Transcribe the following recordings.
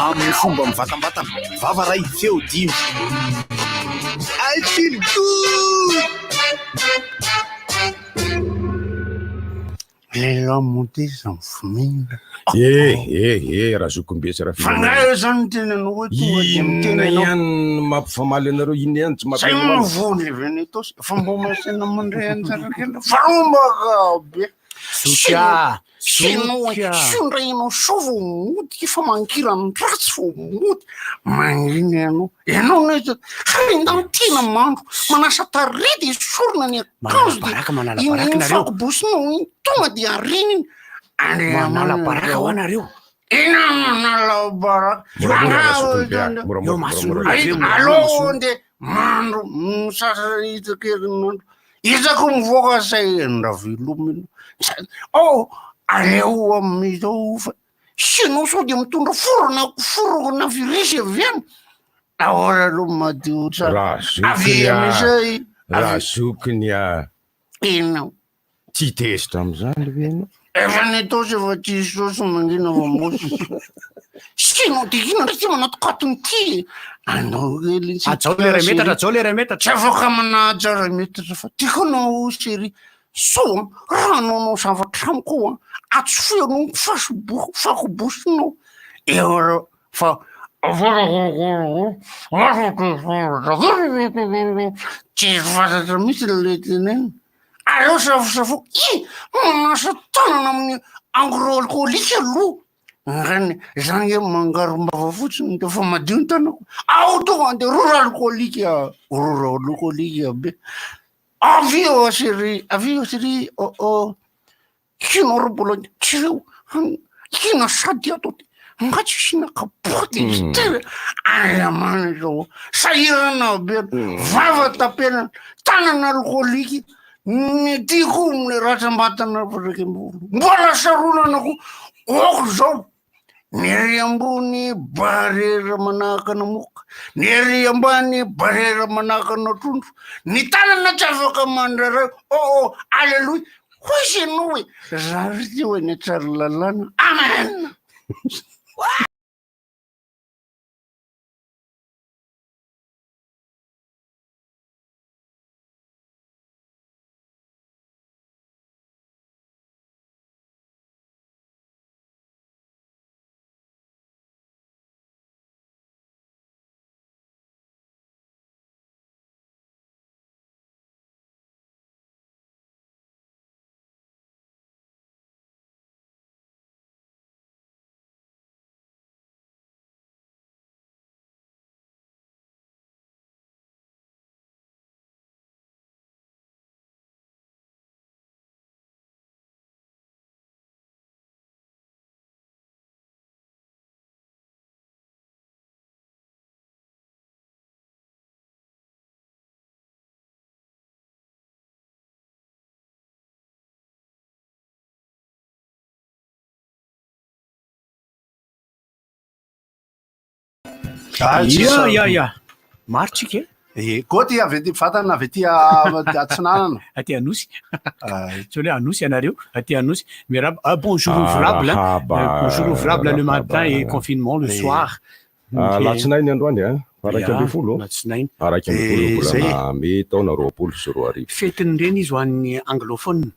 Amin'ny fomba mivatambatana. Vava ray, feo dimy. I feel good! Lehilahy monte zany vomina. Eh, eh, eh, Razokombe sy Fa nga eo zany ny tenanao hoe tonga dia miteny Inona ianao. ihany no mampifamaly anareo, inona ihany tsy Zay mampifamaly. no voany avy any Itaosy. Fa mbo masaina mandray anjara kely. Varombaka be. Zoky ah! Sinoa, Zoky ah! sindra ianao sao vao mody fa mangiran dratsy vao mody. Mangina ianao. Ianao ne harendany tena mandro. Manasa tarehy dia esorina ny akanjo dia Manala baraka, manala iny baraka iny nareo. fakobosinao iny tonga dia arina iny. Manala baraka ho anareo. Ina manala baraka. Moramora Razokombe ah, moramora, Eo mason'olona moramora. ve, moramora Aleo mason'olona. nde mandro misasa isaky herinandro. Isaky mivoaka zay ravelomina. Oh, aleo amin'izao fa sinao sao dia mitondra forona forona virus avy any. Ahoana aloha madio tsara. Avy Razokiny ah, amin'izay avy Razokiny ah. ina. Tsy tezitra amin'izany ve ianao? Efa nitaosy efa tsisy saosy mangina fa mosy. Sinao dia inona ndray ty manatokatony ty? Anao kely tsy Hajao le iray metatra, hajao le iray Tsy metatra. afaka manaja iray metatra fa tiako anao chérie. Sao an, raha hanaonao zavatra amiko an, atsofohy anao ny facebook fakobosinao. Eo aloha fa tsy fantatra mihitsy le tenenina. Aleo safosafo, i manasa tanana amin'ny engrais alcoolique aloha. Ngany, zany nge mangarom-bava fotsiny de efa madio ny tanako. Ao tonga de rora alcoolique, rora alcoolique be. Avy eo chérie, avy eo chérie, oh oh. Hino ry mbola tsy reo, hino sady ato ty. Nga tsy hino kapoty izy ty. Andriamanitra ô, sahirana be, vava tapenana, tanana alcoolique, ny ty koa ny ratram-batana 11. Mbola saronana koa, ok zao. Ny ery ambony barera manahaka ana moka, ny ery ambany barera manahaka ana trondro, ny tanana tsy afaka mandraray, oh oh, aleloia, hoy izy ianao hoe, za ry teo eny Tsaralalàna, amen. Ya, ya, ya. Maro tsika e. Eh, Goty avy aty vatana avy aty atsinanana. Aty Anosy. Tsy hoe Anosy ianareo, aty Anosy. Miarahaba, ah, bonjour ouvrable. Arahaba, Bonjour ouvrable le matin et arahaba. confinement le soir. Ah, Alatsinainy androany a, 11. Alatsinainy. 11 Eh, zay. volana mey taona 2020. Fetin'ireny izy ho an'ny anglophone.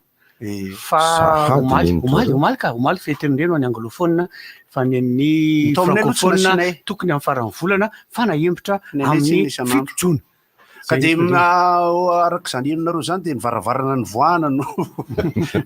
Fa Sahady omaly, ny omaly, taona. omaly ka, omaly fetin'ireny ho an'ny anglophone, fa ny an'ny Ny tao aminay aloha tsy francophone nasianay. tokony amin'ny faran'ny volana, fa nahembotra Ny anay tsy amin'ny nisy an'andro. 7 jona. Ka Zay dia ny araka izany henonareo izany dia ny varavarana nivoahana no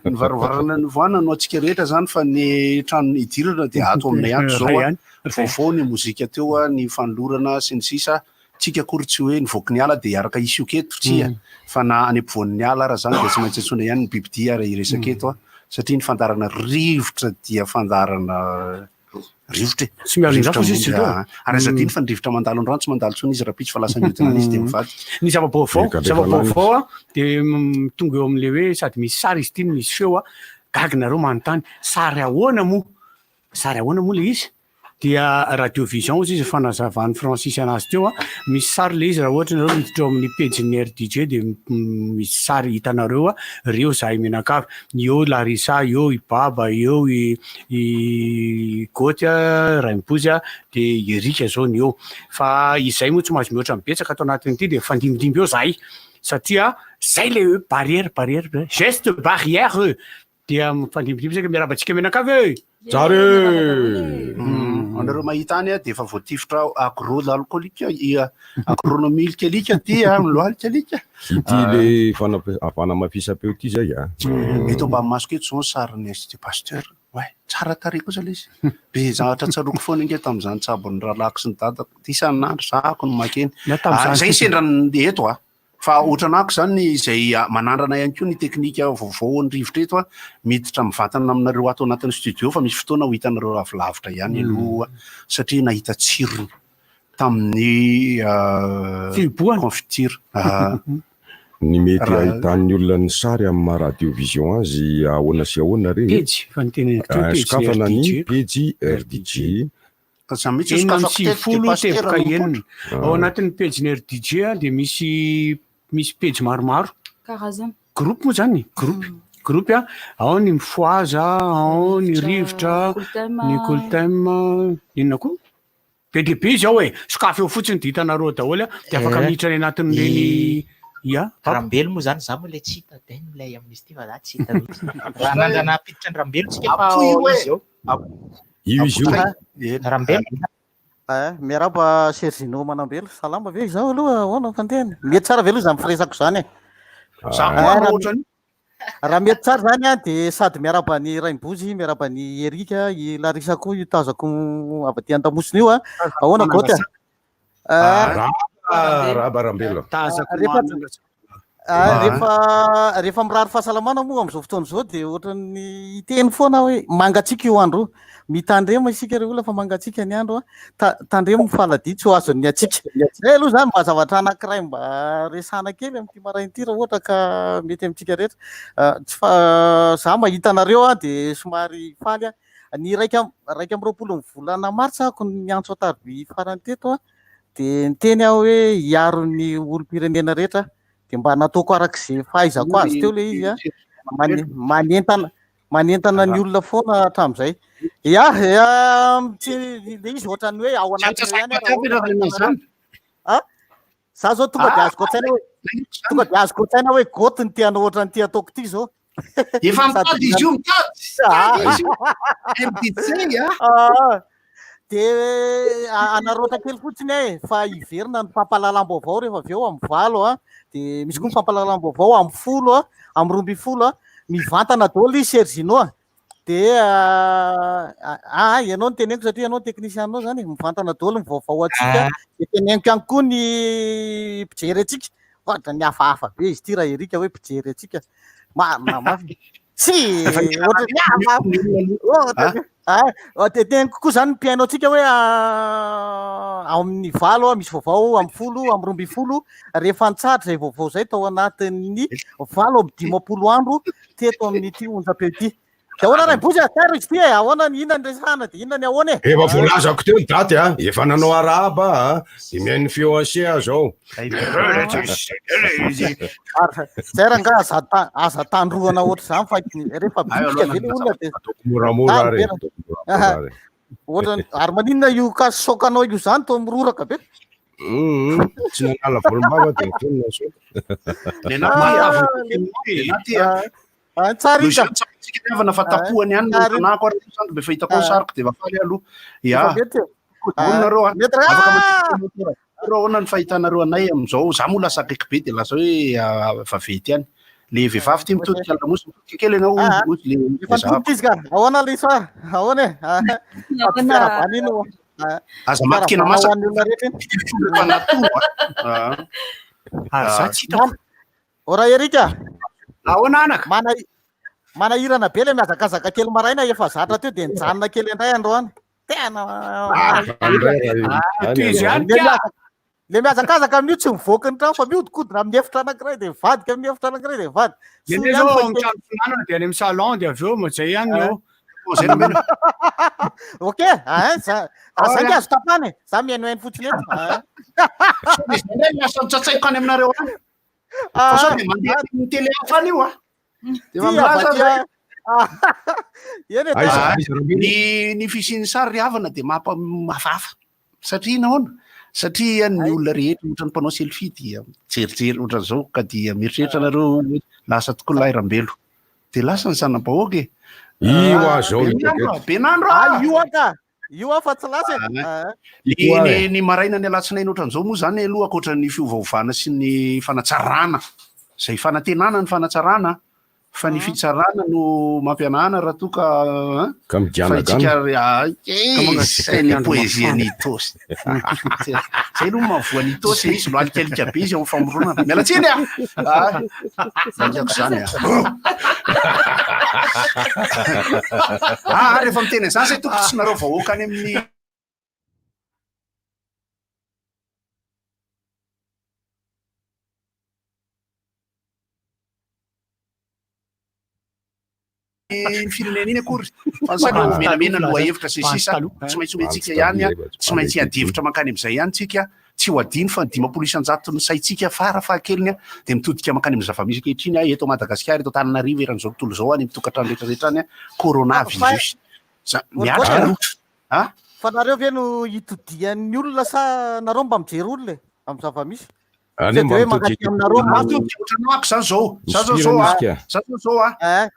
ny varavarana nivoahana no antsika rehetra izany fa ny trano idirana dia ato aminay ato izao Ray a. ihany. Vaovao ny mozika teo a, ny fanolorana sy ny sisa. Tsika akory tsy hoe nivoaky ny ala dia hiaraka hisioka eto, tsia, fa na any ampovoan'ny ala ara izany dia tsy maintsy antsoina ihany ny bibidia ary hiresaka eto a, satria ny fandaharana rivotra dia fandaharana rivotra e. Tsy miala Rivotra indrafo izy monja, ireo. Ary aza adino fa ny rivotra mandalo ny rano tsy mandalo intsony izy rahampitso fa lasa mihodina any izy dia mivadika. Ny zava-baovao, Eka, alefa zava-baovao a, dia tonga eo amin'ilay hoe sady misy sary izy ity no misy feo a, gaga nareo manontany, sary ahoana moa? Sary ahoana moa ilay izy? Dia Radio Vision hozy izy fanazavan'i Francis anazy teo a, misy sary le izy raha ohatra nareo miditra ao amin'ny pejin'ny RDJ dia misy sary hitanareo a, reo zahay mianakavy, eo Larissa, eo i Baba, eo i i Goty a, Rainibozy a, dia i Eric zao ny eo. Fa izay moa tsy mahazo mihoatra ny betsaka ato anatin'ity dia mifandimbindimby eo zahay satria zay le hoe barrière barrière geste barrière Dia mifandimbindimby isika, miarahaba antsika mianakavy e! Tsara e! Anareo mahita any dia efa voatifitra agro-alcoolique, agronomilika alika ity a, milohalika alika. Ity le fanamafisam-peo ity zay a. Eto ambany masoko eto izao ny sarin'ny Institut Pasteur. Oay, tsara tarehy kosa ilay izy. Be zavatra tsaroako foana ange tamin'izany tsabon'ny rahalahiko sy ny dadako. Isan'andro zahako no makeny. Izay sendra ny eto a. Fa ohatran'ako izany izay manandrana ihany koa ny teknika vaovao ny rivotra eto a, miditra mivantana aminareo ato anatin'ny studio fa misy fotoana ho hitanareo avy lavitra ihany aloha satria nahita tsirony tamin'ny Fihibohana. confiture. Ny mety ahitan'ny olona ny sary amin'ny maha radio vision azy ahoana sy ahoana re? Pejy, fa ny teneniko teo pejy Sokafana ny RDJ. pejy RDJ. 96.6. Ao anatin'ny pejin'ny RDJ dia misy misy pejy maromaro. Karazana. Groupe moa zany, groupe. Groupe a, ao ny mifohaza, ao ny rivotra, ny cool time, inona koa? Be dia be izy ao e, sokafy eo fotsiny dia hitanareo daholo a, dia afaka miditra any anatin'ireny ia. Rambelo moa zany, za moa ilay tsy hita, dia milay amin'izy ity fa za tsy hita mihitsy. Raha nandrana hampiditra an-dRambelo tsika fa ao izy ao. Io izy io. Rambelo. Eh, miarahaba Sergino Manambelo, salama ve izao aloha ahoana ny fandehany? Mety tsara ve aloha izany firesako izany e? Za koa Ah, aloha ohatran'io. Raha mety tsara izany an, dia sady miarahaba an'i Rainibozy, miarahaba an'i Eric, i Larissa koa io tazako avy aty an-damosina io an. Ahoana Goty a? Ah, Raba Rambelo. Tazako Rehefa- manana. Ah, rehefa rehefa mirary fahasalamana moa amin'izao fotoana izao dia ohatran'ny hiteny foana aho hoe mangatsiaka io andro io. Mitandrema isika ry olona fa mangatsiaka ny andro a. Ta- tandremo ny faladia tsy ho azon'ny hatsiaka. Zay aloha izany mba zavatra anankiray mba resahana kely amin'ity maraina ity raha ohatra ka mety amintsika rehetra. Ah, tsy fa za mahita anareo aho dia somary faly aho. Ny 21 ny volana martsa ako niantso an-tariby farany teto a, dia niteny aho hoe hiaro ny olom-pirenena rehetra dia mba nataoko araka izay fahaizako azy teo ilay izy a, manentana manentana ny olona foana hatramin'izay. Ya, ya, tsy ilay izy ohatran'ny hoe ao anatiny eo ihany raha ohatra ka Ah? Za zao tonga dia azoko an-tsaina hoe tonga dia azoko an-tsaina hoe goty ny te hanao ohatran'ity ataoko ity zao. Efa mitady izy io, mitady. Mitady izy io. MDC a. Ah, dia anarota kely fotsiny e, fa hiverina ny fampahalalam-baovao rehefa avy eo amin'ny 8 a, dia misy koa ny fampahalalam-baovao amin'ny 10 a, amin'ny 12 a, mivantana daholo i Sergino a. Dia ah, ianao no teneniko satria ianao teknisianao zany e, mivantana daholo ny vaovao antsika. Dia teneniko ihany koa ny mpijery antsika. Ohatran'ny hafahafa be izy ity raha Eric hoe mpijery antsika. Marina mafy. Tsy ohatran'ny hafahafa. Ohatran'ny ah, dia teneniko koa zany ny mpihaino antsika hoe ah, amin'ny 8 misy vaovao, amin'ny 10, amin'ny 12, rehefa nitsahatra izay vaovao izay tao anatin'ny 58 andro teto amin'ity onjam-peo ity. Dia ahoana Rainibozy a? Tsara izy ity e, ahoana ny inona ny resahana dia inona ny ahoana e? Efa voalazako teo ny daty a, efa nanao arahaba a, dia mihaino ny feo anse aho zao. Ary zay rangaha aza ta- aza tandrohana ohatr'izany fa rehefa bitika ve le olona dia Ataoko moramora ary, ataoko moramora ary. ohatrany ary maninona io kasokanao io zany toa miroraka be? Tsy nanala volombava dia niteny na soka. Nenah ty a. Ah, tsara Noho ika. izany tsara antsika ny havana fa tapohany ihany ny Tsara. tanako ary zany dia efa hitako ny Ah. sariko dia efa faly aloha. Ya. Efa mety e. Daholo nareo a. Mety raha. Afaka mandeha nareo ahoana ny fahitanareo anay amin'izao? Za moa lasa akaiky be dia lasa hoe ah, vaventy ihany. Le vehivavy ty mitodika lamosina mitodika kely ianao Ah, ah. hoy le Efa zahako. nitodika izy ka. Ahoana Lisa? Ahoana e? Ah, Ahoana? fiarahabana iny o. Ah, Aza maty kena fiarahabana ho masaka. an'ny olona rehetra iny. Mpanato a. Ary za tsy hitako. Ora Erika. Ahoana anaka? Mana manahirana be le mihazakazaka kely maraina efa zatra teo dia nijanona kely indray androany. Tena Tohizo ihany Le ka. mihaza- le mihazakazaka amin'io tsy mivoaka ny trano fa mihodinkodina amin'ny efitra anankiray dia mivadika amin'ny efitra anankiray dia mivadika. Dia Soa zao ihany fa ao amin'ny kely- trano fihinanana dia any amin'ny salon dia avy eo zay ihany eo. Zay no mena. Ok, ah, za ah, zay azo tapana e. Za mihainohaino fotsiny eto. Ah. Sao dia zay indray lasa nitsatsaiko any aminareo any. Fa sao dia mandeha amin'ny télé hafa any io ah. Dia Tia, milaza ba tia. zay. Eny e, Aiza, Ah, aiza Rambelo? Ny ny fisian'ny sary ry havana dia mampa hafahafa. Satria nahoana? Satria ny olona rehetra ohatran'ny mpanao selfie dia mijerijery ohatran'izao ka dia mieritreritra nareo hoe lasa tokoa lahy Rambelo. Dia lasa ny zana-bahoaka e. Io Ah, aho zao be hitako nandro eto. ah, be nandro Ah, ah. io aka. Io aho fa tsy lasa e. Ah, Ah. Ny, Io aho ny, e. ny maraina ny alatsinainy ohatran'izao moa izany aloha ankoatra ny fiovaovana sy ny fanatsarana izay fanantenana ny fanatsarana fa ny fitsarana no mampianahana raha toa ka hein? Ka Fa miganagana. itsika ah, Ka mangatsiaka zay ny le andro poésie mafana. ny Itaosy. Zay aloha mahavoa ny Itaosy izy no alikalika be izy ao amin'ny famoronana. Miala tsiny ah. Ah, Alikaiko izany ah. Ah, rehefa miteny an'izany zay tompoko tsy nareo vahoaka any amin'ny firenena iny akory fa ny saina ho menamena ny lohahevitra sy ny sisa tsy maintsy omentsika ihany a tsy maintsy hiady hevitra mankany amin'izay ihany tsika tsy ho adino fa ny 50% ny saintsika fara fahakeliny a dia mitodika mankany amin'ny zava-misy ankehitriny a eto Madagasikara eto Antananarivo eran'izao tontolo izao any amin'ny tokantrano rehetra rehetra any a coronavirus za miatrika aloha a Fa nareo ve no itodian'ny olona sa nareo mba mijery olona e amin'ny zava-misy? Aleo Sao mba dia hoe mitodika mankaty aminareo maso. Mitodika ohatran'ny za zao za zao zao Misy a isika. za zao zao a Eh,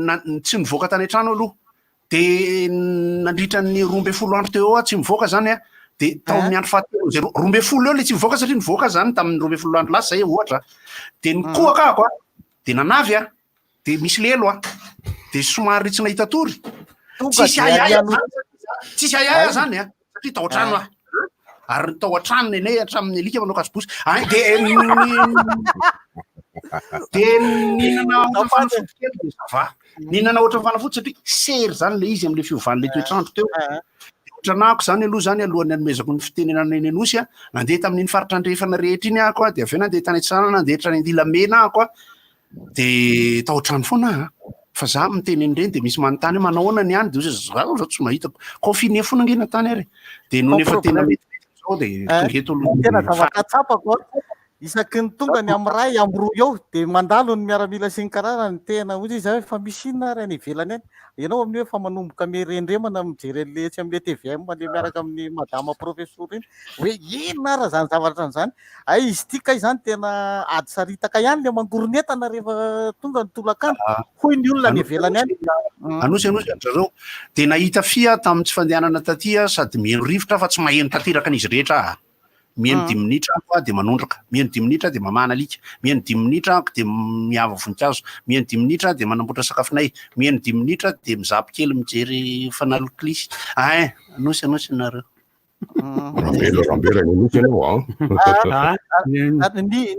na- tsy nivoaka tany an-trano aloha de nandritra ny 12 andro teo eo aho tsy mivoaka zany a de tao amin'ny andro fahatelo zay 12 eo le tsy mivoaka satria nivoaka zany tamin'ny 12 andro lasa zay ohatra de nikohaka ahako a de nanavy a de misy lelo a de somary tsy nahita tory Tonga tsisy dia ahiahy ariano. zany, tsisy ahiahy Ay. zany a satria tao an-trano aho ary ny tao an-trano nenay hatramin'ny alika manao kazobosy ay de ny de nihinana ohatra fanafody kely de ça va nihinana ohatra fanafody satria sery zany le izy am'le fiovan'le toetr'andro teo Ah, De ohatra anahako zany aloha zany alohan'ny hanomezako ny fitenenana eny Anosy a nandeha tamin'iny faritra andrefana rehetra iny ahako a de avy eo nandeha tany Antsiranana nandeha hatrany Andilamena ahako a de tao an-trano foana aho a. Fa za miteny an'ireny de misy manontany hoe manao ahoana ny any de hoy izy za zao tsy mahita confiné foana ange natany ary de nony Sans efa tena problème. metimety zao de Eh, tonga eto aloha Tena ny zavatra tsapako a. Isaky ny tonga ny amin'ny ray amin'ny roa eo de mandalo ny miaramila sy ny karazany tena hoy izy hoe fa misy inona ary any ivelany any. Ianao amin'io efa manomboka mireniremana mijery an'le etsy amin'le TVM le miaraka amin'ny madama professeur iny hoe inona ary zany zavatra zany. Ay izy ity kay zany tena ady saritaka ihany le mangoron'entana rehefa tonga ny tolakandro Ah. hoy ny olona any ivelany any. Anosy anosy an-dry zareo. Dia nahita fia tamin'ny tsy fandehanana taty aho sady miheno rivotra fa tsy maheno tanteraka an'izy rehetra aho. Miheno dimy minitra aho dia manondraka, miheno dimy minitra aho dia mamahana alika, miheno dimy minitra aho dia miava voninkazo, miheno dimy minitra aho dia manamboatra sakafonay, miheno dimy minitra aho dia mizapy kely mijery fanaloklisy. Ein, anosy anosy nareo. Rambelo, Rambelo, any Anosy ianao an. Ah, Ny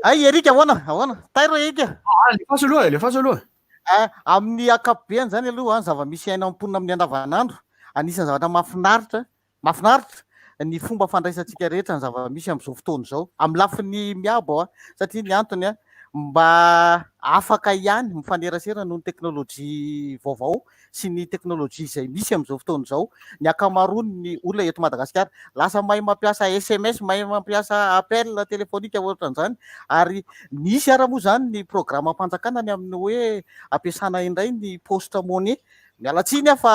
ay Eric ahoana ahoana? Tairo Eric. Ah, alefaso aloha, alefaso aloha. Ah, amin'ny ankapobeny zany aloha zava-misy iainan'ny mponina amin'ny andavanandro, anisan'ny zavatra mahafinaritra, mahafinaritra ny fomba fandraisantsika rehetra ny zava-misy amin'izao fotoana izao, amin'ny lafiny miabo a, satria ny antony a, mba afaka ihany mifanerasera noho ny teknolojia vaovao sy ny teknolojia izay misy amin'izao fotoana izao ny ankamaroan'ny olona eto Madagasikara. Lasa mahay mampiasa sms, mahay mampiasa appel téléphonique ohatran'izany ary nisy ara moa izany ny programam-panjakana ny amin'ny hoe ampiasana indray ny poste monnaie. Miala tsiny aho fa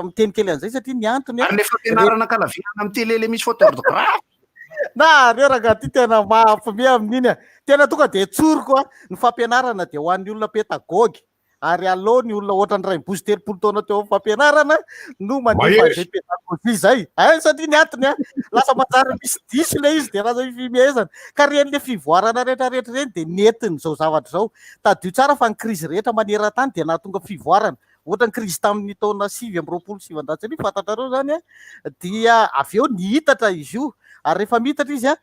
miteny kely an'izay satria ny antony Ary le fampianarana ankalavirana amin'ny télé le misy faute d'orthographe. Na reo rangahy ty tena mahampime amin'iny a. Tena tonga dia tsoriko a, ny fampianarana dia ho an'ny olona pédagogue ary aleo ny olona ohatran'ny Rainibozy 30 taona teo amin'ny fampianarana no mandefa Mahery. izay pédagogie izay. Hay satria ny antony a, lasa manjary misy diso ilay izy dia lasa fihomehezana. Ka ireny le fivoarana rehetrarehetra ireny dia nentin'izao zavatra izao. Tadidio tsara fa ny krizy rehetra maneran-tany dia nahatonga fivoarana. Ohatra ny krizy tamin'ny taona 1929 fantatrareo izany a, dia avy eo nihitatra izy io. Ary rehefa mihitatra izy a,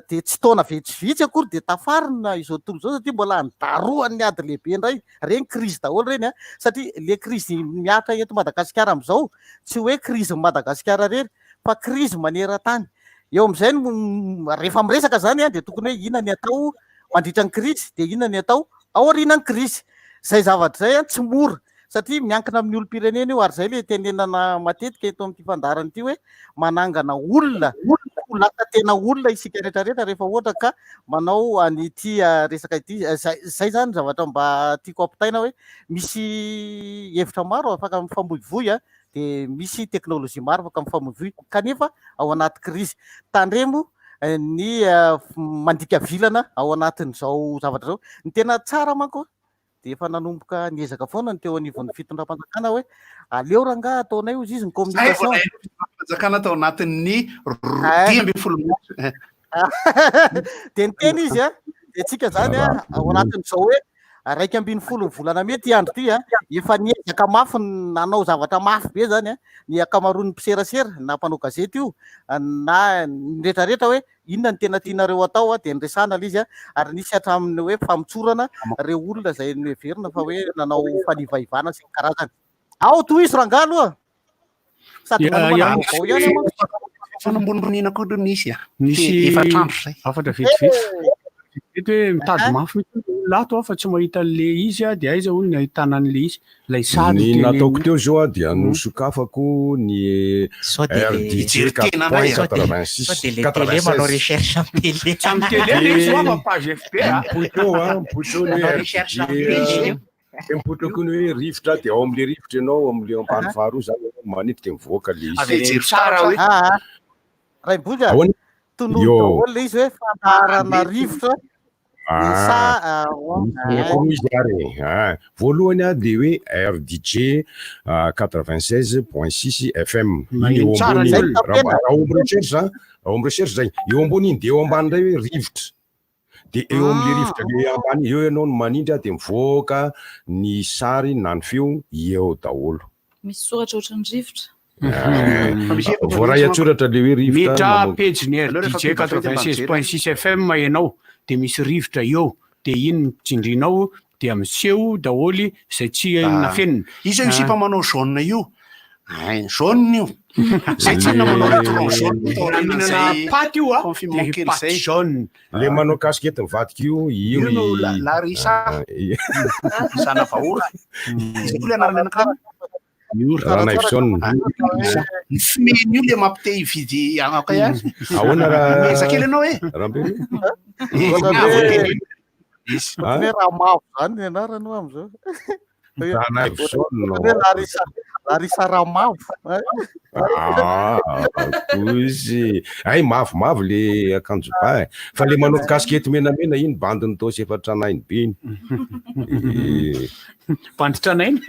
dia tsy taona vitsivitsy akory dia tafarina izao tontolo izao satria mbola nidarohan'ny ady lehibe indray. Ireny krizy daholo ireny a, satria le krizy mihatra eto Madagasikara amin'izao tsy hoe krizin'i Madagasikara irery fa krizy maneran-tany. Eo amin'izay no rehefa miresaka izany a dia tokony hoe inona ny atao mandritra ny krizy dia inona ny atao aorianan'ny krizy. Izay zavatra izay a tsy mora. Satria miankina amin'ny olom-pirenena io ary izay ilay tenenana matetika eto amin'ity fandaharana ity hoe manangana olona ho lasa tena olona isika rehetra rehetra rehefa ohatra ka manao an'ity resaka ity. Izay izay izany zavatra mba tiako ampitaina hoe misy hevitra maro afaka mifamoivoy a, dia misy teknolojia maro afaka mifamoivoy kanefa ao anaty krizy. Tandremo ny mandika vilana ao anatin'izao zavatra izao. Ny tena tsara manko dia efa nanomboka niezaka foana ny teo anivon'ny fitondram-panjakana hoe aleo rangaha ataonay hozy izy ny communication. Fanjakana tao anatin'ny 12 minitra. Dia niteny izy a, dia tsika zany a ao anatin'izao hoe 11 ny volana mey ity andro ity a, efa niezaka mafy nanao zavatra mafy be zany a, ny ankamaroan'ny mpiserasera na mpanao gazety io na ny rehetrarehetra hoe inona no tena tianareo atao a, dia niresahana ilay izy a, ary nisy hatramin'ny hoe famotsorana ireo olona izay noheverina fa hoe nanao fanivaivana sy ny karazany. Ao tohizo rangaha aloha. Sady manomana vaovao ihany aho manko. Fanambonimboniana koa aloha nisy a. Nisy efatr'andro izay. Hafatra vetivety. Vetivety hoe mitady mafy mihitsy ny olona ato aho fa tsy mahita an'le izy aho dia aiza hono ny ahitana an'le izy. Ilay sary Ny tenenina. nataoko teo zao a dia nosokafako ny Sao dia le RDJ quatre point quatre vingt six sao dia le quatre télé vingt manao seize. recherche amin'ny télé. Tsy amin'ny télé le izy fa page FB a. Mipoitra eo a, mipoitra eo ny Manao hoe recherche RDJ amin'ny télé io. dia mipoitra koa ny hoe rivotra dia ao amin'le rivotra ianao ao amin'le ampahany faharoa zany ianao manindry dia mivoaka le izy. Avereno tsara hoe. Ah, ah. Raimboza, Ahoana? tonony Yo. daholo ilay izy hoe fandaharana rivotra Ah, sa roa izy ary e. Ah, voalohany a dia hoe RDJ 96.6 FM. Iny eo ambony iny. Raha ao amin'ny recherche zany, ao amin'ny recherche zay. Eo ambony iny dia eo ambany indray hoe rivotra. Dia eo amin'ilay rivotra le ambany eo ianao no manindry a dia mivoaka ny sary na ny feo eo daholo. Misy soratra ohatran'ny rivotra. Voaray an-tsoratra le hoe rivotra. Miditra mamoaka. pejy-n'ny RDJ 96.6 FM ianao dia misy rivotra eo dia iny no tsindrinao dia miseho daholo izay tsy nafenina. Iza io sipa manao jaune io? Ein, jaune io. Zay tsy inona manao restaurant jaune tao Mihinana aorianan'izay paty io a, confinement dia kely paty zay. jaune. Le manao casquette mivadika io, io Io no i La- Larissa Zanavahoaka. Izay koa le anarany anankiray. Ranaivoson. Ny fimehiny io le mampite hividy anaka ihany. Ahoana raha Meza kely ianao e. Rambelo? Eh, Ohatran'ny ah, hoe- voatendry. Izy. Ohatran'ny hoe Ramavo zany ny anarany hoa amin'izao. Ranaivoson. Ohatran'ny hoe Larissa Larissa Ramavo. Ah, kozy. Ay, mavomavo le akanjo ba e. Fa le manao casquette menamena iny bandiny tosy efa tranainy be iny. Eh. Bandy tranainy.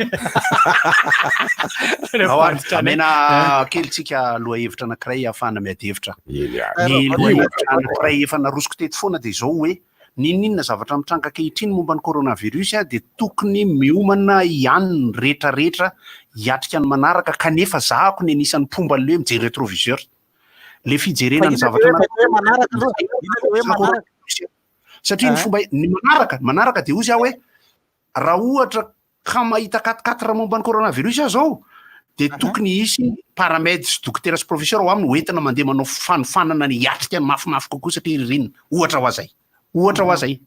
Ao ary, amena kely tsika lohahevitra anankiray ahafahana miady hevitra. Eny ary. Ny lohahevitra anankiray efa narosoko teto foana dia izao hoe N'inon'inona zavatra mitranga ankehitriny momba ny coronavirus dia tokony miomana ihany ny rehetra rehetra hiatrika ny manaraka kanefa zahako ny anisan'ny mpomba an'ilay hoe mijery rétroviseur. Le fijerena ny zavatra satria ny fomba ny manaraka manaraka dia hozy aho hoe Raha ohatra ka mahita quatre quatre momba ny coronavirus aho zao dia tokony hisy paramed sy dokotera sy professeur ao aminy hoentina mandeha manao fanofanana ny hiatrika ny mafimafy kokoa satria ririnina. Ohatra ho azay. Ohatra ho azay.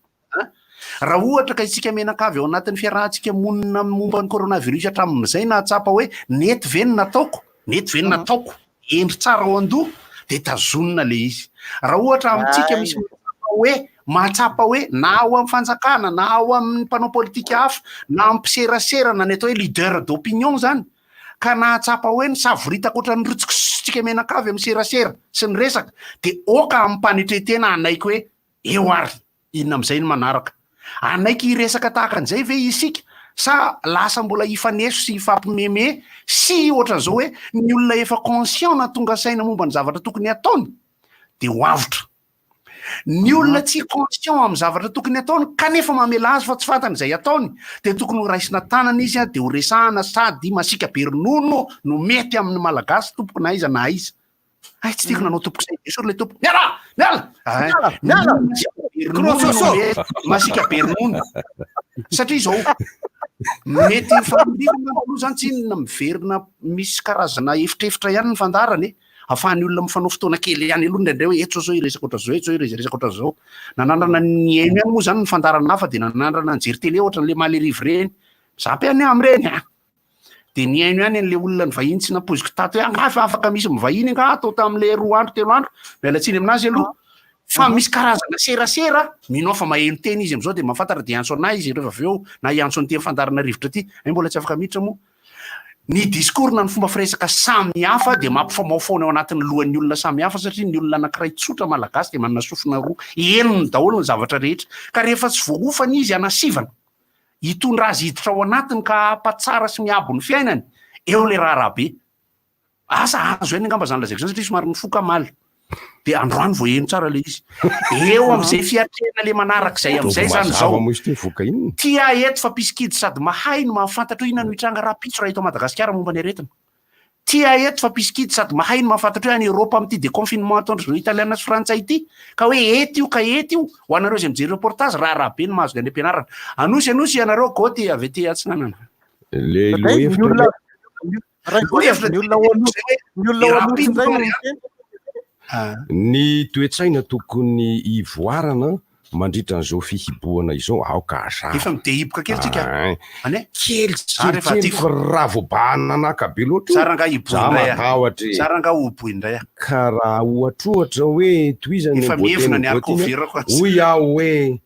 Raha ohatra ka isika mianakavy ao anatin'ny fiarahantsika monina momba ny coronavirus hatramin'izay nahatsapa hoe nety ve ny nataoko? Nety ve ny nataoko? Hendry tsara ao an-doha dia tazonina ilay izy. Raha ohatra amintsika misy mahatsapa hoe mahatsapa hoe na ao amin'ny fanjakana na ao amin'ny mpanao politika hafa na amin'ny mpiserasera na ny atao hoe leader d'opinion izany ka nahatsapa hoe nisavoritaka ohatran'ny rotsokositsika mianakavy amin'ny serasera sy ny resaka dia oka amim-panetren-tena hanaiky hoe eo ary Inona amin'izay no manaraka? Hanaiky hiresaka tahaka an'izay ve isika sa lasa mbola hifaneso sy hifampimeme sy ohatran'izao hoe ny olona efa conscient na tonga saina momba ny zavatra tokony hataony dia ho avotra. Ny olona tsy conscient amin'ny zavatra tokony hataony kanefa mamela azy fa tsy fantany izay ataony dia tokony ho raisina tanana izy dia ho resahana sady masiaka be ronono no mety amin'ny Malagasy tompoko na aiza na aiza. Ay, tsy tiako nanao tompoko zay. Esory le tompoko. Miala! Miala! Miala! Miala! Grososo! Masiaka be ronono. Satria izao, mety faniriana aloha zany tsy inona miverina misy karazana efitrefitra ihany ny fandaharana e. Ahafahan'ny olona mifanao fotoana kely ihany aloha indraindray hoe eto zao hiresaka ohatran'izao, eto zao hiresaka ohatran'izao. Nanandrana nihaino ihany moa zany ny fandaharana hafa dia nanandrana nijery télé ohatran'ilay Malerivo ireny. Mizapy ihany aho amin'ireny a. De nihaino ihany an'le olona nivahiny tsy nampoiziko tato hoe angaha fa afaka misy mivahiny angaha atao tamin'le roa andro telo andro, miala tsiny aminazy aloha. Fa misy karazana serasera, mino aho fa maheno teny izy amin'izao de mahafantatra de hiantso anah izy rehefa avy eo na hiantso an'ity fandaharana rivotra ity, hay mbola tsy afaka miditra moa. Ny discours na ny fomba firesaka samy hafa dia mampifamaofaona ao anatin'ny lohan'ny olona samy hafa satria ny olona anankiray tsotra malagasy dia manana sofina roa henony daholo ny zavatra rehetra ka rehefa tsy voaofana izy hanasivana hitondra azy hiditra ao anatiny ka hampatsara sy miabo ny fiainany eo ilay raharaha be. Asa azo ihany angamba zany lazaiko zany satria somary nifoka omaly. De androany vao heno tsara le izy. Eo am'zay fiatrehana le manaraka izay am'zay zany zao. Tia eto fa mpisikidy sady mahay no mahafantatra hoe inona no hitranga rahampitso raha eto Madagasikara momba ny aretina. Tia eto fa mpisikidy sady mahay no mahafantatra hoe any Europe amin'ity déconfinement ataon-dry zareo italiana sy frantsay ity ka hoe eto io ka eto io. Ho anareo izay mijery reportage, raharaha be ny mahazo ny any am-pianarana. Anosy Anosy ianareo Goty avy aty atsinanana. Le lohahevitra Ny olona ao Anosy ny olona ao Anosy indray no miteny. Ny toe-tsaina tokony hivoarana mandritra an'izao fihibohana izao, aoka hazava. Efa midehiboka kely tsika. Ane? Kely tsy kely fa raha vao bahananaka be loatra io, Za rangahy hiboy za indray ah. matahotra e. Za rangahy ho boy indray ah. Ka raha ohatrohatra hoe tohizana Efa ny mihevina ny voatenin'ny voatina, alcool-verako aza. hoy aho hoe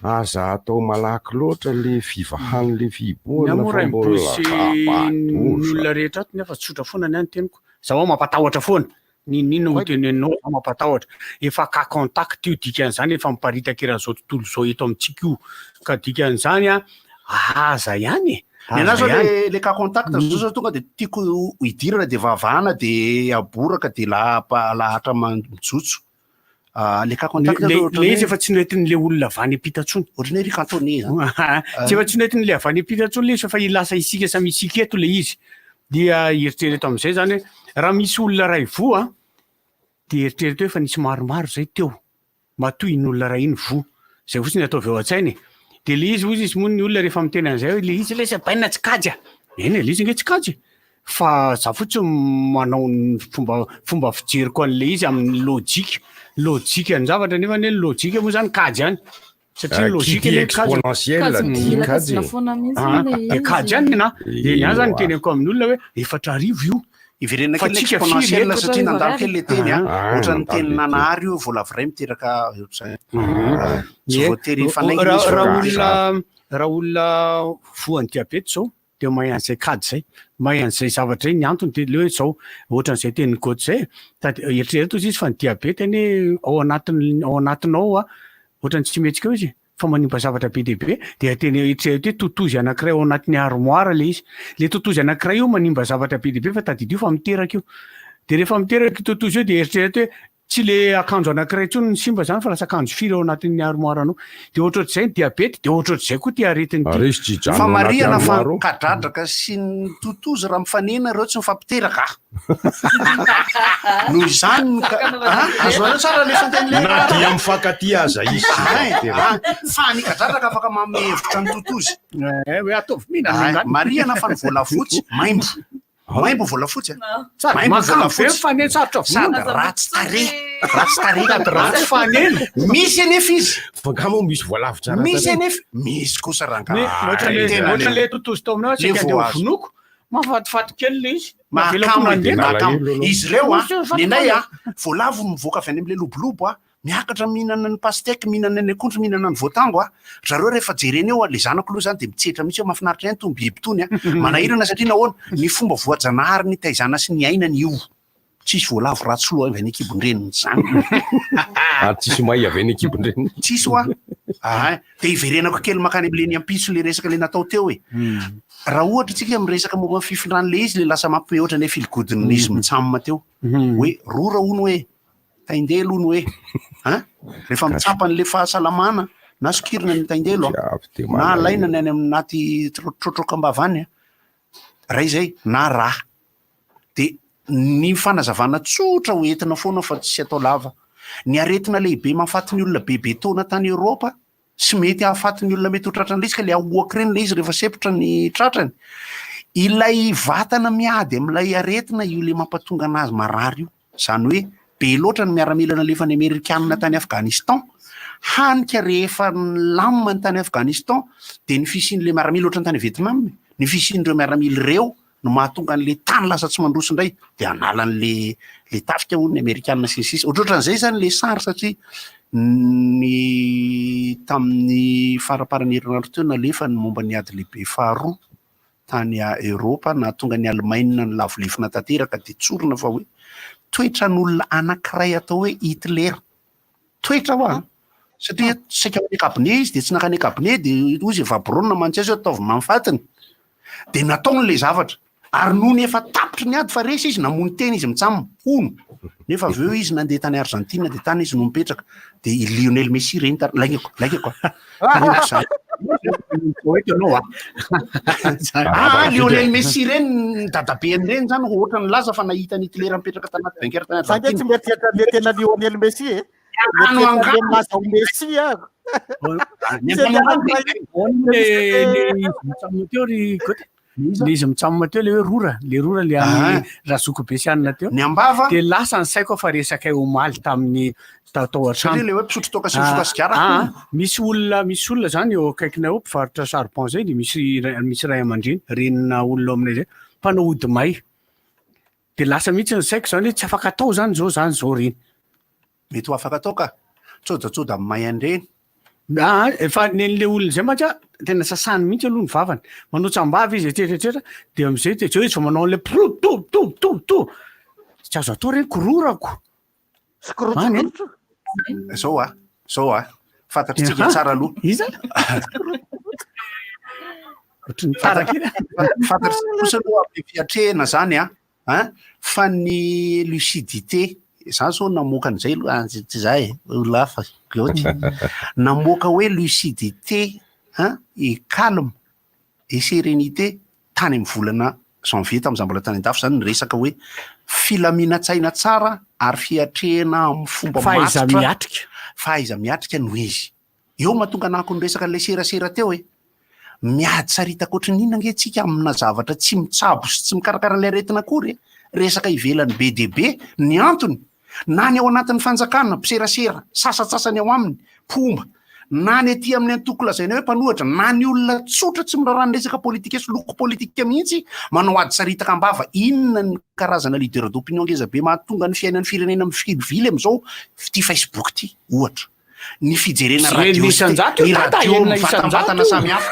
Aza atao malaky loatra le fivahan'ny le Ny fihibohana ahy moa fa raha mbola miposy ny zava-doza. olona rehetra ato nefa tsotra foana ny ahy ny teniko. Za hoa mampatahotra foana. N'inon'inona ho teneninao za mampatahotra. Efa cas contact io dikan'izany efa miparitaka eran'izao tontolo izao eto amintsika io. Ka dikan'izany an, aza ihany e! Ny anahy Aza zao ihany. le le cas contact zao zao tonga de tiako hidirana de vahavahana de aboraka de lahatra mijotso. Ah, le cas contact Le aloha ohatran'ny le izy hoe efa tsy noentin'le olona avy any am-pita intsony. Ohatran'ny hoe ry cantonais zany. Tsy efa tsy noentin'le avy any am-pita intsony le izy fa efa lasa isika samy isika eto le izy. Dia eritrereto amin'izay zany hoe raha misy olona iray voa dia eritrereto hoe efa nisy maromaro zay teo. Matoa iny olona iray iny voa. Zay fotsiny ataovy ao an-tsaina e. Dia le izy hozy izy moa ny olona rehefa miteny an'izay hoe le izy lesy bainina tsy kajy a. Eny e, le izy ange tsy kajy e. Fa za fotsiny manao ny fomba fomba fijeriko an'le izy amin'ny lojika, lojika ny zavatra nefa anie ny lojika moa zany kajy ihany satria ny Qui lojika dit anie kajy. exponentiel Kajy dit mila kajy kajiana e. foana mihitsy Ah, le de izy. kajy ihany na de ny ahy zany Ewa. teneniko amin'ny olona hoe 4000 io Iverenana fa kely tsika firy l'exponentiel eto? satria nandalo kely le teny a. Ah, Ohatran'ny nandalo le teny teny. nanahary io voalavo iray miteraka ohatr'izay. Ah. Tsy Ie. voatery hifanaingina Raha izy fa raha miteraka. olona raha olona voan'ny diabeta zao de mahay an'izay kajy zay, mahay an'izay zavatra zay, ny antony de le hoe zao, ohatran'izay tenin'i Goty zay e, sady eritrereto ozy izy fa ny diabeta anie ao anatin'ny ao anatinao ao ohatran'ny tsy mihetsika eo izy fa manimba zavatra be dia be, de tena eritrereto hoe totozy anankiray ao anatin'ny armoire le izy, le totozy anankiray io manimba zavatra be dia be fa tadidio fa miteraka io, de rehefa miteraka io totozy io de eritrereto hoe Tsy le akanjo anankiray intsony no simba zany fa lasa akanjo firy ao anatin'ny armoire anao. De ohatrohatr'izay ny diabeta, de ohatrohatr'izay koa ty aretina ity. Ary izy tsy hijanona Fa anaty marihana fa armoire ao. kadradraka sy ny totozy raha mifanena ireo tsy mifampiteraka. Noho izany ny ka- Ah, azonareo tsara le fantany le Na dia mifankatia aza izy tsy Ay, mifampiteraka. ah, fa ny kadradraka afaka manome hevitra ny totozy. Eh, hoe ataovy mihinana Ay, angano. marihana fa ny volafotsy maimbo. Maimbo volafotsy a. Sady Maimbo makamo be volafotsy. mifanena, sarotra Sady vonoina. ratsy tarehy. Ratsy tarehy. Sady ratsy fanena. Misy anefa izy. Fa nga moa misy voalavo tsara Misy tarehy? anefa. Misy kosa rangahy. Ny- Ohatran'le Tena le- ohatran'le totozy tao aminao, le saika andeha ho voahazo. vonoiko. Mahafatifaty kely le izy. Navelako Mahakamo e, nandeha. mahakamo. Nalahelo aloha. Izy ireo a, Misy ny anay a, fatifaty. voalavo mivoaka avy any amin'ilay lobolobo a, Miakatra mihinana ny pastèque, mihinana ny akondro, mihinana ny voatango a! Ry zareo rehefa jerena eo a, le zanako aloha zany dia mitsetra mihitsy hoe mahafinaritra ihany itony biby itony a! Manahirana satria nahoana? Ny fomba voajanahary nitaizana sy niainany io. Tsisy voalavo ratsy loha avy any an-kibon-dreniny izany. Ary tsisy may avy any an-kibon-dreniny. Tsisy hoa. Ahay. Dia hiverenako kely mankany amin'ilay ny ampitso ilay resaka ilay natao teo e. Raha ohatra tsika miresaka momba ny fifindran'ilay izy ilay lasa mampiomehy ohatran'ilay filigodin'izy mitsam teo. Hoe rora hono hoe. Taindelo hono hoe an! Rehefa mitsapa an'ilay fahasalamana na sokirina ny taindelo an, na alaina ny any anaty trotroka am-bava any an, ray izay na rà. Dia ny fanazavana tsotra ho entina foana fa tsy atao lava. Ny aretina lehibe mahafaty ny olona bebe taona tany Eoropa sy mety hahafaty ny olona mety ho tratran'ny risque le ahoaka ireny le izy rehefa sempotra ny tratrany. Ilay vatana miady amin'ilay aretina io le mampatonga anazy marary io. Izany hoe be loatra ny miaramila nalefan'ny Amerikanina tany Afghanistan, hany ka rehefa nilamina ny tany Afghanistan dia ny fisian'ilay miaramila ohatran'ny tany Vietnam. Ny fisian'ireo miaramila ireo no mahatonga an'le tany lasa tsy mandroso indray de hanala an'le le tafika hono ny amerikana sy ny sisa. Ohatrohatran'izay zany le sary satria ny tamin'ny faramparan'ny herinandro teo nalefa ny momba ny ady lehibe faharoa tany Eoropa nahatonga ny Alemaina nilavo lefona tanteraka dia tsorina fa hoe toetran'olona anankiray atao hoe Hitler Toetra hoa an! Satria saika ho any cabinet izy dia tsy nankany cabinet dia hoy izy efa Brona mantsy azy hoe ataovy mahafatiny. Dia nataony ilay zavatra. Ary nony efa tapitry ny ady fa resy izy, namono tena izy mitsam, hono. Nefa avy eo izy nandeha tany Argentine dia tany izy no mipetraka. Dia i Lionel Messi ireny tar-, laingako, laingako a. Laingako izany. Eto ianao a. Ah, Lionel Messi ireny, ny dadabeany ireny izany ohatra nilaza fa nahita an'i Hitler mipetraka tanaty bunker tany Za nge Argentine. tsy mieritreritra an'le tena Lionel Messi e. Angano, Mieritreritra an'le angano. milaza ho Messi aho. Ny Tsy angano angano an'le dia Ahoana le le izy mitsam teo ry Goty? Le izy mitsam teo le hoe rora, le rora le an'i Ah. Razoky be sy anona teo. Ny ambava. De lasa ny saiko fa resakay omaly tamin'ny tao tao Satria an-trano. le hoe mpisotro toaka sy mifoka sigara Ah, hono. ah, misy olona misy olona zany eo akaikinay eo mpivarotra charbon zay de misy misy ray aman-dreny, renina olona ao aminay zay, mpanao ody may. De lasa mihitsy ny saiko zany hoe tsy afaka atao zany zao zany zao reny. Mety ho afaka atao ka. Tsodatsoda amin'ny may an'ireny. Aa, efa nen'le olona izay mantsy a, tena sasany mihitsy aloha ny vavany. Manao tsambavy izy etsetra etsetra, de am'zay de zao izy vao manao an'le pro to to to to. Tsy azo atao reny kororako. Any e. Zao a, zao a, fantatritsika Aha. tsara aloha. Iza? Ohatry ny tara kely. Fantatritsika kosa aloha amin'ny fiatrehana zany a, An! Fa ny lucidité, za zao namoaka an'izay aloha, ah, tsy za e, olona hafa, Goty. Namoaka hoe lucidité an, et calme et sérénité tany amin'ny volana janvier tamin'izaho mbola tany an-dafy zany niresaka hoe filaminan-tsaina tsara ary fiatrehana amin'ny fomba matotra, Fahaiza-miatrika. fahaiza-miatrika no izy. Eo mahatonga anah ko niresaka an'ilay serasera teo e! Miady saritaka ohatran'ny inona ange tsika amina zavatra tsy mitsabo sy tsy mikarakara an'ilay aretina akory e! Resaka ivelany be dia be ny antony, na ny ao anatin'ny fanjakana, mpiserasera sasantsasany ao aminy, mpomba, na ny aty amin'ny antoko lazaina hoe mpanohatra, na ny olona tsotra tsy miraharaha ny resaka politika sy loko politika mihitsy manao ady saritaka am-bava. Inona ny karazana leader d'opinion ngeza be mahatonga ny fiainan'ny firenena mivilivily amin'izao ity Facebook ity ohatra? ny fijerena Sy radio enina sy isan-jato ny io dada, radio enina mivantambatana isan-jato io. samihafa,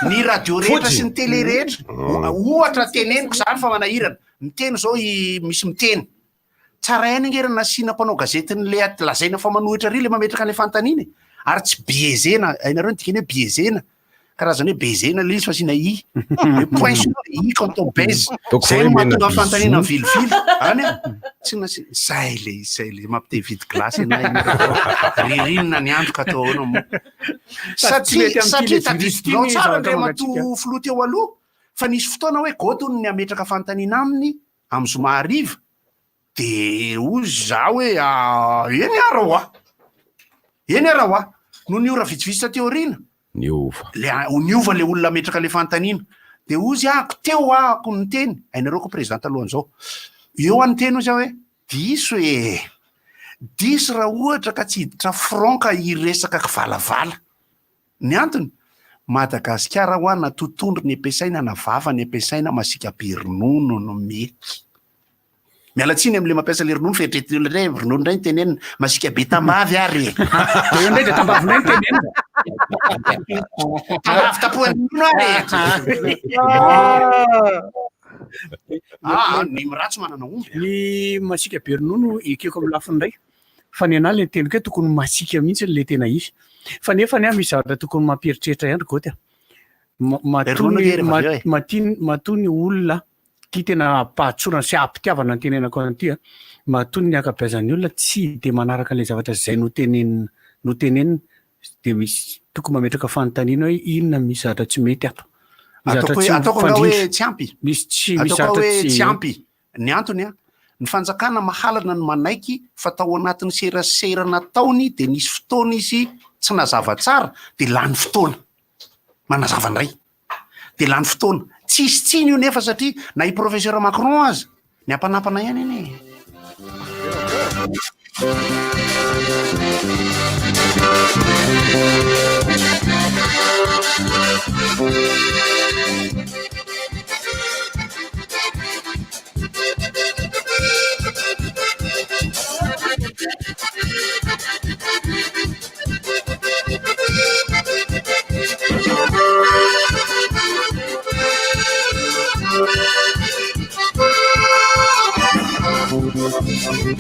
ny radio rehetra Fotsy. sy ny télé rehetra. Ohatra teneniko izany fa manahirana. Miteny izao i misy miteny. Tsara ihany ange raha nasiana mpanao gazetin'ilay at- lazaina fa manohitra ary ilay mametraka an'ilay fanontaniana e. Ary tsy biaisena, hainareo ny dikany hoe biaisena? Karazana hoe baisena ilay izy fa asiana i. Le point sur le i quand on baise. Ataoko Zay hoe no mena mahatonga ny fanontaniana bisou. mivilivily. Any a. Tsy nasi- zay le izy, zay le mampite hividy glace ianah iny. Ririnina ny andro ka atao ahoana moa. Sady tsy mety Satria amin'ity satria le virus ity tadidinao ny tsara zavatra Andriamatoa mangatsiaka. filoha teo aloha fa nisy fotoana hoe goty hono ny hametraka fanontaniana aminy amin'ny zoma hariva. De hoy za hoe eny ara hoa! Eny ara hoa! Nony ora vitsivitsy taty aoriana, Niova. le niova le olona nametraka le fanontaniana. De hozy ahako teo ahako niteny, hainareo koa président talohan'izao. Eo aho niteny hozy aho hoe diso e! Diso raha ohatra ka tsy hiditra front ka hiresaka kivalavala. Ny antony? Madagasikara hoa na totondry ny ampiasaina na vava ny ampiasaina masiaka be ronono no mety. Miala tsiny amle mampiasa le ronono fa eritreretin'ny olona indray ronono indray no tenenina. Masiaka be tambavy ary e. De eo indray de tambavy indray no tenenina. Tambavy tapohan'ny ronono ary e. Ah, ny miratsy manana omby. Ny masiaka be ronono ekeko amin'ny lafiny iray. Fa ny anah le niteniko hoe tokony masiaka mihitsy le tena izy. Fa nefa anie misy zavatra tokony mampieritreritra ihany ry Goty a. Matoa ny matoa ny olona ity tena am-pahatsorana sy am-pitiavana ny tenenako an'ity a, matoa ny ankabeazan'ny olona tsy dia manaraka an'ilay zavatra izay notenenina notenenina dia misy tokony mametraka fanontaniana hoe inona misy zavatra tsy mety ato. Misy Ataoko zavatra hoe tsy ataoko angaha hoe mifandrindra. tsy ampy. Misy tsy misy Ataoko zavatra hoe tsy tsy ampy. Ny antony an, ny fanjakana mahalana no manaiky fa tao anatin'ny serasera nataony dia nisy fotoana izy tsy nazava tsara dia lany fotoana manazava indray. Dia lany fotoana. Tsisy tsiny io nefa satria na i Professeur Macron aza niampanampana ihany anie e. RTJ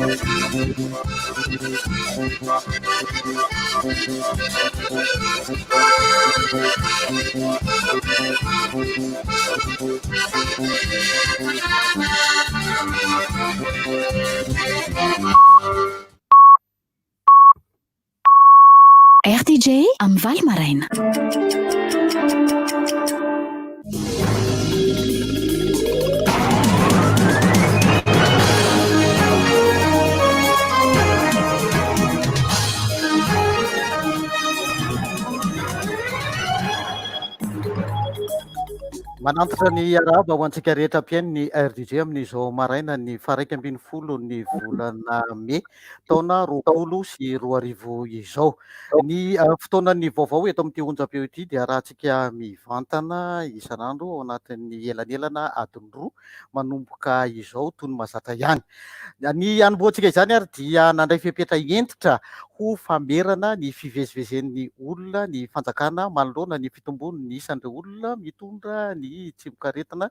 amin'ny valo maraina. Manantitra ny arahaba ho antsika rehetra mpihaino ny RDJ amin'izao maraina ny faha 11 ny volana mey taona 2020 izao. Ny fotoanan'ny vaovao eto amin'ity onjam-peo ity dia arahantsika mivantana isan'andro ao anatin'ny elanelana adiny roa manomboka izao toy ny mahazatra ihany. Ny hanombohantsika izany ary dia nandray fepetra hentitra ho famerana ny fivezivezen'ny olona ny fanjakana manoloana ny fitombon'ny isan'ireo olona mitondra ny tsimokaretina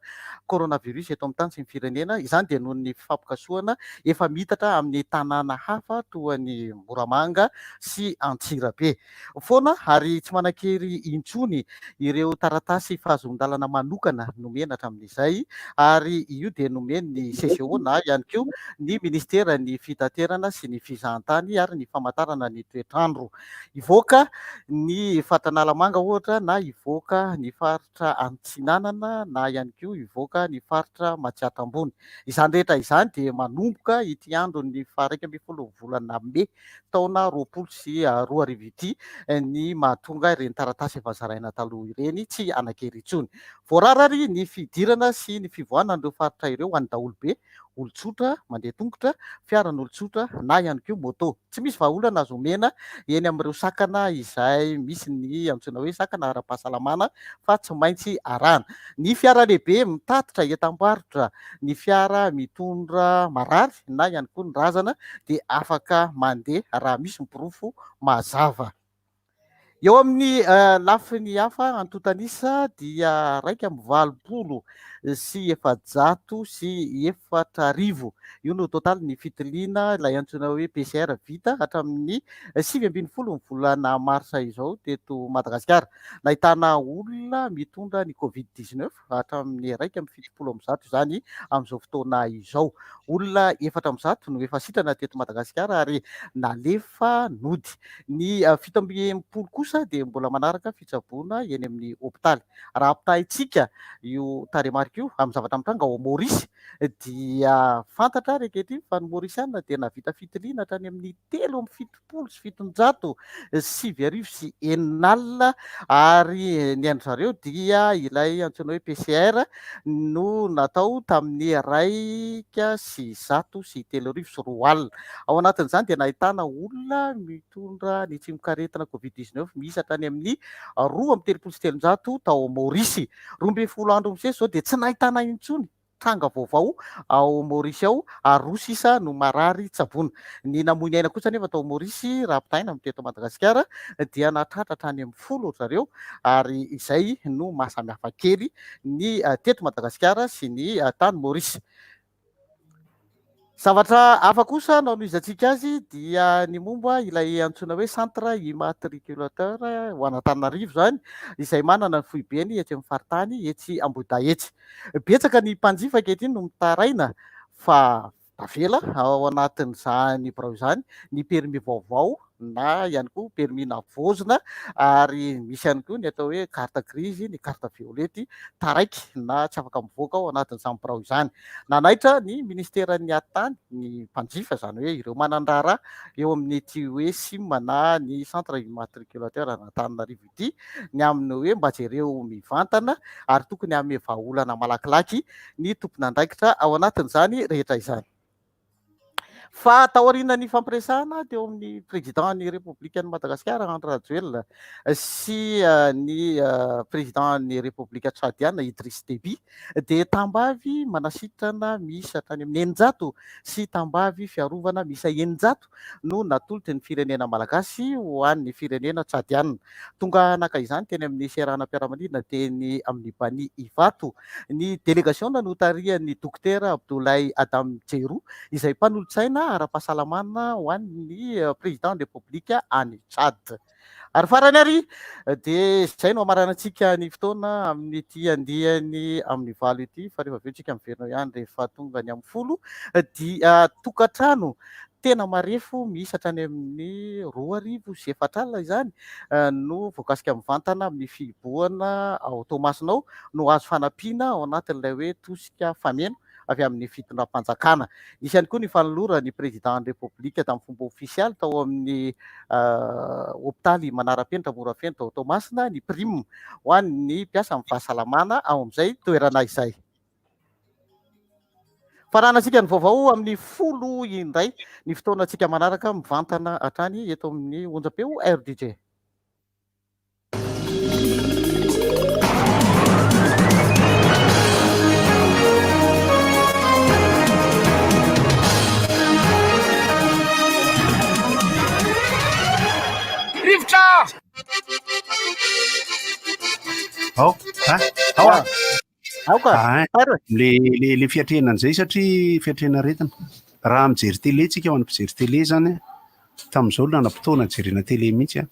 coronavirus eto amin'ny tany sy ny firenena. Izany dia noho ny fifampikasohana efa miitatra amin'ny tanàna hafa toa an'i Moramanga sy Antsirabe. Foana ary tsy manan-kery intsony ireo taratasy fahazoan-dalana manokana nomena hatramin'izay ary io dia nomen'ny CGO na ihany koa ny Ministeran'ny Fitaterana sy ny Fizahantany ary ny Famantarana ny Toetr'andro. Hivoaka ny faritra Analamanga ohatra na hivoaka ny faritra Antsinanana na ihany koa hivoaka ny faritra Matsiatra Ambony. Izany rehetra izany dia manomboka ity andron'ny faha-11 volana mey taona 2020 ity ny mahatonga ireny taratasy efa zaraina taloha ireny tsy hanan-kery intsony. Voarara ary ny fidirana sy ny fivoahana an'ireo faritra ireo ho an'ny daholobe, olon-tsotra mandeha tongotra, fiaran'olon-tsotra na ihany koa moto. Tsy misy vahaolana azo omena eny amin'ireo sakana izay misy ny antsoina hoe sakana ara-pahasalamana fa tsy maintsy arahana. Ny fiara lehibe mitatitra entam-barotra, ny fiara mitondra marary na ihany koa ny razana dia afaka mandeha raha misy ny porofo mazava. Eo amin'ny lafiny hafa antontan'isa dia 481 io no totalin'ny fitiliana ilay antsoina hoe PCR vita hatramin'ny 19 ny volana marsa izao teto Madagasikara. Nahitana olona mitondra ny Covid 19 hatramin'ny 171 izany amin'izao fotoana izao. Olona 104 no efa sitrana teto Madagasikara ary nalefa nody. Ny 67 kosa dia mbola manaraka fitsaboana eny amin'ny hopitaly. Raha ampitahaintsika io tarehimarika io amin'ny zavatra mitranga ao Maorisy dia fantatra ary ankehitriny fa ny Maorisiana dia nahavita fitiliana hatrany amin'ny 673 90 ary ny an-dry zareo dia ilay antsoina hoe PCR no natao tamin'ny 2001. Ao anatin'izany dia nahitana olona mitondra ny tsimokaretina Covid 19 miisa hatrany amin'ny 332 tao Maorisy. 12 andro misesy izao dia tsy nahitana intsony tranga vaovao ao Maorisy ao ary roa sisa no marary tsaboina. Ny namoy ny aina kosa anefa tao Maorisy raha ampitahaina amin'ny teto Madagasikara dia nahatratra hatrany amin'ny 10 ry zareo ary izay no maha samihafa kely ny teto Madagasikara sy ny tany Maorisy. Zavatra hafa kosa no anohizantsika azy dia ny momba ilay antsoina hoe centre immatriculateur ho an'Antananarivo izany izay manana ny foibeny etsy amin'ny faritany etsy Ambohidahy etsy. Betsaka ny mpanjifa ankehitriny no mitaraina fa tavela ao anatin'izany birao izany ny permis vaovao na ihany koa permis navaozina ary misy ihany koa ny atao hoe carte grise, ny carte violette taraiky na tsy afaka mivoaka ao anatin'izany birao izany. Nanaitra ny ministeran'ny atitany ny mpanjifa, izany hoe ireo manan-draharaha eo amin'ity hoe sim na ny centre immatriculateur an'Antananarivo ity ny amin'ny hoe mba jereo mivantana ary tokony hanome vahaolana malakilaky ny tompon'andraikitra ao anatin'izany rehetra izany. Fa taorian'ny nifampiresahana teo amin'ny Président-n'ny Repoblikan'i Madagasikara Andry Rajoelina sy ny Président-n'ny Repoblika Tchadiana Idriss Déby dia tambavy manasitrana miisa hatrany amin'ny 600 sy tambavy fiarovana miisa 600 no natolotry ny firenena malagasy ho an'ny firenena Tchadiana. Tonga naka izany teny amin'ny seranam-piaramanidina teny amin'ny Bani Ivato ny delegasiona notarihan'ny Dokotera Abdoulaye Adam Djerou izay mpanolotsaina. fanampiana ara-pahasalamana ho an'ny Président ny Repoblika any Tchad. Ary farany ary dia izay no hamaranantsika ny fotoana amin'ity andiany amin'ny valo ity fa rehefa avy eo tsika miverina eo ihany rehefa tonga ny amin'ny folo dia tokantrano tena marefo miisa hatrany amin'ny 420 izany no voakasika mivantana amin'ny fihibohana ao Toamasina ao no azo fanampiana ao anatin'ilay hoe tosika fameno avy amin'ny fitondram-panjakana. Nisy ihany koa ny fanoloran'ny Président ny Repoblika tamin'ny fomba ofisialy tao amin'ny hopitaly Manara-penitra Morafeno tao Toamasina ny prime ho an'ny mpiasan'ny fahasalamana ao amin'izay toerana izay. Faranantsika ny vaovao amin'ny folo indray ny fotoanantsika manaraka mivantana hatrany eto amin'ny onjam-peo RDJ. Rivotra! Ao, ha, ao ah. Aoka. Ah, le le le fiatrehana an'izay satria fiatrehana aretina. Raha mijery télé tsika ho an'ny mpijery télé zany, tamin'izao nanam-potoana jerena télé mihitsy a.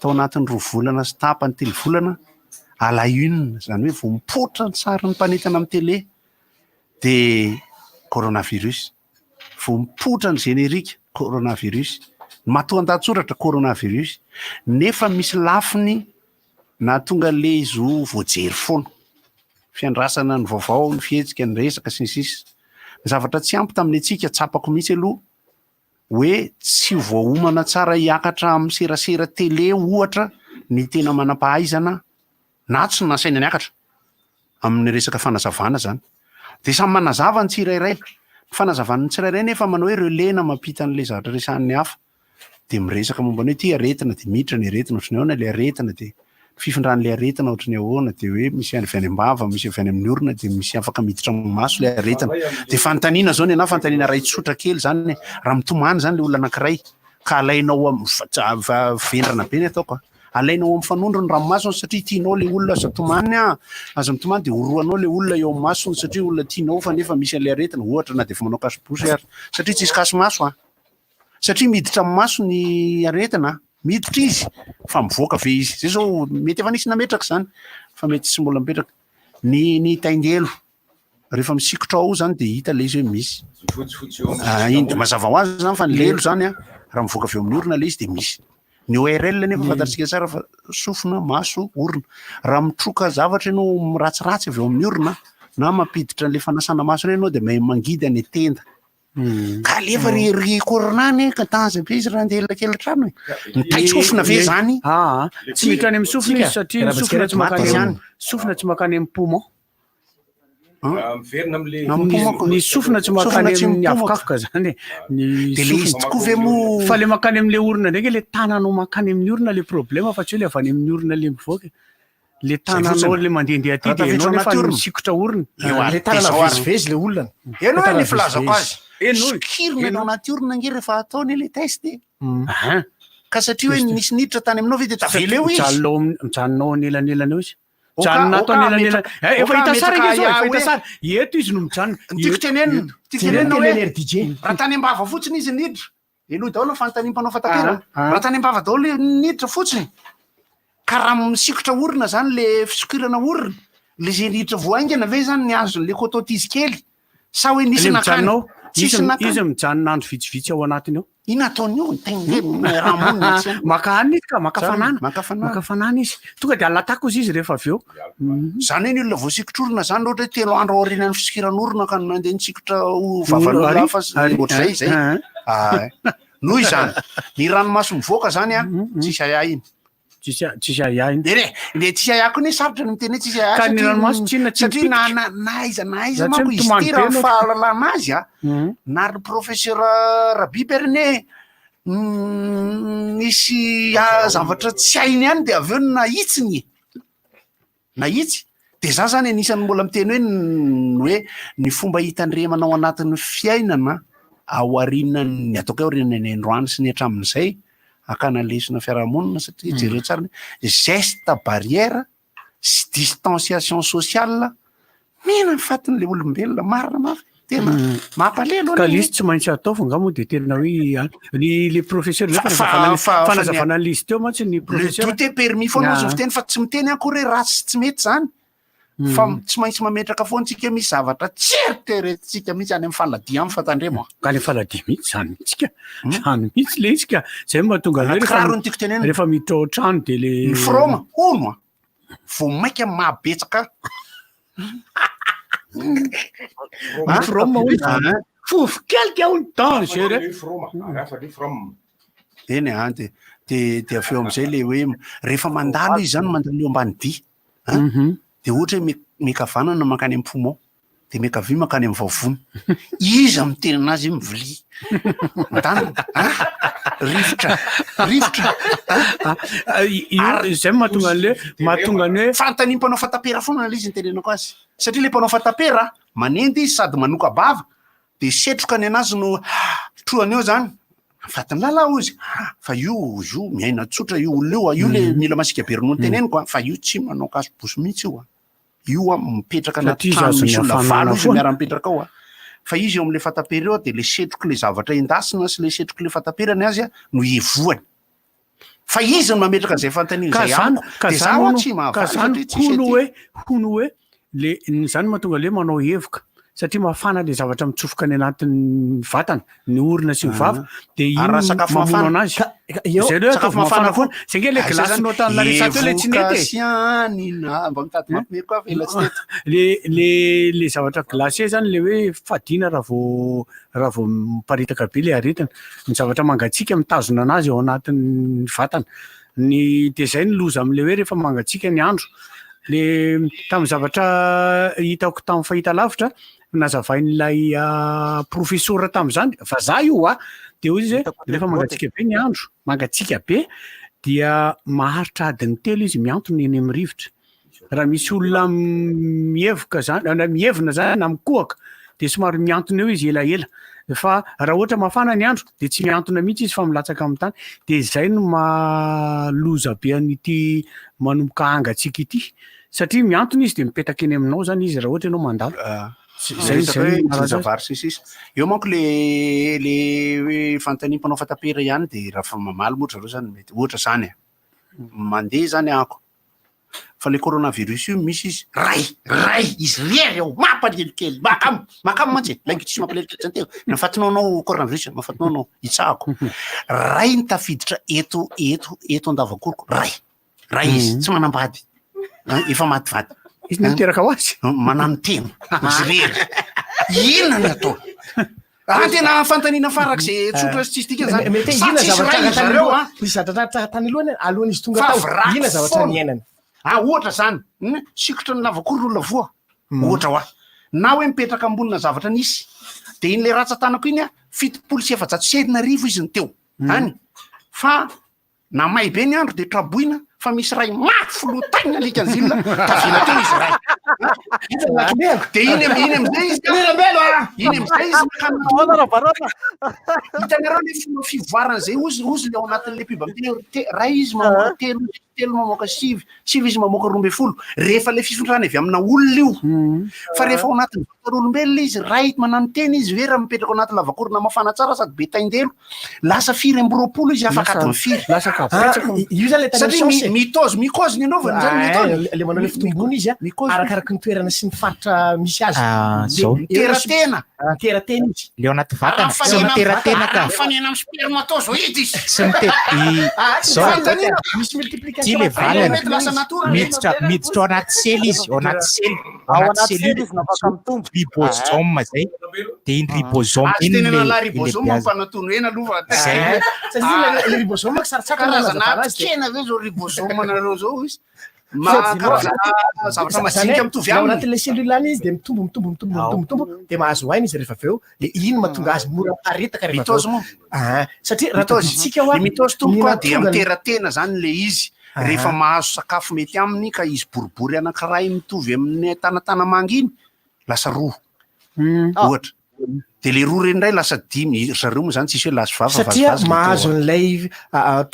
Tao anatin'ny roa volana sy tapany, telo volana, à la une, izany hoe vao mipoitra ny sarin'ny mpanentana amin'ny télé dia coronavirus. Vao mipoitra ny générique, coronavirus. Ny matoan-dahatsoratra, coronavirus. Nefa misy lafiny nahatonga an'ilay izy ho voajery foana. Fiandrasana ny vaovao, ny fihetsika, ny resaka, sy ny sisa. Ny zavatra tsy ampy tamin'ny antsika, tsapako mihitsy aloha, hoe tsy voaomana tsara hiakatra amin'ny serasera télé ohatra ny tena manam-pahaizana na tsy nasaina niakatra amin'ny resaka fanazavana zany. Dia samy manazava ny tsirairay. Ny fanazavan'ny tsirairay nefa manao hoe relais na mampita an'ilay zavatra resahan'ny hafa. Dia miresaka momba ny hoe ity aretina dia miditra ny aretina ohatry ny ahoana ilay aretina dia ny fifindran'ilay aretina ohatry ny ahoana dia hoe misy avy any am-bava, misy avy any amin'ny orona dia misy afaka miditra amin'ny maso ilay aretina. Dia fanontaniana izao ny anà, fanontaniana iray tsotra kely izany, raha mitomany izany ilay olona anankiray ka alainao am- vendrana be ny ataoko a, alainao amin'ny fanondro ny ranomasony satria tianao ilay olona aza tomany a, aza mitomany dia orohanao ilay olona eo amin'ny masony satria olona tianao fa nefa misy an'ilay aretina, ohatra na dia efa manao cache-bouche ary satria tsisy cache-maso a. Satria miditra amin'ny maso ny aretina, miditra izy fa mivoaka ve izy? Zay zao mety efa nisy nametraka izany fa mety tsy mbola mipetraka. Ny ny taingelo rehefa misikotra ao zany dia hita ilay izy hoe misy. Ah, iny dia mazava ho azy zany fa ny lelo zany an, raha mivoaka avy eo amin'ny orona ilay izy dia misy. Ny ORL nefa fantatsika tsara fa sofina, maso, orona. Raha mitroka zavatra ianao miratsiratsy avy eo amin'ny orona na mampiditra an'ilay fanasana maso ireny ianao dia mahay mangidy any an-tenda. Ka alefa ry ry corona anie ka danger be izy raha andeha ela kely trano e. Mitaitsofina ve zany? Aa, tsy miditra any amin'ny sofina izy satria ny sofina tsy mankany amin'ny sofina tsy mankany amin'ny poumon. Miverina amin'le Ny sofina tsy mankany amin'ny avokavoka zany e. Ny De le izy tokoa ve moa Fa le mankany amin'le orona ndraiky le tananao mankany amin'ny orona le problème fa tsy hoe le avy any amin'ny orona le mivoaka e. Le tananao le mandehandeha aty Raha dia tafiditra ianao nefa anaty orona. misikotra orona. Eo ary Le tanana dia izao ary. vezivezy le olona. Henoy Le ny tanana filazako vezivezy. azy. Henoy. Sokirina Henoy. ao anaty orona ange rehefa atao anie le test e. Ahan. Ka satria hoe nisy niditra tany aminao ve dia tavela eo izy. Mijanona ao amin'ny- mijanona ao anelanelana eo izy. Oka- Mijanona ato oka anelanelana. ametraka- Eh, efa oka hita sary ametraka ange izao, efa ahiahy hita hoe- sary. Eto izy no mijanona. Ny tiako Eto, tenenina, eto. tiako Jereo tenenina ny hoe tenen'i RDJ. raha tany am-bava fotsiny izy niditra, Henoy daholo ny fanontanian'ny mpanao fataperana. Ah, ah. Raha tany am-bava daholo le niditra fotsiny, ka raha misikotra orona zany le fisokirana orona, le zay niditra vao haingana ve zany ny azon'le coton-tige kely? Sa hoe nisy Le nakany? mijanona ao, Tsisy izy, nakany. izy mijanona andro vitsivitsy ao anatiny ao. Inona ataony eo? Ny taingeny, raha monina tsy any. Maka hanina izy ka, maka Zany, fanana. maka fanana. Maka fanana izy. Tonga dia alatako izy izy rehefa avy eo. Zany hoe ny olona voasikotr'orona zany raha ohatra hoe telo andro aorianan'ny fisikiran'orona ka nandeha nisikotra ho vavan'olona Ary- hafa sy ary- ohatr'izay izay. ah, Ah, noho izany, ny ranomaso mivoaka zany an, tsisy ahiahy iny. Tsisy tsisy ahiahy iny. Eny e, le tsisy ahiahy koa anie sarotra ny miteny hoe tsisy ahiahy Ka ny satria ranomaso tsy inona, tsy satria na mipitika. na na aiza na aiza Za tsy manko izy mitomany ity be raha ny loatra. fahalalana azy an, Mhm. na ry professeur Rabiby ary anie nisy zavatra tsy hainy ihany dia avy eo nahitsiny e. Nahitsy. Dia za zany anisan'ny mbola miteny hoe ny hoe ny fomba hitandremana ao anatin'ny fiainana aorianan'ny ataoko hoe aorianan'ny androany sy ny hatramin'izay hakana lesona fiarahamonina satria jereo tsara ny geste barrière sy distanciation sociale mena ny fatin'ilay olombelona marina mafy. Tena mampalelo Ka le izy tsy maintsy atao fa nga moa de tena hoe an- ny le professeur zay fanazavana fanazavana an'le izy teo mantsy ny Le professeur. tout est permis foana Ah. ozy fiteny fa tsy miteny akory hoe ratsy sy tsy mety zany. Fa tsy maintsy mametraka foana tsika misy zavatra tsy eritreretintsika mihitsy any amin'ny faladia any fa tandremo a. Ka le faladia mihitsy zany mihitsy ka. Zany mihitsy le izy ka. Zay no mahatonga an'ilay Anaty rehefa kiraro no tiako tenenina. rehefa miditra ao an-trano de le Ny froma hono a vao mainka mahabetsaka. Ny froma hono zany. Fofokelika hono dangereux. Eny a, de de de avy eo am'izay le hoe rehefa mandalo izy zany mandalo eo ambany dia a, de ohatra hoe miankavanana mankany amin'ny poumon, de miankavia mankany amin'ny vavony. Iza miteny anazy hoe mivilia? Mandalo a, rivotra, rivotra a. Io zay no mahatonga an'le mahatonga ny hoe Fanontanian'ny mpanao fatapera foana ilay izy nitenenako azy. Satria ilay mpanao fatapera manendy izy sady manoka-bava, de setroka ny anazy no trohany eo zany. Fatin'ny lala hozy fa io io miaina tsotra io olona io a, io le mila masiaka be ronono teneniko a, fa io tsy manao kaso-bosy mihitsy io a. Io a mipetraka anaty Satria izy trano azon'ny misy olona hafanana valo izy foana. miara-mipetraka ao a. Fa izy eo amin'le fatapera eo a, de le setroky le zavatra endasina sy le setroky le fatapera ny azy a no ivoany. Fa izy no mametraka an'izay fanontaniana Ka izay zany amiko. ka De zany zaho a hono tsy ka mahavaly zany satria tsisy hono aty. hoe hono hoe le ny zany mahatonga le manao hevoka satria mafana le zavatra mitsofoka any anatin'ny vatana, ny orona sy ny vava de Ary iny raha sakafo mamono mafana? anazy. Ka eo Zay aloha Sakafo ataovy mafana mafana foana. koa. Zay nge le Aiza glace zany? nao tamin'ny Larissa teo le tsy nety e. Evokasianina. Mba mitady mampime koa fa ela tsy teto. Le le le zavatra glacé zany le hoe fadiana raha vao raha vao miparitaka be le aretina. Ny zavatra mangatsiaka mitazona anazy ao anatin'ny vatana. Ny de zay ny loza am'le hoe rehefa mangatsiaka ny andro. Le tamin'ny zavatra hitako tamin'ny fahitalavitra nazavain'ilay professeur tamin'izany, vazaha io a, de hoy izy hoe rehefa mangatsiaka be ny andro, mangatsiaka be dia maharitra adiny telo izy mihantona eny amin'ny rivotra. Raha misy olona mihevoka zany, na mihevina zany na mikohaka de somary mihantona eo izy elaela. Fa raha ohatra mafana ny andro de tsy mihantona mihitsy izy fa milatsaka amin'ny tany. De zay no maha loza be an'ity manomboka hangatsiaka ity. Satria mihantona izy de mipetaka eny aminao zany izy raha ohatra ianao mandalo. Zay Zay hoe zay no maharatsy azy. vary sy ny sisa. Eo manko le le hoe fanontanian'ny mpanao fatapera ihany de raha fa mamaly moa ry zareo zany mety ohatra zany e. Mandeha zany ahako. Fa le coronavirus io misy izy ray ray izy rery ao mampalahelo kely makamo makamo mantsy e laingo tsisy mampalahelo kely zany teo nafatinao anao coronavirus mafatinao anao hitsahako ray ny tafiditra eto eto eto andavakoroko ray ray izy tsy manambady efa maty vady Izy no niteraka ho azy. Manano tena izy rery inona ny atao Ah, tena fanontaniana farak'izay tsotra sy tsisy dikany zany. Mety hoe Sa inona tsisy zavatra ray tany zareo aloha, a? nisy zavatra tsara tany aloha anie, alohan'izy tonga Fa tao, vraky inona zavatra foana. niainany? Ah, ohatra zany, sikotra ny lavakory ny olona voa. Ohatra hoa. Na hoe mipetraka ambonina zavatra nisy. De iny le ratsan-tanako iny a, 1470 izy ny teo. Any. Fa Namay be ny andro de traboina fa misy ray mafy filoha-taina alika ny zilona tavela teo izy ray. De iny am- iny amizay izy iny amizay izy hitanareo le fomba fivoarana zay ozy ozy le ao anatin'le pub miteny hoe ray izy mamoaka telo, telo mamoaka sivy, sivy izy mamoaka 12 rehefa le fifindrany avy amina olona io. Fa rehefa ao anatin'ny vatan'olombelona izy ray manano tena izy ve raha mipetraka ao anaty lavakorona mafana tsara sady be taindelo Lasa firy amby roapolo izy afaka adiny firy. Lasa Ah, kabetsaka. io zany le tany Satria amin'ny science e. mitôzy, mikôzy ny anaovany zany ny Ah, ataony. le manao le fitomboana izy a, Mikôzy. arakaraky ny toerana sy ny faritra misy azy. Ah, De zao. eo no Miteratena. Miteratena izy. Le ao anaty vatana, Raha tsy mifanena miteratena ka. raha mifanena amin'ny spermatozoïde izy. Tsy mite- i- Ah, tsy zao. Fanontaniana. Misy multiplication Ty le valany. valany. Mety lasa natora. Miditra miditra ao anaty sely izy, ao anaty sely, ao Ao anaty anaty sely cellule izy no afaka mitombo. ribosome zay. De iny ribosome Azo iny tenena le la le ribosome biazy. mampanatono hena aloha fa Zay. Satria le ribosome sarotsarotra ny karazana manazava azy de kena ve zao ribosome nareo zao izy? Ma Zany karazana zavatra hoe madinika mitovy ao aminy. anatin'le cellule any izy de mitombo mitombo mitombo mitombo mitombo de mahazo aina izy rehefa avy eo de iny mahatonga azy mora miparitaka rehefa avy Mitôzy eo. moa. Ah, satria raha Mitôzy. tadidintsika hoa Ny mitôzy tompoko ny a dia mahatonga ny- miteratena zany le izy. Rehefa mahazo sakafo mety aminy ka izy boribory anankiray mitovy amin'ny tanatana manga iny, lasa roa. Ohatra. De le roa reny indray lasa dimy, ry zareo moa zany tsisy hoe lahy sy vavy fa Satria vazivazy le mahazo teo a. an'ilay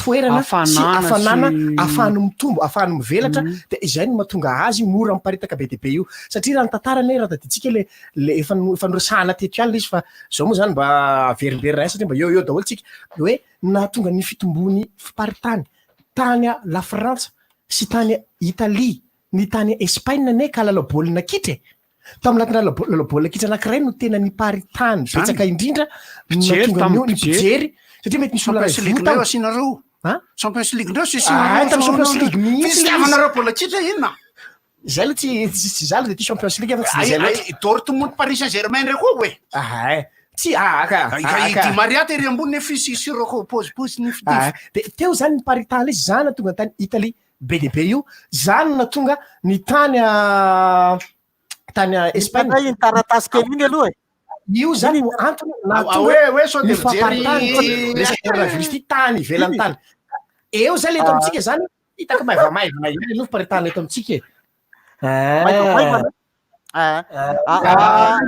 toerana sy Hafanana hafanana sy ahafahany mitombo, ahafahany mivelatra, dia izay no mahatonga azy mora miparitaka be dia be io. Satria raha ny tantara anie raha tadidintsika le le efa efa noresahana teto ihany le izy fa zao moa zany mba averimberina ihany satria mba eo eo daholo tsika, hoe nahatonga ny fitombon'ny fiparitany tany Lafrantsa sy tany Italia ny tany Espaina anie ka lalao baolina kitra e! Tamin'ny anatin'ny lalao lalao baolina kitra anankiray no tena niparitany betsaka indrindra no Mpijery nahatonga tamin'ny ny ny mpijery. mpijery satria mety misy olona Champions iray League voa indray tao. asianareo. An? Champions League indray Ah, asianareo. tamin'ny Champions League mihitsy ilay izy. Fitiavanareo baolina kitra inona? Zay aloha tsy tsy tsy za aloha de tia Champions League fa tsy de Ay, zay loatra. ay, Dortmund Paris Saint-Germain ndray koa oe. Ah, ay. Tsy ah ka. Ay, Ah, ka i ka. Di Maria tery ambony nefa izy siroko paozipaozy ny Ah, fitify. de teo zany niparitahana izy, zany nahatonga ny tany Italie be dia be io, zany no nahatonga ny tany tany Espagne. Hitanay iny taratasy kely iny aloha e. Io zany no antony nahatonga Hoe hoe sao ny de mijery famparitahana resaka coronavirus ity tany ivelany tany. Eo zany eto amintsika zany hitako maivamaivana ihany aloha fiparitahana eto amintsika e. Maivamaivana. Ah, ah, ah.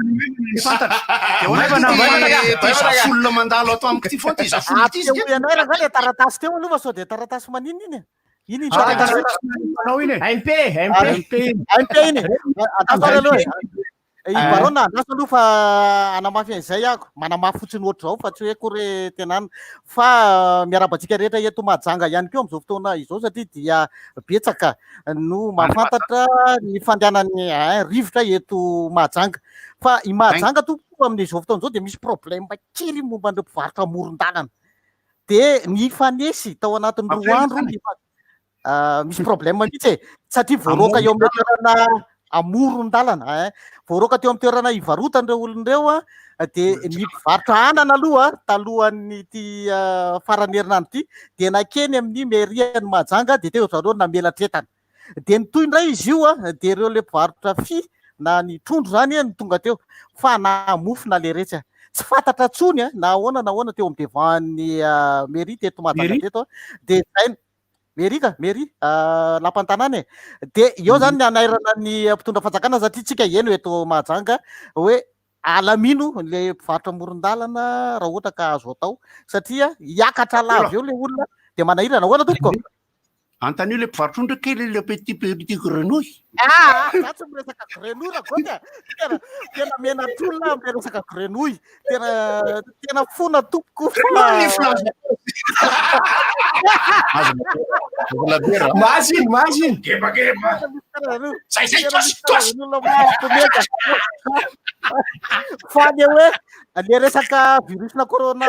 Fantatra. De ahoana ty ty zafolona mandalo ato amiko ty foana ty zafolona ty izy Asehoy anay raha le taratasy teo aloha fa sao de taratasy maninona iny e? Iny iny Ah, taratasy. taratasy iny e. MP, MP. MP iny. MP iny. Andraso ary aloha e. I Barona andraso aloha fa hanamafy an'izay aho. Manamafy fotsiny ohatr'izao fa tsy hoe akory hoe tena any. Fa miarahaba antsika rehetra eto Mahajanga ihany koa amin'izao fotoana izao satria dia betsaka no mahafantatra ny fandehanan'ny rivotra eto Mahajanga. Fa i Mahajanga tompoko amin'izao fotoana izao dia misy problème kely momba an'ireo mpivarotra amoron-dalana. Dia nifanesy tao anatin'ny roa andro misy problème mihitsy e, satria voaroaka eo amin'ny toerana amoron-dalana ein, voaroaka teo amin'ny toerana ivarotana ireo olona ireo an, dia ny mpivarotra anana aloha talohan'ity faran'ny herinandro ity dia nankeny amin'ny mairie an'i Mahajanga dia teo zareo namelatra entana. Dia nitohy indray izy io an, dia ireo ilay mpivarotra fy na ny trondro izany no tonga teo fa na mofo na leretsy an. Tsy fantatra intsony an, na ahoana na ahoana teo amin'ny devant-n'ny mairie teto Mahajanga teto an, dia izay Mairie ka, mairie, lapan'ny tanàna e. Dia eo zany ny hanairana ny mpitondra fanjakana satria tsika heno eto Mahajanga hoe alamino le mpivarotra amoron-dalana raha ohatra ka azo atao satria hiakatra lava eo le olona dia manahirana. Ahoana tompoko? Antanio le mpivarotra ondry quel est le petit petit grenouille? Ah, za tsy miresaka grenouille Ragoty a. Tena tena menatr'olona aho amin'ilay resaka grenouille. Tena tena fona tompoko fa Grenouille ny filaza. Mazy iny, mazy iny. Gebageba. Zay zay Tena tosy misy tosy. karazan'olona mampiomehy. Fa le hoe le resaka virus-na corona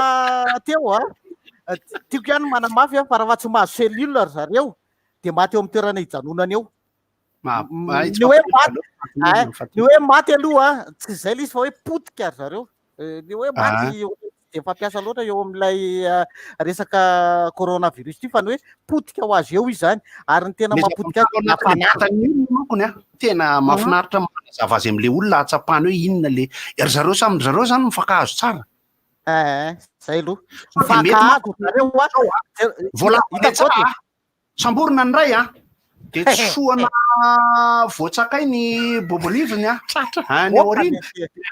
teo a, tiako ihany manamafy a, fa raha tsy mahazo cellule ry zareo dia maty eo amin'ny toerana hijanonany eo. Ny hoe maty, ny hoe maty aloha tsy izay ilay izy fa hoe potika ry zareo. Ny hoe maty tsy dia fampiasa loatra eo amin'ilay resaka coronavirus ity fa ny hoe potika ho azy eo izy izany ary ny tena mahapotika azy dia hafanana. Manokony a, tena mahafinaritra manazava azy amin'ilay olona hahatsapany hoe inona le ry zareo samy ry zareo izany mifankahazo tsara. Eh, zay aloha. Sao dia mety Mifankahazo zareo a. Voalavo Hitako tsara zao a. Samborina ny ray a. Dia tsofohana voatsakay ny boboliviny a. Any aoriana.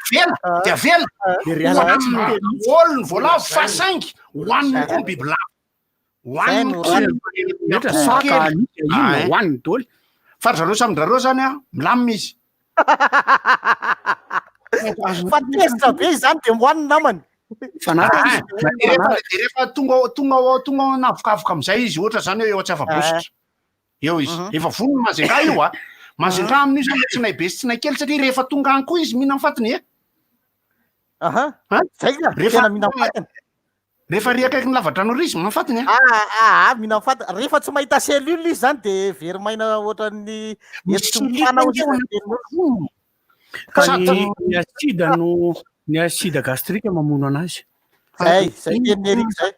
Avela, dia avela. Hoaniny ny voalavo fa saingy hoaniny koa ny bibilava. Hoaniny koa ny Ohatra saka, alika, inona, hoaniny daholo. Fa ry zareo samy zareo zany a, milamina izy. Fa tezitra be izany dia hoaniny namany. Ah, de rehefa de rehefa tonga ao tonga ao tonga ao anavokavoka amizay izy ohatra zany hoe eo Antsiafabositra. Eo izy. Efa vonona Majunga io a. Majunga amin'io zany tsy nay be sy tsy nay kely satria rehefa tonga any koa izy mihinam fatiny e. Aha. Zay ka, Rehefa tena mihinam fatiny. Rehefa ry akaiky ny lavadrano ry izy mihinam fatiny a. Ah, ah, ah, mihinam fatiny. Rehefa tsy mahita cellule izy zany de very maina ohatran'ny Misy eto cellule mifana ange ao ohatran'ny anaty Ka Sady ny ny acide no ny acide gastrique mamono anazy. Zay, zay tenin'i Eric zay.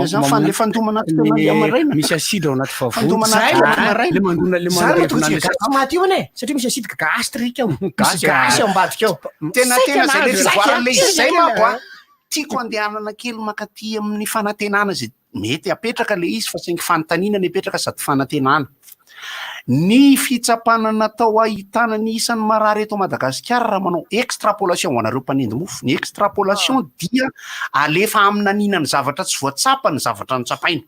Zany fa le fandomana anaty tena maraina. Misy acide ao anaty vavony. Fandomana Zay anaty no- tena maraina. Le mandona le Zany no mandevona tonga le tsy gasy maty io anie satria misy acide gastrique ao. Misy Gasy, gasy ao ambadika ao. Tena Saika tena zay le nahazo, saika, fivoaran'le izy zay saika manko a. na- Tiako andehanana kely mankaty amin'ny fanantenana zay mety apetraka le izy fa saingy fanontaniana ny apetraka sady fanantenana. Ny fitsapana natao ahitana ny isan'ny marary eto Madagasikara raha manao extrapolation ho anareo mpanendy mofo, ny extrapolation dia alefa aminaniana ny zavatra tsy voatsapa ny zavatra notsapaina.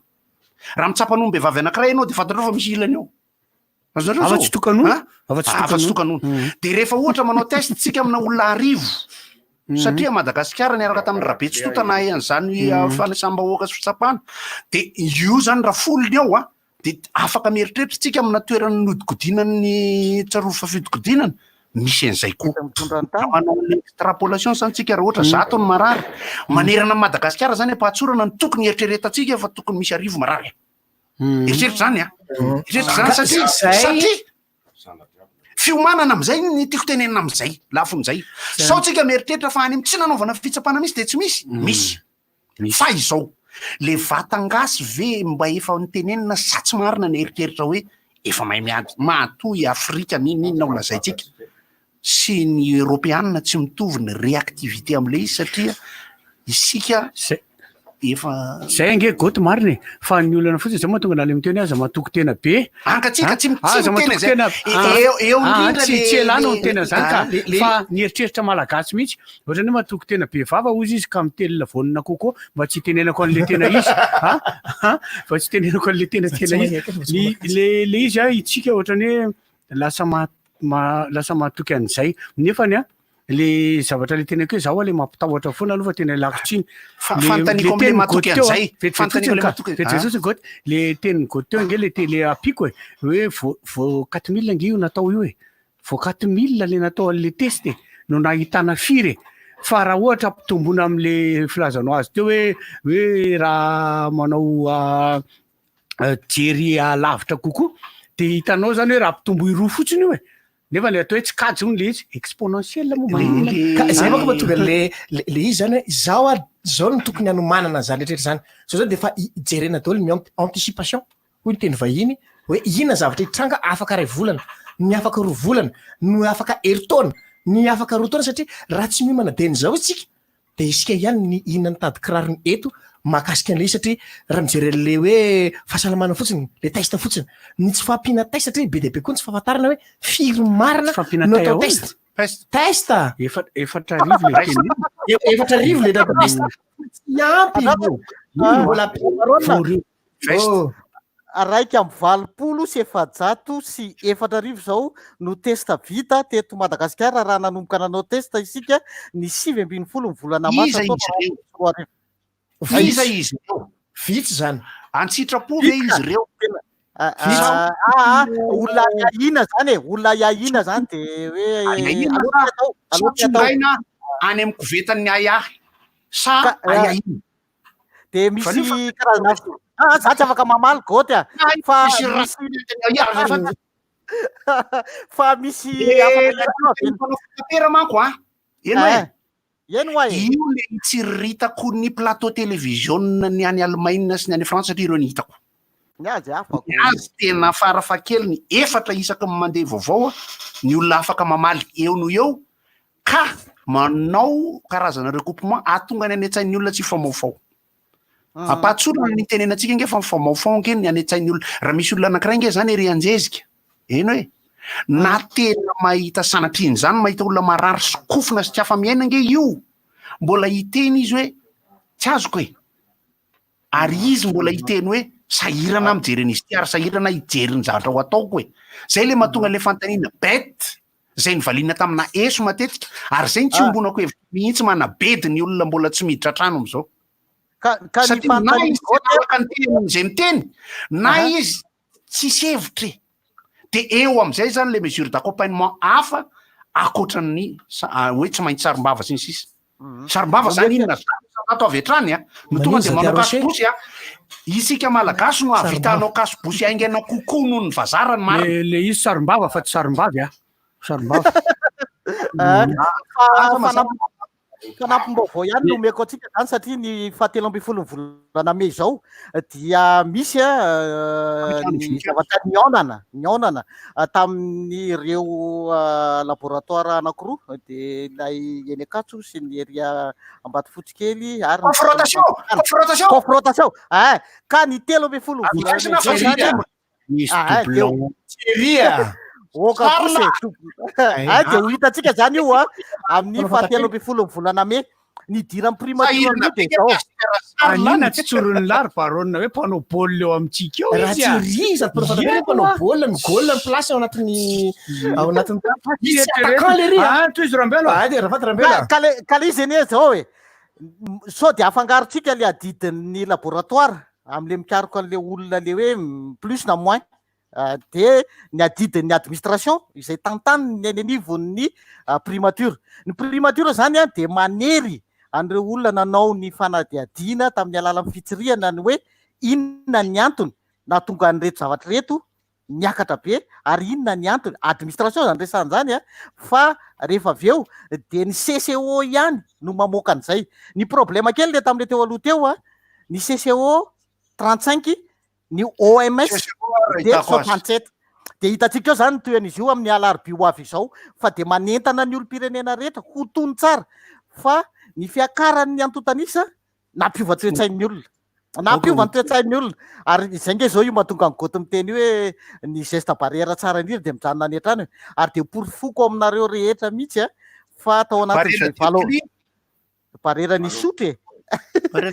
Raha mitsapa nonom-behivavy anankiray ianao dia fantatrao fa misy ilany eo. Azonareo zao? Afa-tsy tokanono. Ha? Afa-tsy Afa-tsy tokanono. tokanono. Dia rehefa ohatra manao test tsika amina olona 1000, satria Madagasikara niaraka tamin'ny Rabetsitota nahay an'izany fanisam-bahoaka sy fitsapana, dia io zany raha 10 ny ao a, dia afaka mieritreritra tsika amina toerana niodikodinan'ny tsarovy fa fiodikodinana, misy an'izay koa. Raha manao ny extrapolation zany tsika raha ohatra 100 ny marary, manerana an'i Madagasikara zany am-pahatsorana no tokony hieritreretantsika fa tokony misy 1000 marary. Eritreritra zany a. Eritreritra zany satria satria fiomanana am'izay ny tiako tenenina am'izay lafin'izay. Sao tsika mieritreritra fa any amin'ny tsy nanaovana fitsapana misy dia tsy misy. Misy. Fa izao, le vatan-gasy ve mba efa nitenenina sa tsy marina ny eritreritra hoe efa mahay miady, matoa i Afrika n'inon'inona ho lazaintsika sy ny Eoropeanina tsy mitovy ny réactivité am'le izy satria isika efa Zay ange Goty marina e, fa ny olana fotsiny zay mahatonga anà le miteny hoe aza matoky tena be. Ankatsika tsy Ah, aza miteny matoky zay. tena Eo eo indrindra tsy le tsy elà no le miteny an'izany ka, ah, le le fa ny eritreritra malagasy mihitsy, ohatran'ny hoe matoky tena be vava hozy izy ka mitelina voanina coco mba tsy hitenenako an'le tena izy a, a, mba tsy hitenenako an'le tena Za tsy tena izy. manaiky fa tsy Ny malagasy. le le izy a, itsika ohatran'ny hoe lasa ma- ma- lasa matoky an'izay, nefany a le zavatra le tenako hoe zaho le mampitahotra foana aloha fa tena ilako tsiny. Fa- Le- fanontaniako le am'le tenin'i matoky Goty teo a, an'izay. vetivety Fanontaniako fotsiny le ka, matoky- vetivety ah. fotsiny Goty, le tenin'i Goty teo ange le te- le ampiako e, hoe vao vao 4000 ange io natao io e, vao 4000 le natao an'le test e, no nahitana firy e, fa raha ohatra ampitomboina am'le filazanao azy teo hoe hoe raha manao jery alavitra kokoa de hitanao zany hoe raha ampitombo roa fotsiny io e, nefa le atao hoe tsy kajy hono le izy, exponentiel moa maninona? Ka zay manko mahatonga le le le izy zany hoe zao ary zao no tokony hanomanana an'zany rehetra zany, zao zao de efa jerena daholo ny anticipation hoy ny teny vahiny hoe inona zavatra hitranga afaka iray volana, ny afaka 2 volana, ny afaka herintaona, ny afaka 2 taona satria raha tsy miomana dieny zao isika de isika ihany ny inona ny tady kirarony eto mahakasika an'le izy satria raha mijery an'le hoe fahasalamana fotsiny le test fotsiny ny tsy fahampiana test satria be dia be koa ny tsy fahafantarana hoe firy marina Tsy fahampiana no tay atao ahoana? test test 4000 le tenenina. 4000 le natao test tsy ampy ireo mbola ampiana. Veste. 481 izao no test vita teto Madagasikara raha nanomboka nanao test isika ny 19 ny volana marsa Iza taona izy ireo? 2020. Iza izy ireo? Vitsy izany. An-tsitrapo ve izy ireo? Ah, ah, olona ahiahiana zany e, olona ahiahiana zany de hoe Ahiahiana aleo tsy atao, aleo tsy atao. Tsongaina any amin'ny kovetan'ny ahiahy sa Ka, ahiahiana? De misy Valio fa- karazana Ah, za tsy afaka mamaly Goty a. Fa Misy misy raha fa misy Eh, afaka ihany koa avy eny. mpanao fitapera manko a. Eny hoe. Eh, eny hoa e. Io le itsiriritako ny plateau télévision ny any Allemagne sy ny any Frantsa satria ireo ny hitako. Ny azy hafa ko. Ny azy tena farafahakeliny efatra isaky ny mandeha vaovao a, ny olona afaka mamaly eo no eo ka manao karazana recoupement ahatonga ny any an-tsain'ny olona tsy hifamaofao. Ampahatsorana ny itenenantsika ange fa mifamaofao ange ny any an-tsain'ny olona. Raha misy olona anankiray ange zany ery Anjezika, eny hoe, na tena mahita sanatrian'izany, mahita olona marary sy kofona sy tsy afa-miaina ange io, mbola hiteny izy hoe tsy azoko e. Ary izy mbola hiteny hoe sahirana aho mijery an'izy ity ary sahirana aho hijery ny zavatra ho ataoko e. Zay le mahatonga le fanontaniana bête zay nivaliana tamina eso matetika ary zay ny tsy iombonako hevitra mihitsy manabedy ny olona mbola tsy miditra an-trano amin'izao. Ka ka ny Satria na fanontaniana izy tsy hanaraka ny teny izay miteny na izy tsisy hevitra e. De eo amin'izay zany le mesure d'accompagnement hafa ankoatran'ny hoe tsy maintsy sarom-bava sy ny sisa. Sarom-bava zany inona 100% avy hatrany a, no tonga de manao kasibosy a. Isika Malagasy no hahavita hanao kasibosy haingana kokoa noho ny vazaha raha ny marina. Le le izy sarom-bava fa tsy sarom-bavy a. Sarom-bava. Fa fanampim-baovao ihany no omeko antsika zany satria ny fahatelo ambin'ny folo ny volana mey izao dia misy ny zavatra nihaonana nihaonana tamin'ireo laboratoara anankiroa dia ilay eny Ankatso sy ny ery Ambatofotsikely ary ny Confrontation! Confrontation! Confrontation! Eh, ka ny 13 ny volana mey izao zany. Misy Ah, doublon. Thierry a! Oka kosa e, Ay dia ho hitantsika zany io a amin'ny fahatelo ambin'ny folo ny volana mey. Ny idiran'ny primature amin'io dia izao. Anina tsy tsoron'ny lary baronina hoe mpanao baolina eo amintsika eo Raha izy a. Thierry sady mpanao fantatrao mpanao baolina, ny goal ny place ao anatin'ny ao anatin'ny Izy tsy attaquant le ry a. Ah, tohizo Rambelo. Ah, dia Rafaty Rambelo. Ka le ka le izy anie zao e. Sao dia afangarontsika le adidin'ny laboratoire amin'le mikaroka an'le olona le hoe plus na moins. Dia ny adidin'ny administration izay tantaniny eny anivon'ny primature. Ny primature zany dia manery an'ireo olona nanao ny fanadihadiana tamin'ny alalan'ny fitsirihana ny hoe inona ny antony nahatonga an'ireto zavatra ireto niakatra be ary inona ny antony. Administration zany resahana izany fa rehefa avy eo dia ny CCO ihany no mamoaka an'izay. Ny problème kely le tamin'le teo aloha teo, ny CCO 35 ny OMS dia 67. Dia hitantsika eo izany ny tohin'izy io amin'ny alarobia ho avy izao fa dia manentana ny olom-pirenena rehetra ho tony tsara fa ny fiakaran'ny antontan'isa nampiova toe-tsain'ny olona. Nampiova ny toe-tsain'ny olona. Ary izay nge izao io mahatonga an'i Goty miteny hoe ny geste barrière tsara indrindra dia mijanona any an-trano e. Ary dia porofoko aminareo rehetra mihitsy fa tao anatin'izay valo Barera-n'Isotry e. Fa le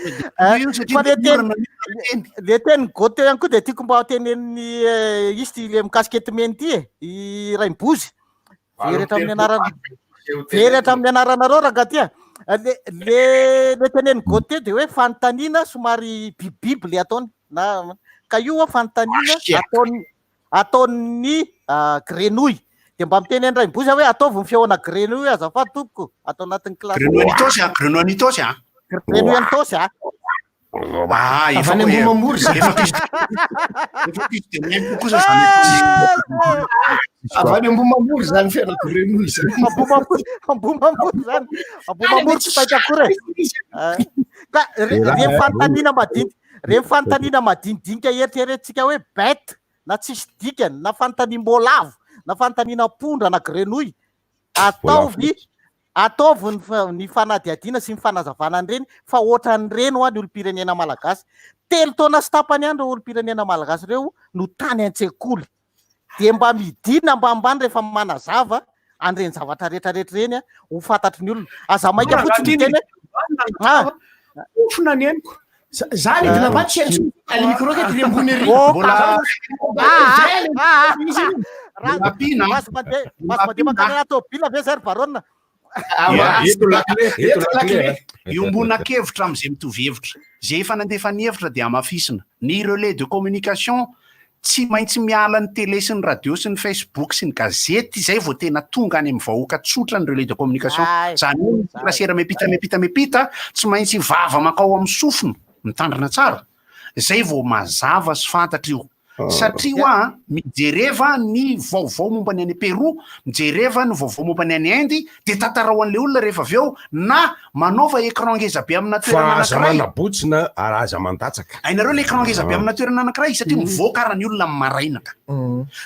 teny le tenin'i Goty teo ihany koa dia tiako mba tenenin'i izy ity le mikasika ety mena ity e, i Rainibozy. Very hatramin'ny anarana very hatramin'ny anaranareo rangahy ty a. Le le le tenenin'i Goty teo dia hoe fanontaniana somary bibibiby le ataony na ka io a fanontaniana ataony ataon'ny grenouille. Dia mba miteny an'i Rainibozy aho hoe ataovy ny fihaonana grenouille azafady tompoko ato anatin'ny classe. Grenouille an'Itaosy a, grenouille an'Itaosy a. Grenouille an'Itaosy a. Ah, Avy efa any Ambohimamory zany. Efa plus efa plus de même kosa zany. Avy any Ambohimamory zany fiainana grenouille zany. Ambohimamory, Ambohimamory zany. Ambohimamory tsy taitra akory e. Ka reny fanontaniana madinika, reny fanontaniana madinidinika eritreretintsika hoe bête na tsisy dikany, na fanontaniam-boalavo, na fanontaniana ampondra na grenouille, ataovy ataovy ny ny fanadihadiana sy ny fanazavana an'ireny fa ohatran'ireny hoa ny olom-pirenena malagasy. Telo taona sy tapany ihany ireo olom-pirenena malagasy ireo no tany an-tsekoly. Dia mba midina mba ambany rehefa manazava an'ireny zavatra rehetrarehetra ireny ho fantatry ny olona. Aza maika fotsiny miteny hoe ah. Fofona ny henoko. Za ny dina mba tsy haiko le micro ke ty ambony ery. Mbola Ampiana. Mahazo mandeha mahazo mandeha mankany anaty tômôbila ve zay ry Baronne? Eto la clé, eto la clé. Iombona-kevitra amin'izay mitovy hevitra. Izay efa nandefa ny hevitra dia hamafisina. Ny relais de communication tsy maintsy miala ny télé sy ny radio sy ny facebook sy ny gazety izay vao tena tonga any amin'ny vahoaka tsotra ny relais de communication. Izany hoe ny serasera miampita miampita miampita tsy maintsy vava mankao amin'ny sofina, mitandrina tsara, izay vao mazava sy fantatra io. Satria hoa mijereva ny vaovao momba ny any Pérou, mijereva ny vaovao momba ny any Inde, dia tantarao an'ilay olona rehefa avy eo, na manaova écran ngeza be amina toerana Fa aza anankiray. manabotsina ary aza mandatsaka. Hainareo ilay écran ngeza be amina toerana anankiray satria mivoaka ara ny olona amin'ny maraina ka.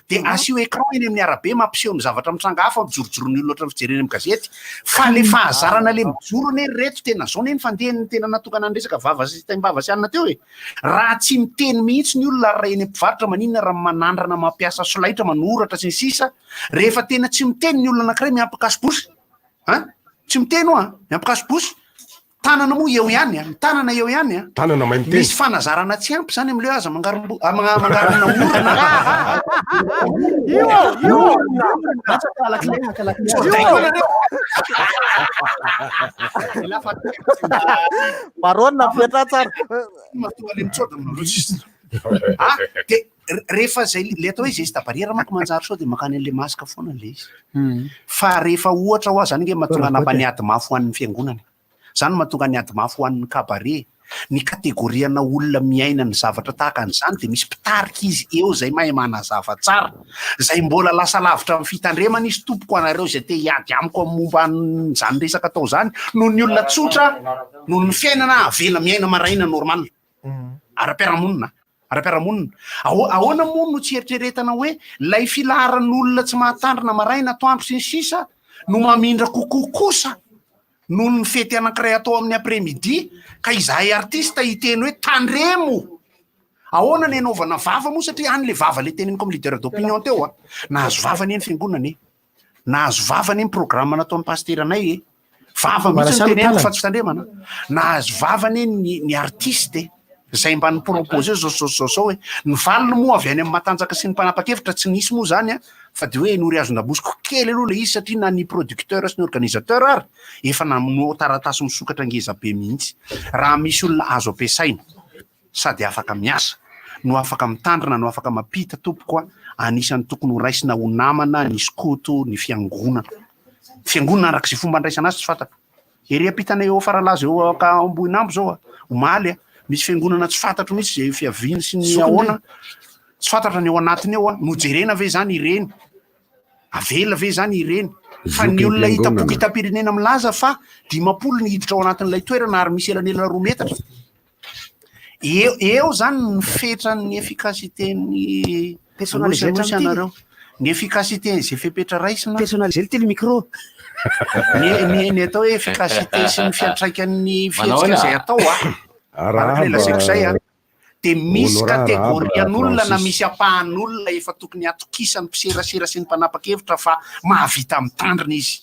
Dia asio écran eny amin'ny arabe mampiseho ny zavatra mitranga hafa mijorojoro ny olona ohatran'ny fijerena amin'ny gazety. Fa le fahazarana le mijoro anie ry reto tena zao anie ny fandehany tena natokana ny resaka vava sy taim-bava sy anona teo e. Raha tsy miteny mihitsy ny olona ary raha eny am-pivarotra maninona raha manandrana mampiasa solaitra manoratra sy ny sisa rehefa tena tsy miteny ny olona anankiray miampy kasibosy an! Tsy miteny hoa miampy kasibosy tanana moa eo ihany an! Ny tanana eo ihany an! Tanana mahay miteny. Misy fanazarana tsy ampy zany amle aza mangarom-bo mangarona orona. Io io Baronne mipetraha tsara. Mahatonga le mitsoda aminareo tsisy. Ah, de rehefa zay le atao hoe geste barrière manko manjary sao de mankany an'le masque foana le izy. Fa rehefa ohatra hoa zany nge mahatonga anamba ny ady mafy ho an'ny fiangonana. Zany mahatonga ny ady mafy ho an'ny cabaret. Ny kategoriana olona miaina ny zavatra tahaka an'izany dia misy mpitarika izy eo izay mahay manazava tsara. Izay mbola lasa lavitra amin'ny fitandremana izy tompoko anareo izay te hiady amiko amin'ny momba an'izany resaka atao izany noho ny olona tsotra noho ny fiainana avela miaina maraina normal ara-piarahamonina ara-piarahamonina. Ahoana moa no tsy eritreretana hoe ilay filaharan'olona tsy mahatandrina maraina atoandro sy ny sisa no mamindra kokoa kosa noho ny fety anankiray atao amin'ny après midi ka izahay artiste hiteny hoe tandremo! Ahoana ny anaovana vava moa satria any le vava le teneniko amin'ny leader d'opinion teo a. Nahazo vava anie ny fiangonana e. Nahazo vava anie ny programme nataon'ny pasiteranay e. Vava mihitsy no teneniko fa tsy fitandremana. Nahazo vava anie ny ny artiste e. Zay mba ni-proposer zao zao zao zao e. Ny valiny moa avy any amin'ny matanjaka sy ny mpanapa-kevitra tsy nisy moa zany a, fa de hoe noriazon-damosiko kely aloha le izy satria na ny producteur sy ny organisateur ary efa namono taratasy misokatra ngeza be mihitsy. Raha misy olona azo ampiasaina sady afaka miasa no afaka mitandrina no afaka mampita tompoko a, anisan'ny tokony ho raisina ho namana ny skoto, ny fiangonana. Fiangonana araka izay fomba andraisana azy tsy fantako. Ery ampitanay eo Faralaza eo Ambohinambo zao a, omaly a, misy fiangonana tsy fantatro mihitsy izay fiaviany sy ny ahoana, tsy fantatra ny ao anatiny ao a, nojerena ve zany ireny? Avela ve zany ireny? Fa ny olona hitam-poko hitam-pirenena milaza fa 50 ny hiditra ao anatin'ilay toerana ary misy elanelana 2 metatra. Eo eo zany ny fetran'ny efficacité-n'ny Personnalisé Anosy hatramin'ity. anareo. Ny efficacité izay fepetra raisina. Personnalisé ity le micro. Ny ny ny atao hoe efficacité sy ny fiantraikan'ny Manao fihetsika ahoana? izay atao a. Araka ilay lazaiko izay a. Dia misy Honorat Rahaba kategorian'olona na Francis. misy ampahan'olona efa tokony hatokisan'ny mpiserasera sy ny mpanapa-kevitra fa mahavita mitandrina izy.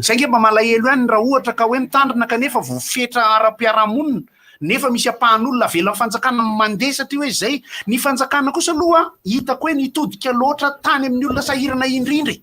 Zay nge mba malahelo ihany raha ohatra ka hoe mitandrina kanefa voafetra ara-piarahamonina nefa misy ampahan'olona avelan'ny fanjakana mandeha satria hoe zay. Ny fanjakana kosa aloha hitako hoe nitodika loatra tany amin'ny olona sahirana indrindra e.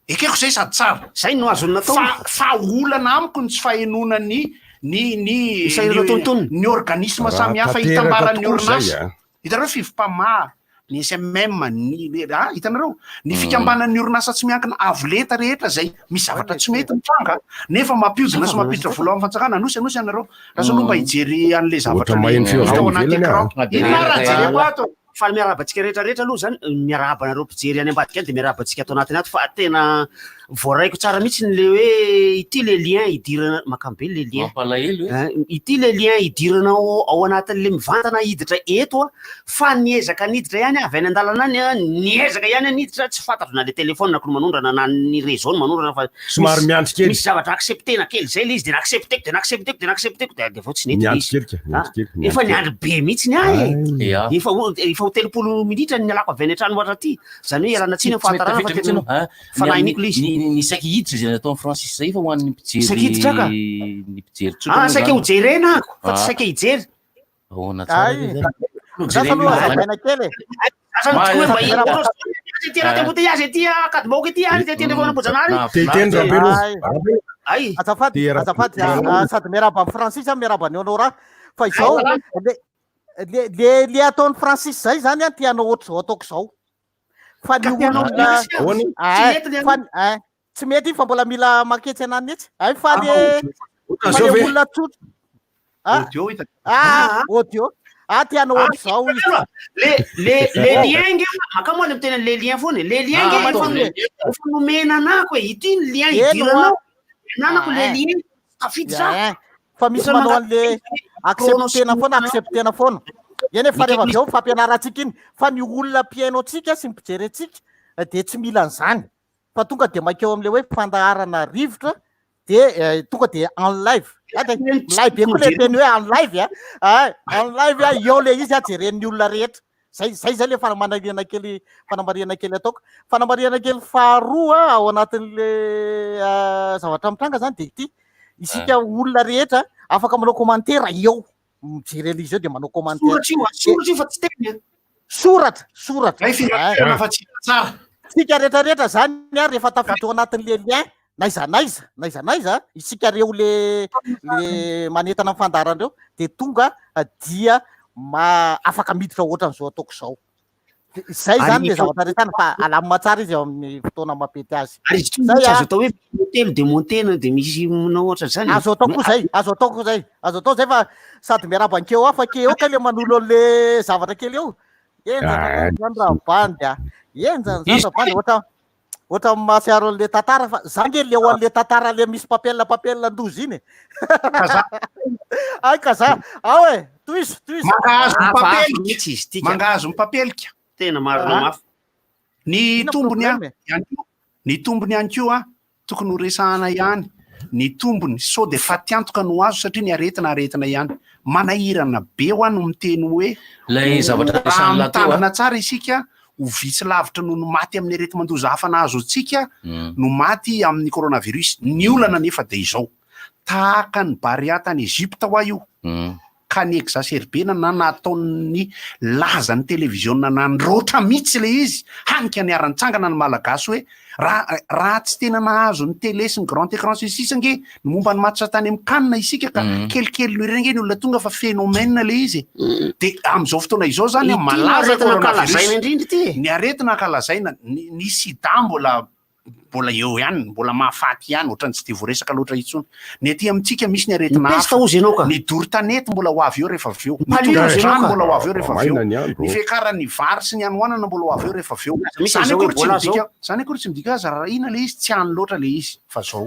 Ekeko zay sady tsara. Zay no azony natao. Fa fa olana amiko ny tsy fahenoana ny ny ny Ny sahirana tonontonony. ny organisme Raha samihafa tanteraka itambaran'ny tokoa zay orinasa. a. Hitanareo Fivmpama, ny SMM, ny ah, hitanareo? Ny fikambanan'ny orinasa tsy miankina avo lenta rehetra izay misy zavatra tsy mety mitranga nefa mampiodina sy mampiditra vola ao amin'ny fanjakana. Anosy anosy ianareo. Lasa aloha mba hijery an'ilay Ohatra zavatra maheno le feo avy hita ao any anaty ivelany écran. aho. Inona raha jereko ato? Faly miarahaba antsika rehetra rehetra aloha zany, miarahaba anareo mpijery any ambadika any dia miarahaba antsika ato anatiny ato fa tena voaraiko tsara mihitsy le hoe ity le lien idirana, makamy be le lien. Mampalahelo e. Ity le lien idirana ao ao anatin'le mivantana hiditra eto a, fa niezaka niditra ihany aho avy any an-dalana any a, niezaka ihany aho niditra, tsy fantatro na le telephone-ko no manondrana na ny réseau no manondrana fa Somary misy miandry kely. misy zavatra accepter-na kely zay le izy de na-accepter-ko de na-accepter-ko de na-accepter-ko de de avy eo tsy nety le Miandry izy. kely ka, miandry kely, miandry Efa kely. niandry be mihitsy ny ahy e. Ia. Efa ho efa ho 30 minitra ny nialako avy any an-trano hatraty. Zany hoe ialana tsiny Tsy amin'ny mety fahatarana fa tafiditra mihitsy tena ianao. Ah, ny fanahy amin'ny niko le izy. ny ny saika hiditra izay nataon'i Francis izay fa ho an'ny mpijery Saika hiditra ka. ny mpijery tsotra Ah, moa saika zany. ho jerena ako fa tsy Ah. saika hijery. Ahoana tsara Ay. ve zany? No Za jerena aloha io zany. azavaina kely e. Za zany tokoa hoe mba Mahay- ino koa aty anaty embouteillage aty Ankadimbahoaka aty ary aty Andrefan'Ambohijanahary. Te-hiteny Rambelo. Ay. Rambelo. Ay. Azafady, Te- azafady, Rambelo. ah, sady miarahaba an'i Francis aho, miarahaba an'i Honorat. Fa izao, le, le, le, le ataon'i Francis zay zany an, te hanao ohatr'izao ataoko izao. Fa ny Ka te hanao olona, mihitsy aho. Ahoana? Tsy ah, mety ny fa, anao. ah, tsy mety iny fa mbola mila maketsy anany etsy. Ay, fa le, fa Ohatran'izao le ve? olona tsotra. Ah, Audio hita. ah, audio. Ah, te hanao Ah, ohatr'izao izy. Le le le lien nge maka moa le miteny le lien foana e. Le lien nge Ah, efa ataovy le efa nomena anako e. Ity ny lien Eny hoa. idiranao. Ananako le Ah, lien tafiditra. eh. Fa misy Ohatra manao mangataka an'le acceptena foana, acceptena foana. Eny e, fa rehefa avy eo fampianarantsika iny. Fa ny olona mpihaino antsika sy ny mpijery antsika dia tsy mila an'izany. Fa tonga dia mankeo amin'ilay hoe fandaharana rivotra dia tonga dia en live. Ah, dia milay be koa le teny hoe en live a. Ah, en live a, eo le izy a, jeren'ny olona rehetra. Zay zay zay le fanamarihana kely fanamarihana kely ataoko. Fanamarihana kely faharoa ao anatin'le zavatra mitranga zany dia ity. Isika olona rehetra afaka manao commentaire eo. Mijery an'izy eo dia manao commentaire. Soratra io, soratra io fa tsy teny a. Soratra, soratra. Zay firaketana fa tsy hita tsara. Isika rehetra rehetra zany a, rehefa tafiditra ao anatin'le lien, n'aiza n'aiza, n'aiza n'aiza, isika reo le le manentana ny fandaharana reo dia tonga dia ma afaka miditra ohatran'izao ataoko izao. Zay zany le zavatra resahana fa alamina tsara izy ao amin'ny fotoana mampety azy. Ary izy ity Zay mihitsy a. azo atao hoe telo de montena de misy manao ohatran'izany. Azo atao koa zay, azo atao koa zay, azo atao zay fa sady miarahaba ankeo hafa ke eo ka le manolo an'le zavatra kely eo. Henjana zany raha bandy a. Henjana zany raha bandy ohatra ohatra mahatsiaro an'le tantara fa za nge leo an'le tantara le misy papel papel ndoza iny e. Ay ka za, ao e, tohizo tohizo. Mangahazo Hafa hafa mipapelika. mihitsy izy ity ka. Mangahazo mipapelika. Tena marina Ah. mafy. Ny Inona tombony a, problème e? ihany koa, ny tombony ihany koa tokony ho resahana ihany ny tombony sao dia fatiantoka no azo satria ny aretina aretina ihany. Manahirana be hoa no miteny hoe Ilay zavatra raha resahan'i lahy teo a. mitandrina tsara isika ho vitsy lavitra noho ny maty amin'ny areti-mandoza hafa nahazo antsika no maty amin'ny coronavirus. Ny olana anefa dia izao, tahaka ny Barea tany Egypta hoa io, ka ny exacerbena na nataon'ny lazan'ny televiziona nandroatra mihitsy ilay izy, hany ka niara-nitsangana ny Malagasy hoe raha raha tsy tena nahazo ny tele sy ny grand écran sy ny sisa ange ny momba ny match tany amin'ny CAN isika ka kelikely noho ireny ange ny olona tonga fa phénomène ilay izy e. Dia amin'izao fotoana izao izany Ity no malaza aretina coronavirus. ankalazaina indrindra ity e. Ny aretina ankalazaina, ny ny sida mbola mbola eo ihany, mbola mahafaty ihany, ohatran'ny tsy dia voaresaka loatra intsony. Ny aty amintsika misy ny aretina Ny pesta hafa. hozy ianao ka. Ny doro tanety mbola ho avy eo rehefa avy eo. Ny Palu hozy ianao tokantrano ka. mbola ho avy eo rehefa avy eo. Maina ny andro. Ny fiakaran'ny vary sy ny hanoanana mbola ho avy eo rehefa avy eo. Misy Izany an'izao akory tsy Ebola zao. midika, izany akory tsy midika aza rarahina ilay izy, tsy any loatra ilay izy fa zao.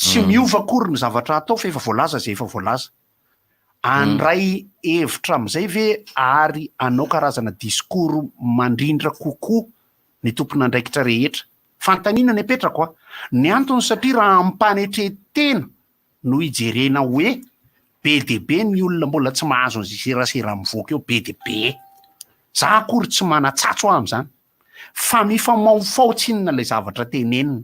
Tsy miova akory ny zavatra atao fa efa voalaza izay efa voalaza. Handray hevitra amin'izay ve ary hanao karazana discours mandrindra kokoa ny tompon'andraikitra rehetra? Fanontaniana ny apetrako a! Ny antony satria raha amim-panetren-tena no hijerena hoe be dia be ny olona mbola tsy mahazo an'izay serasera mivoaka eo, be dia be. Za akory tsy manatsatso aho amin'izany fa mifamaofao tsinona ilay zavatra tenenina.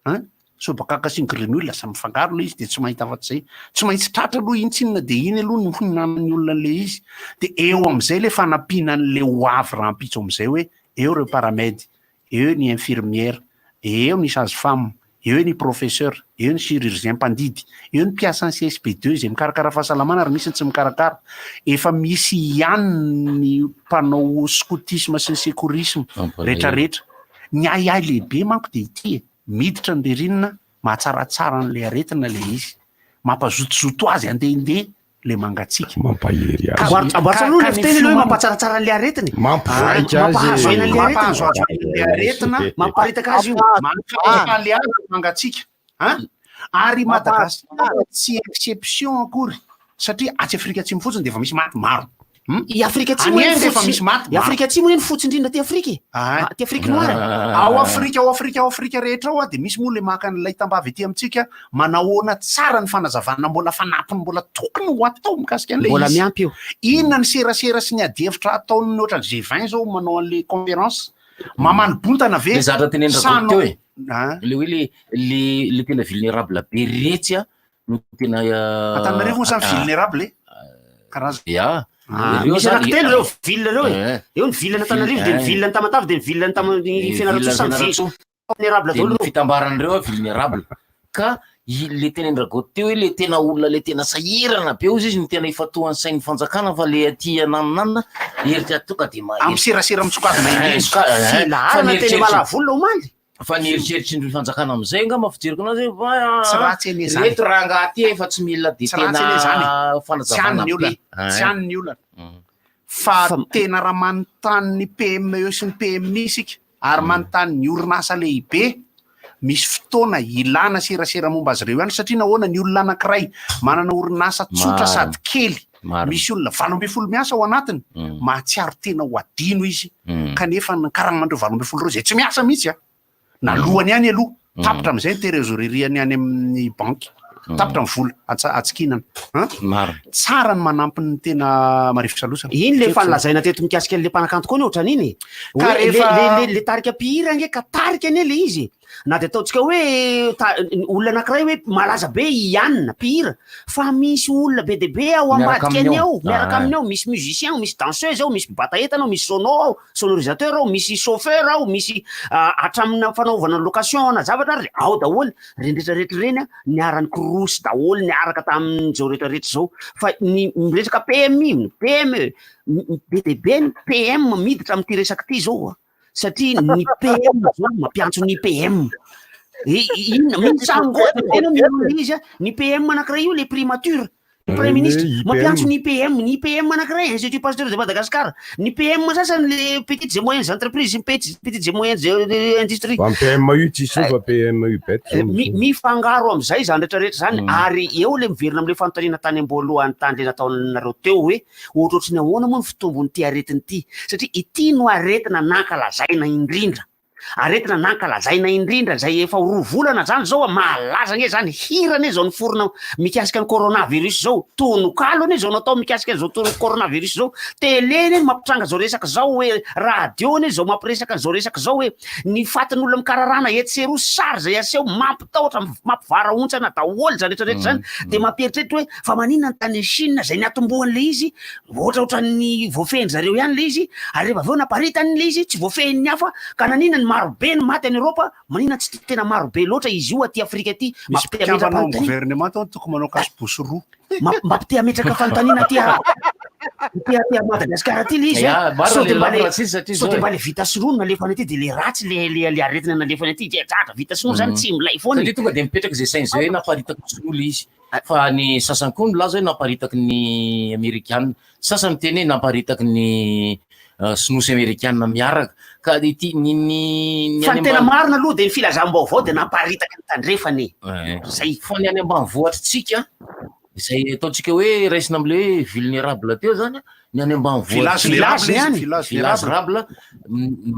An! Sobakaka sy ny grenouille lasa mifangaro ilay izy dia tsy mahita afa-tsy izay. Tsy maintsy tratra aloha iny tsinona dia iny aloha no hinanan'ny olona an'ilay izy. Dia eo amin'izay ilay fanampiana an'ilay ho avy rahampitso amin'izay hoe eo ireo paramed, eo ny infirmière, eo ny sage femme, eo ny professeur, eo ny chirurgien mpandidy, eo ny mpiasan'ny CSB deux izay mikarakara fahasalamana ary misy ny tsy mikarakara. Efa misy ihany ny mpanao scoutisme sy ny secourisme rehetrarehetra. Ny ahiahy lehibe manko dia ity e, miditra ny ririnina, mahatsaratsara an'ilay aretina ilay izy, mampazotozoto azy handehandeha ilay mangatsiaka. Mampahery azy. Amboary amboary aloha ilay fiteny aloha hoe mampatsaratsara an'ilay aretina e. Mampivaika azy. Mampahazo aina an'ilay aretina. Mampahazo azo aina ilay aretina. Mamparitaka azy io. Mampifalifaly azy ny mangatsiaka. An? Ary Madagasikara tsy exception akory satria atsy Afrika Atsimo fotsiny dia efa misy maty maro. Hmm? I Afrika Atsimo Any anie Inde efa fotsy- misy maty I Afrika Atsimo anie ny fotsy indrindra aty Afrika e. Ah. Aty Afrique noire. Ao Afrika, ao Afrika, ao Afrika rehetra ao dia misy moa le maka an'ilay tambavy aty amintsika manahoana tsara ny fanazavana mbola fanampiny mbola tokony ho atao mikasika an'ilay Mbola izy. miampy io. Inona ny serasera sy ny adihevitra ataon'ny ohatran'ny G20 zao manao an'le conférence? Mamaly bontana ve? Le zavatra tenenina Sa Rakoto teo e. Ah. Le hoe le le le tena vulnérable be retsy a no tena Antananarivo moa samy vulnérable e. Karazana. Ya. Ah, Ireo misy zany- anankitelo ireo ville ireo e. Eh. Eo ny ville an'Antananarivo, dia ny ville an'i Tamatave, dia ny ville an'i Tama- Ville Fianarantsoa samy Fianarantsoa. vulnérable Dia daholo ny ireo. fitambaran'ireo a vulnérable. Ka i le tenen-dRagoto teo hoe le tena olona le tena sahirana be ozy izy no tena ifantohan'ny sain'ny fanjakana fa le aty ananonanona herika tonga dia mahery. Amin'ny serasera misokadina Eh, indrindra. soka- eh, Filaharana fa ny teny eritreritry- Ambalavola omaly. Fa ny eritreritry ny fanjakana amin'izay angamba fijeriko anazy hoe va- Tsy ratsy anie izany. Reto rangahy aty efa tsy mila dia Tsy ratsy anie izany. tena Tsy any fanazavana ny be. olana. Tsy any ny olana. Fa tena raha manontany ny PME sy ny PMI isika ary manontany ny orinasa lehibe, misy fotoana ilana serasera momba azy ireo ihany satria nahoana ny olona anankiray manana orinasa tsotra Marina. sady kely, Marina. misy olona 18 miasa ao anatiny, mahatsiaro tena ho adino izy kanefa ny karaman'ireo 18 ireo izay tsy miasa mihitsy a, nalohany ihany aloha, tapitra amin'izay ny trésorerie-ny any amin'ny banky, tapitra ny vola atsikinana. An? Marina. Tsara ny manampy ny tena marivo salosana. Iny le efa nolazaina teto mikasika an'le mpanakanto koa ny ohatran'iny e. Ka Hoe rehefa- le tarika mpihira ange ka tarika anie le izy e. Na dia ataontsika hoe olona anankiray hoe malaza be i Anna mpihira fa misy olona be dia be ao Miaraka ambadika aminy any ao. ao, miaraka Ah. aminy ao, misy musicien ao, misy danseuse ao, misy mpibata entana ao, misy sono ao, sonorisateur ao, misy chauffeur ao, misy hatramina fanaovana location ana zavatra ary ao daholo ireny rehetra rehetra ireny a, niara-nikorosy daholo niaraka tamin'izao rehetra rehetra izao. Fa ny miresaka PMI, ny PME, be dia be ny PM miditra amin'ity resaka ity izao a. Satria ny PM zao mampiantso ny PM. Inona, mitsangoana tena ny olona izy a. Ny PM anankiray io le primature, ny premier ministre, IPM. mampiantso ny IPM, ny IPM anankiray, Institut Pasteur de Madagascar. Ny PM sasany le petites et moyennes entreprises sy ny petites et moyennes industries. Fa ny PMU tsisy io fa PMU bête zao no tonga. Mifangaro amin'izay izany rehetra rehetra izany ary eo le miverina amin'ilay fanontaniana tany am-boalohany tany le nataonareo teo hoe ohatrohatry ny ahoana moa ny fitombon'ity aretina ity satria ity no aretina nankalazaina indrindra. Aretina nankalazaina indrindra izay efa ho roa volana zany zao a, mahalaza anie zany, hira anie zao niforona mikasika ny coronavirus zao, tononkalo anie zao natao mikasika an'izao tono- coronavirus zao, tele anie no mampitranga zao resaka zao hoe, radio anie zao mampiresaka an'izao resaka zao hoe, ny fatin'olona mikararana etsy sy eroa, sary zay aseho mampitahotra, mampivarahontsana daholo zany rehetra rehetra zany, de mampieritreritra hoe fa maninona ny tany Chine zay niatombohan'le izy Ohatraohatran'ny voafehin-dry zareo ihany ilay izy, ary rehefa avy eo naparitany ilay izy, tsy voafehin'ny hafa, ka naninona ny maro be ny maty any Eoropa, maninona tsy tena maro be loatra izy io aty Afrika aty, Misy mampite mpikambana ao amin'ny hametra-panontaniana. gouvernement ao tokony manao cache-bouche roa. Mampite hametraka fanontaniana aty a- aty aty a Madagasikara aty ilay izy Ya, hoe marina sao le dia mba lafy le ratsy satria sao zao dia e. mba le vita sinoa no nalefany aty dia le ratsy le le le aretina nalefany aty dia zatra vita sinoa zany tsy milay foana e. Satria tonga dia mipetraka izay sainy izay hoe naparitaka sinoa le izy. Fa ny sasany koa milaza hoe naparitaky ny amerikana, sasany miteny hoe naparitaky ny sinoa sy amerikana miaraka. Ka ity ny ny ny Fa any ny tena ambany marina aloha dia ny filazam-baovao dia naparitaka ny tandrefana e. Eh. Zay. Fa ny any ambanivohitritsika, izay ataontsika hoe raisina amin'ilay hoe vulnérable teo zany, ny any Village ambanivohitra vulnérable Village izy, ihany. village village vulnérable. rable,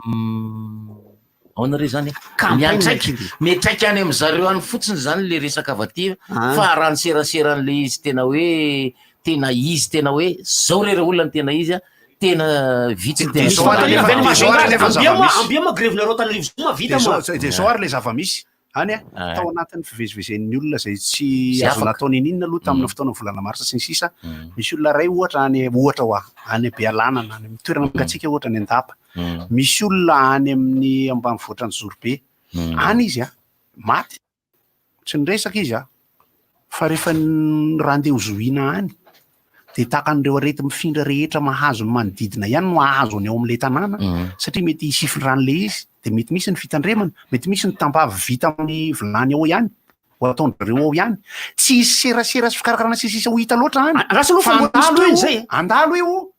mm, Ahoana re zany e? Campagne Miantraika, kely. miantraika any amin'zareo any fotsiny zany le resaka avy aty Ah. fa raha ny seraseran'le izy tena hoe tena izy tena hoe zao re re olona ny tena izy a, tena vitsy ny tena Dia zao ary Misy nefa- fanontaniana ve ny dia zao ary mahazaka nefa azy? Ambia moa, zava-misy. ambia moa grevinareo Antananarivo zoma vita Dia moa. zao dia zao ary le zava-misy any a, Ah. tao anatin'ny fivezivezen'ny olona izay tsy Izay azo afaka. natao niniana aloha tamin'ny fotoana volana marsa sy ny sisa, misy olona iray ohatra any ohatra hoa any Bealanana any amin'ny toerana mangatsiaka ohatra any Andapa, Misy olona any amin'ny ambanivohitra Anjozorobe any izy a, maty, tsy niresaka izy a, fa rehefa raha andeha ho zohiana any dia tahaka an'ireo areti-mifindra rehetra mahazo ny manodidina ihany no hahazo ny ao amin'ilay tanàna satria mety hisy hifindran'ilay izy dia mety misy ny fitandremana, mety misy ny tambavy vita amin'ny vilany ao ihany ho ataon-dry zareo ao ihany. Tsy hisy serasera sy fikarakarana sy ny sisa ho hita loatra any. Andraso aloha Fa fa mbola misy andalo tohiny io, izay e. andalo io.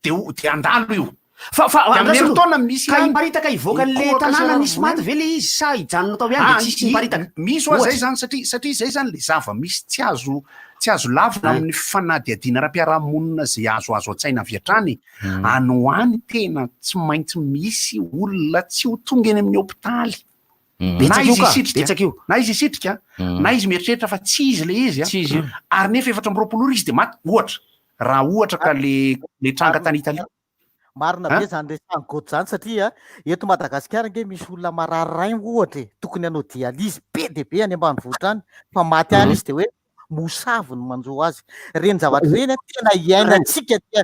de ho de handalo io. Fa fa De amin'ny andraso aloha, herintaona misy ka ihany hiparitaka hivoaka an'le mikohaka tanàna sy nisy maty ve le izy sa hijanona tao ihany de Ah, tsisy i- hiparitaka? misy hoa zay Ohatra. zany satria satria zay zany le zava-misy tsy azo tsy azo lavina Ah. amin'ny fanadihadiana ara-piarahamonina zay azoazo an-tsaina avy hatrany. Any ho any tena tsy maintsy misy olona tsy ho tonga eny amin'ny hopitaly. Na Betsaka io izy ka, hisitrika, betsaka io. na izy hisitrika, na izy mieritreritra fa tsy izy le izy a. Tsy izy io. Ary nefa 24 ora izy de maty, ohatra. Raha ohatra ka le le tranga tany Italia. Marina Hein? be zany resahan'i Goty zany satria eto Madagasikara ange misy olona marary rein ohatra e, tokony hanao dialyse be dia be any ambanivohitra any fa maty any izy de hoe mosavy no manjo azy. Ireny zavatra ireny a, tena iainantsika aty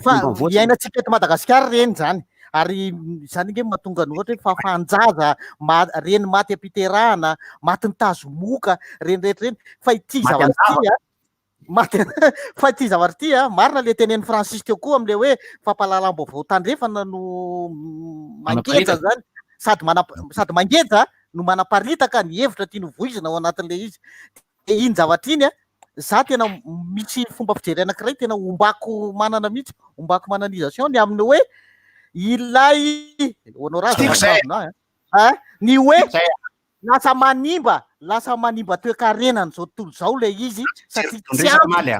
fa Ambanivohitra. iainantsika eto Madagasikara ireny zany ary zany ange mahatonga ny ohatra hoe fahafahan-jaza, ma- reny maty am-piterahana, matin'ny tazomoka, ireny rehetra ireny fa ity Maty zavatra an-dava. ity a, Maty fa ity zavatra ity a, marina le tenenin'i Francis teo koa am'le hoe fampahalalam-baovao tandrefana no mangeja Manaparitaka. zany, sady manap- sady mangeja no manaparitaka ny hevitra tiany ho voizina ao anatin'le izy. De iny zavatra iny a, za tena misy fomba fijery anankiray tena ombako manana mihitsy, ombako mananisation ny amin'ny hoe ilay honorable Tiako zay. ampahavonahy a, a, ny hoe Zay. lasa manimba, lasa manimba toekarena an'izao tontolo izao ilay izy satria tsy ampy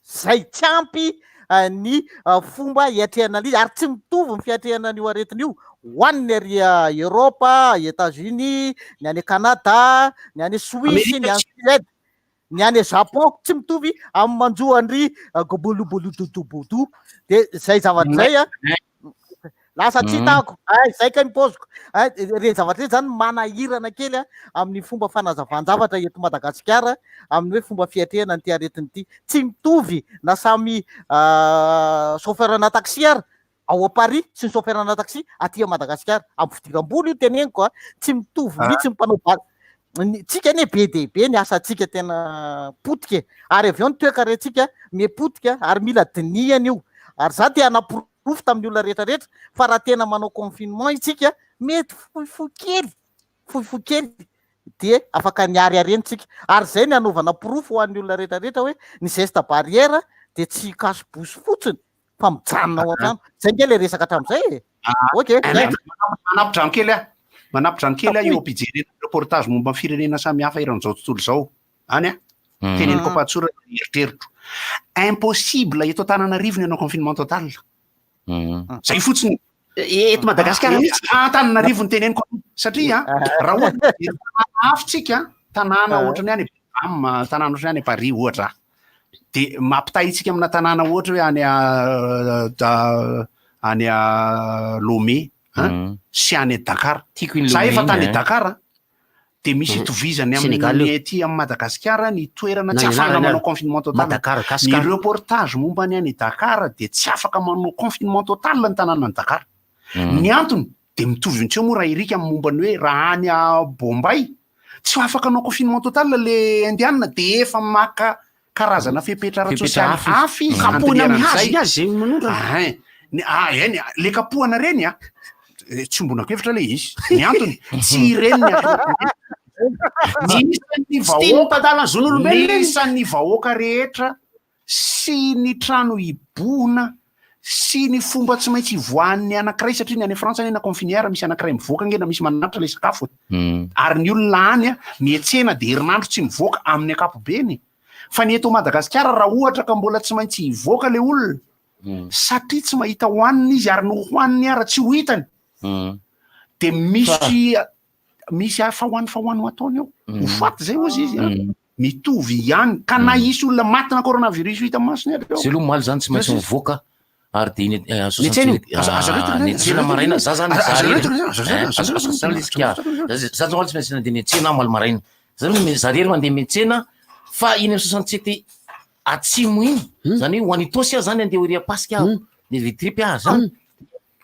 zay, tsy ampy ny fomba hiatrehana an'izy ary tsy mitovy ny fiatrehana an'io aretina io ho an'ny ary Europe, Etats Unis, ny any Canada, ny any Suisse, ny any Suède, ny any Japon, tsy mitovy amin'ny manjo an-dry Gobolobolododobodou. Dia izay zavatra izay a, lasa tsy hitako, ay zay kay ny paoziko, ay ireny zavatra ireny zany manahirana kely a amin'ny fomba fanazavan-javatra eto Madagasikara amin'ny hoe fomba fiatrehana an'ity aretina ity. Tsy mitovy na samy chauffeur-na taxi ary ao Paris sy ny chauffeur-na taxi aty Madagasikara. Amin'ny fidiram-bola io teneniko a, tsy mitovy mihitsy ny mpanao ba-, ny tsika anie be dia be ny asantsika tena potika e, ary avy eo ny toekarentsika miha-potika ary mila dinihana io, ary za te hanaporofo tamin'ny olona rehetra rehetra fa raha tena manao confinement isika mety fohifohy kely, fohifohy kely dia afaka niariariana isika, ary zay ny hanaovana porofo ho an'ny olona rehetra rehetra hoe ny geste barrière dia tsy cache-bouche fotsiny fa mijanona ao an-trano, zay nge le resaka hatramin'izay e, ok, zay. Manampy-drano kely aho, manampy-drano kely aho eo am-pijerena reportage momba ny firenena samihafa eran'izao tontolo izao any a, teneniko am-pahatsorana ny eritreritro, impossible eto Antananarivo ny hanao confinement total, zay fotsiny. Eto Madagasikara mihitsy. Antananarivo ny teneniko satria raha ohatra tanàna hafa tsika, tanàna ohatran'ny any Am, tanàna ohatran'ny any Paris ohatra. De mampitaha itsika amina tanàna ohatra hoe any any Lomé sy any Dakar. Tiako iny Za Lomé efa iny, tany eh. Dakar de misy itovizany Sénégal amin'ny io. aty amin'ny Madagasikara ny toerana Na tsy ahafahana ianarana manao ary. confinement total. Madakar, Ny Gasikara. reportage momba ny any Dakar dia tsy afaka manao confinement total ny tanànan'i Dakar. Ny antony dia mitovy mihitsy eo moa raha Eric amin'ny momba ny hoe raha any Bombay tsy afaka hanao confinement total le Indiana dia efa maka karazana fepetra ara-tsosialy hafa hafa izy Kapohina handinihana amin'ny hazo an'izay. ny azy zay manondrana. Ahin. Ny, ah, eny, le kapohana reny a, eh, tsy ombonako hevitra le izy. Ny antony, tsy ireny ny atao. Ny isan'ny Tsy tian'ny vahoaka, mpandala ny zon'olombelona ny iny. isan'ny vahoaka rehetra sy ny trano hibohona sy ny fomba tsy maintsy hivoahan'ny anankiray satria ny any Frantsa anie na confinière misy anankiray mivoaka ange na misy manatitra le sakafo e. Ary ny olona any a, miantsena dia herinandro tsy mivoaka amin'ny ankapobeny. Fa ny eto Madagasikara raha ohatra ka mbola tsy maintsy hivoaka le olona satria tsy mahita hohanina izy ary ny hohaniny ara tsy ho hitany de misy misy hafa hoany fa hoany ho ataony eo ho faty zay ozy izy a mitovy ihany ka na hisy olona matina coronavirus hita masony ary eo Zay aloha omaly zany tsy maintsy mivoaka ary de iny Ny tsena io. Aza- aza reto ny tsena maraina za zany Aza- za aza rery. reto aza reto, Eh, aza reto, aza- aza reto izy ka. aza reto. Za zao omaly tsy maintsy nandeha niantsena omaly maraina za zany za rery mandeha miantsena fa iny amin'ny 67 atsimo iny zany hoe ho any Itaosy aho zany andeha ho ery Ampasika aho de vitripy aho zany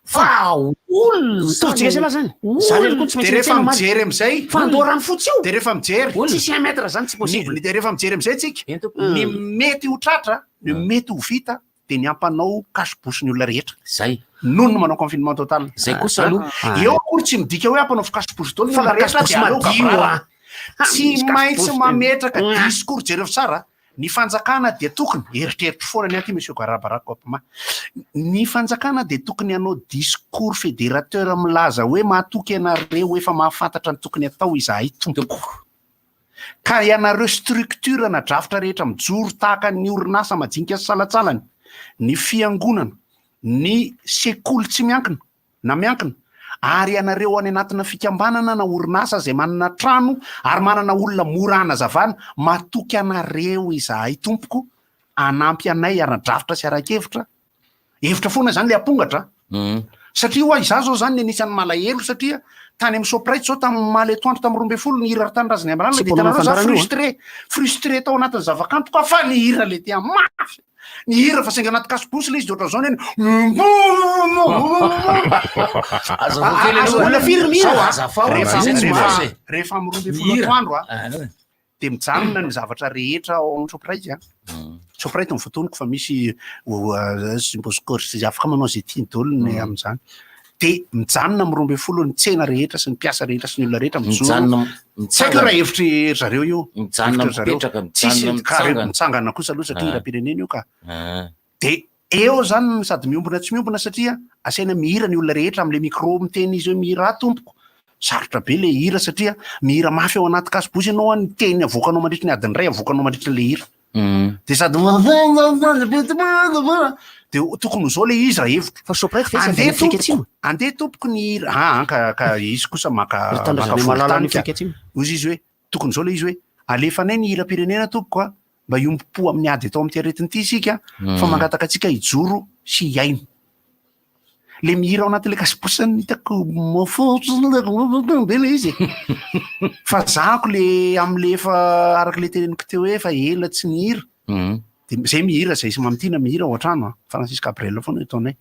fa olona Mitovy tsika zany. Za rery koa tsy De maintsy rehefa miantsena omaly. mijery amizay Fa andoha rano fotsy io. de rehefa mijery Tsisy un mètre zany tsy possible. Ny- de rehefa mijery amizay tsika ny mety ho tratra ny mety ho vita de ny ampanao cache-bouche ny olona rehetra zay noho ny manao confinement total Zay kosa aloha. Ah. Eo akory tsy midika hoe ampanao cache-bouche daholo ny Fa olona rehetra cache-bouche de aleo madio, gabrara. ah. Tsy Misy maintsy cache-bouche mametraka tena. discours jereo tsara ny fanjakana dia tokony eritreritro foana ny aty monsieur Barack Obama ny fanjakana dia tokony hanao discours fédérateur milaza hoe mahatoky ianareo efa mahafantatra ny tokony atao izahay tompoko ka ianareo structure na drafitra rehetra mijoro tahaka ny orinasa majinika sy salantsalany ny fiangonana ny sekoly tsy miankina na miankina ary ianareo any anatina fikambanana na orinasa izay manana trano ary manana olona mora hanazavana matoky anareo izahay tompoko hanampy anay ara-drafitra sy ara-kevitra hevitra foana zany le apongatra satria hoa izaho zao zany ny anisan'ny malahelo satria tany amin'ny Shoprite zao tamin'ny omaly atoandro tamin'ny 12 ny hira ry tanindrazana Amalala Tsy dia hitanareo za mbola nahafantarana io, frustré frustré tao anatin'ny zavakanto ka fa nihira le tia mafy nihira fa saingy anaty cache-bouche le izy de ohatran'izao neny Azafao kely aloha. Olona firy mihira Sao azafao, Rehefa zay tsy rehefa- mahazo e. rehefa amin'ny 12 Mihira. atoandro a de mijanona ny zavatra rehetra ao amin'ny Shoprite a Shoprite ny voatonoko fa misy Zimboscore sy afaka manao izay tiany daholo ny amin'izany de mijanona amin'ny 12 ny tsena rehetra sy ny mpiasa rehetra sy ny olona rehetra mijoro Mijanona- tsy haiko raha hevitry ry zareo io Mijanona Hevitry ry zareo. mipetraka, Tsisy mijanona ka re- mitsangana. mitsangana kosa aloha satria Ah. hiram-pirenena io ka Ah. de eo zany sady miombona tsy miombona satria asaina mihira ny olona rehetra amin'le micro miteny izy hoe mihira tompoko sarotra be le hira satria mihira mafy ao anaty cache-bouche ianao a ny teny avoakanao mandritry ny adiny iray avoakanao mandritry le hira de sady de tokony ho zao le izy raha hevitro fa Shoprite ve tsy avy any andeha Afrika tompoko Atsimo? andeha tompoko ny hira ah ka ka izy kosa maka Ry tanindrazana maka malala any volontany ka. Afrika Atsimo. Hoy izy hoe tokony zao le izy hoe alefanay ny hiram-pirenena tompoko a mba hiombom-po amin'ny ady atao amin'ity aretina ity isika fa mangataka antsika hijoro sy hiaino le mihira ao anatin'le cache-bouche ny hitako mafo be le izy e. fa zahako le amin'le efa araka le teneniko teo hoe efa ela tsy nihira de zay mihira zay sy mamitiana mihira ao an-trano a Francis Cabrel foana ataonay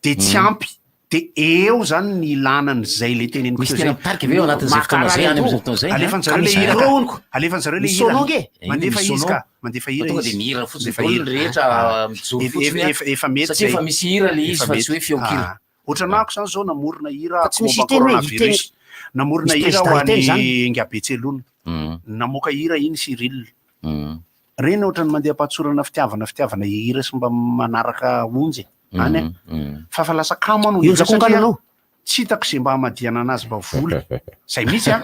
de tsy ampy de eo zany ny ilana an'izay le teneniko Misy teo tena zay. mitarika ve ao anatin'izay fotoana zay, any amin'izay fotoana zay? Alefan'ny zareo le Ka misy hira micro ka. honko. Alefan'ny zareo le Misy hira. sono ange. Mandefa Misy izy sono. ka mandefa hira Tonga de izy. mihira fotsiny Mandefa daholo hira. ny rehetra, Ah. mijoro Efa- fotsiny, efa- efa mety satria zay. efa misy hira le izy Efa fa tsy mety. hoe feon-kira. Ah. Ohatran'ahako zany zao namorona hira Fa tsy misy momba hiteny hoe coronavirus. hiteny- Namorona Misy hira ho président hiteny an'i zany. Ngabetselona. Namoaka hira iny Cyril. Reny ohatran'ny mandeha am-pahatsorana fitiavana fitiavana hira sy mba manaraka onjy any a. Fa fa lasa kamo aho no Io hira njakongana satria anao. tsy hitako izay mba hamadihana anazy mba vola. Zay mihitsy a.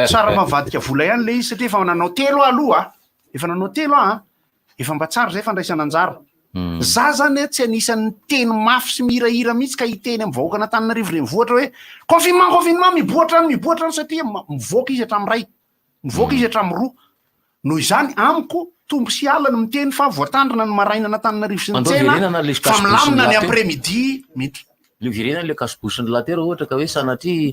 Tsara mavadika vola ihany le izy satria efa nanao telo aho aloha a. Efa nanao telo aho a. Efa mba tsara izay fandraisana anjara. Za zany a tsy anisan'ny miteny mafy sy mihirahira mihitsy ka hiteny amin'ny vahoakan'Antananarivo renivohitra hoe confinement confinement miboha trano miboha trano satria mivoaka izy hatramin'ny iray, mivoaka izy hatramin'ny roa. Noho izany amiko tombo sy ala ny miteny fa voatandrina ny marainan'Antananarivo sy ny Andao tsena verenana le fa cache-bouche milamina ny ny lahy teo. après midi mihitsy. Le verenana le cache-bouche ny lahy teo raha ohatra ka hoe sanatria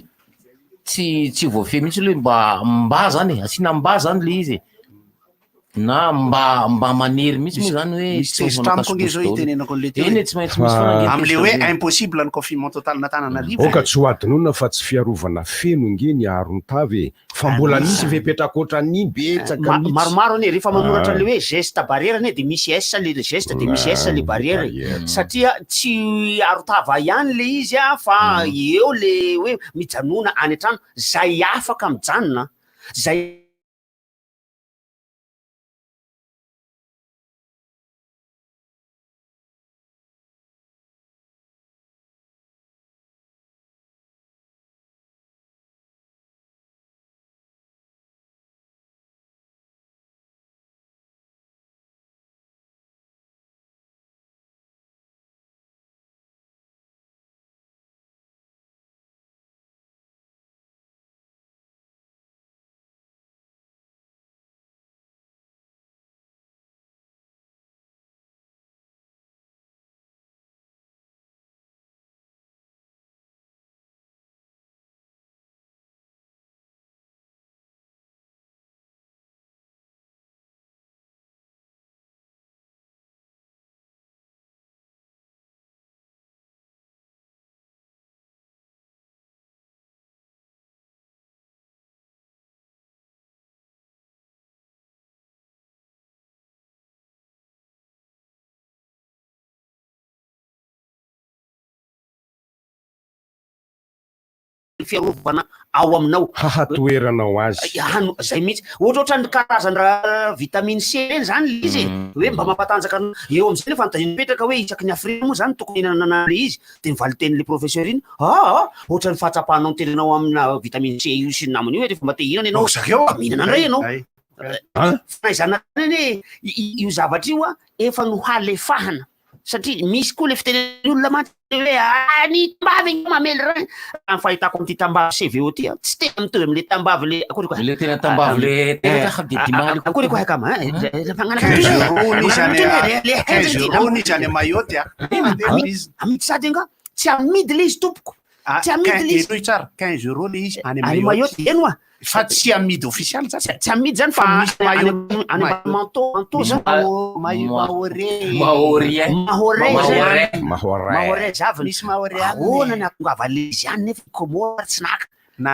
tsy tsy voafehy mihitsy le mba mba zany e, asiana mba zany le izy e. Na mba mba manery mihitsy moa zany hoe Misy tsy maintsy tezitra manao amiko ange zao cache-bouche daholo. itenenako an'le teo Eny e. e, tsy maintsy misy foana ange ny Am'le tezitra hoe be. impossible ny confinement total n'Antananarivo Aoka e. tsy ho adinoina fa tsy fiarovana feno nge ny aron-tava e! Fa mbola misy fepetra ankoatran'iny betsaka mihitsy. Maromaro anie rehefa manoratra Ah. le hoe geste barrière anie de misy S le geste de misy S le barrière e. Barrière. Satria tsy aron-tava ihany le izy a fa eo le hoe mijanona any an-trano zay afaka mijanona zay fiarovana ao aminao. Hahatoeranao azy. Hano, zay mihitsy. Ohatra ohatran'ny karazan-draha vitamine C reny zany le izy e. Hoe mba mampatanjaka anao. Eo amin'izay le fanontaniana mipetraka hoe isaky ny hafiriana moa zany tokony hihinanana an'le izy. Dia ny valin-tenin'le professeur iny, aa, ohatran'ny fahatsapanao ny tenanao amina vitamine C io sy ny namany io hoe rehefa mba te hihinana ianao, mihinana indray ianao. Fahaizana anie io zavatra io a, efa nohalefahana. Satria misy koa le fitenenan'ny olona mantsy hoe ah, ny tambavy ange mamely raha. Raha ny fahitako an'ity tambavy CVO ity a, tsy tena mitovy amin'le tambavy le akory koa. Le tena tambavy le teraka ha de dimaly koa. Akory koa akama eh, le fagnanaka 15 euros izy any 15 euros izy any Mayotte a. Amidy sady anga tsy amidy le izy tompoko. Tsy amidy le izy. Henoy tsara, 15 euros le izy any Any Mayotte eny oa. Fa tsy amidy ofisialy zany. Tsy amidy zany fa misy any any manteau manteau zany. Maoré. Maorien. Maoré Maoré. Maoré. Maoré zaviny. Misy Maoré any. Ahoana ny ahatongava le izy any nefa Comores tsy naka.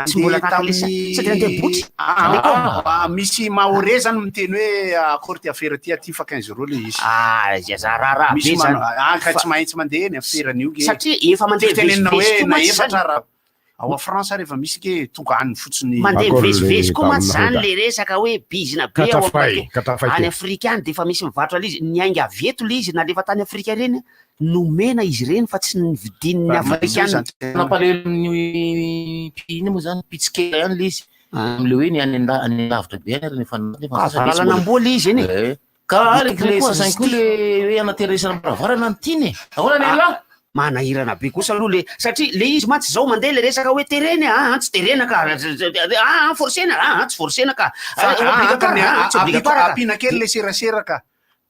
Tsy mbola Nandeha naka le tamin'ny sady nandeha botry. Ah, ah, misy Maoré zany miteny hoe akory ty afera ty aty fa 15 euros le izy. Ah, za raharaha be Misy zany. manao ah ka Fa- tsy maintsy mandeha eny aferany io ke. Satria efa mandeha Fitenenana vezivezy hoe koa na mantsy zany. efatra raha ao a France rehefa misy ke tonga any fotsiny. Mandeha Akory le mivezivezy koa mantsy zany tamin'ny le resaka hoe bizina be ao Katafay, Afrika. katafay Any kely. Afrika any de efa misy mivarotra le izy. Niainga avy eto le izy nalefa tany Afrika reny, nomena izy ireny fa tsy nividian'ny Afrikana. Nampalahelo ny ino moa zany mpitsikera ihany le izy. Am'le hoe ny any an- any lavitra be any ary nefa nefa Ka ny sasany tsy mbola- valalan'amboa le izy eny e. Eh. Ka araka le sasany koa le hoe anateresana am-baravarana no tiany e. Ahoana ny lahy? Manahirana be kosa aloha le satria le izy mantsy zao mandeha le resaka hoe terena ah tsy terena ka ah forcena ah tsy forcena ka Fa obligatoire ah tsy obligatoire ka. Ampiana kely le serasera ka.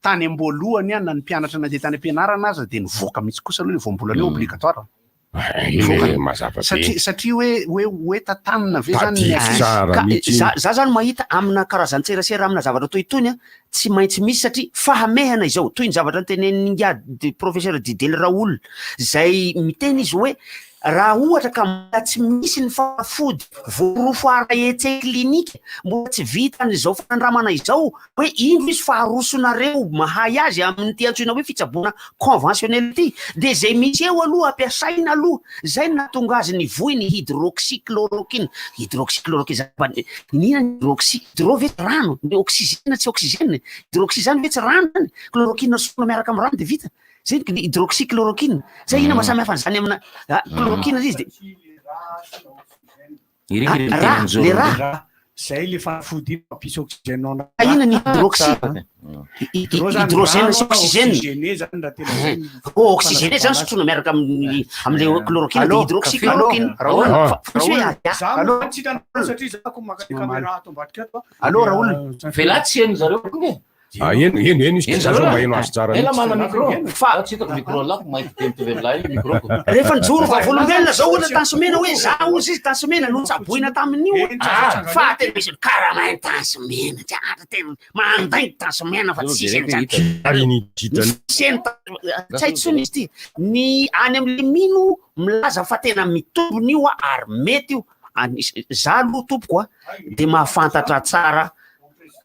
Tany am-boalohany a na ny mpianatra nandeha tany am-pianarana aza dia nivoaka mihitsy kosa aloha le voambolana hoe obligatoire. Iny mazava be. Satria satria hoe hoe hoe tantanina ve zany ny Tadidy ankizy? tsara Ka mihitsy iny. za za zany mahita amina karazan-tserasera amina zavatra toy itony a, tsy maintsy misy satria fahamehana izao, toy ny zavatra notenenin'i ingahy D- professeur Didely Raoul, zay miteny izy hoe raha ohatra ka mbola tsy misy ny fanafody voaporofo ara-etse klinika, mbola tsy vita an'izao fanandramana izao hoe indro izy fa arosonareo mahay azy amin'ity antsoina hoe fitsaboana conventionnel ity, dia izay misy eo aloha ampiasaina aloha, izay no nahatonga azy nivoy ny hydroxychloroquine, hydroxychloroquine zava-, inona ny hydroxy, hydro ve tsy rano, ny oxygène tsy oxygène, hydroxy zany ve tsy rano zany, chloroquine sotroina miaraka amin'ny rano dia vita, zay ny hydroxychloroquine, zay inona maha samy hafa an'izany amina chloroquine izy dia, Ireny Ah, le raha, miteny le raha. Zay le fanafody iny mampisy oxygène ao anaty Fa inona ny rà. hydroxy? Hydro zany Hydrogène rano, sy oxygène. oxygéné zany raha tena zay ny Oh, oxygéné zany sotroina miaraka amin'ny amin'ilay chloroquine dia hydroxychloroquine. Allo, Fa fa misy hoe ady Za moa tsy hitanao satria za ko maka caméra ato ambadika ato. Allo, Raoul. Vela tsy heno zareo koa nge. Ah, heno, heno, heno izy, Heno za zareo zao mba lah. heno azy tsara Ela mihitsy. mana micro. Fa tsy hitako micro lako mainty be mitovy amin'ilay io micro-ko. Rehefa nijoro vavolombelona zao olona Tansimena hoe za ozy izy Tansimena no tsaboina tamin'io Ah. fa tena misy karamainy Tansimena tsy ary tena mandainga Tansimena fa tsisy an'izany. Ary ny ditrany. Misy any ta- tsy hay intsony izy ity. Ny any amin'le mino milaza fa tena mitombina io ary mety io. Anis- Za aloha tompoko a de mahafantatra tsara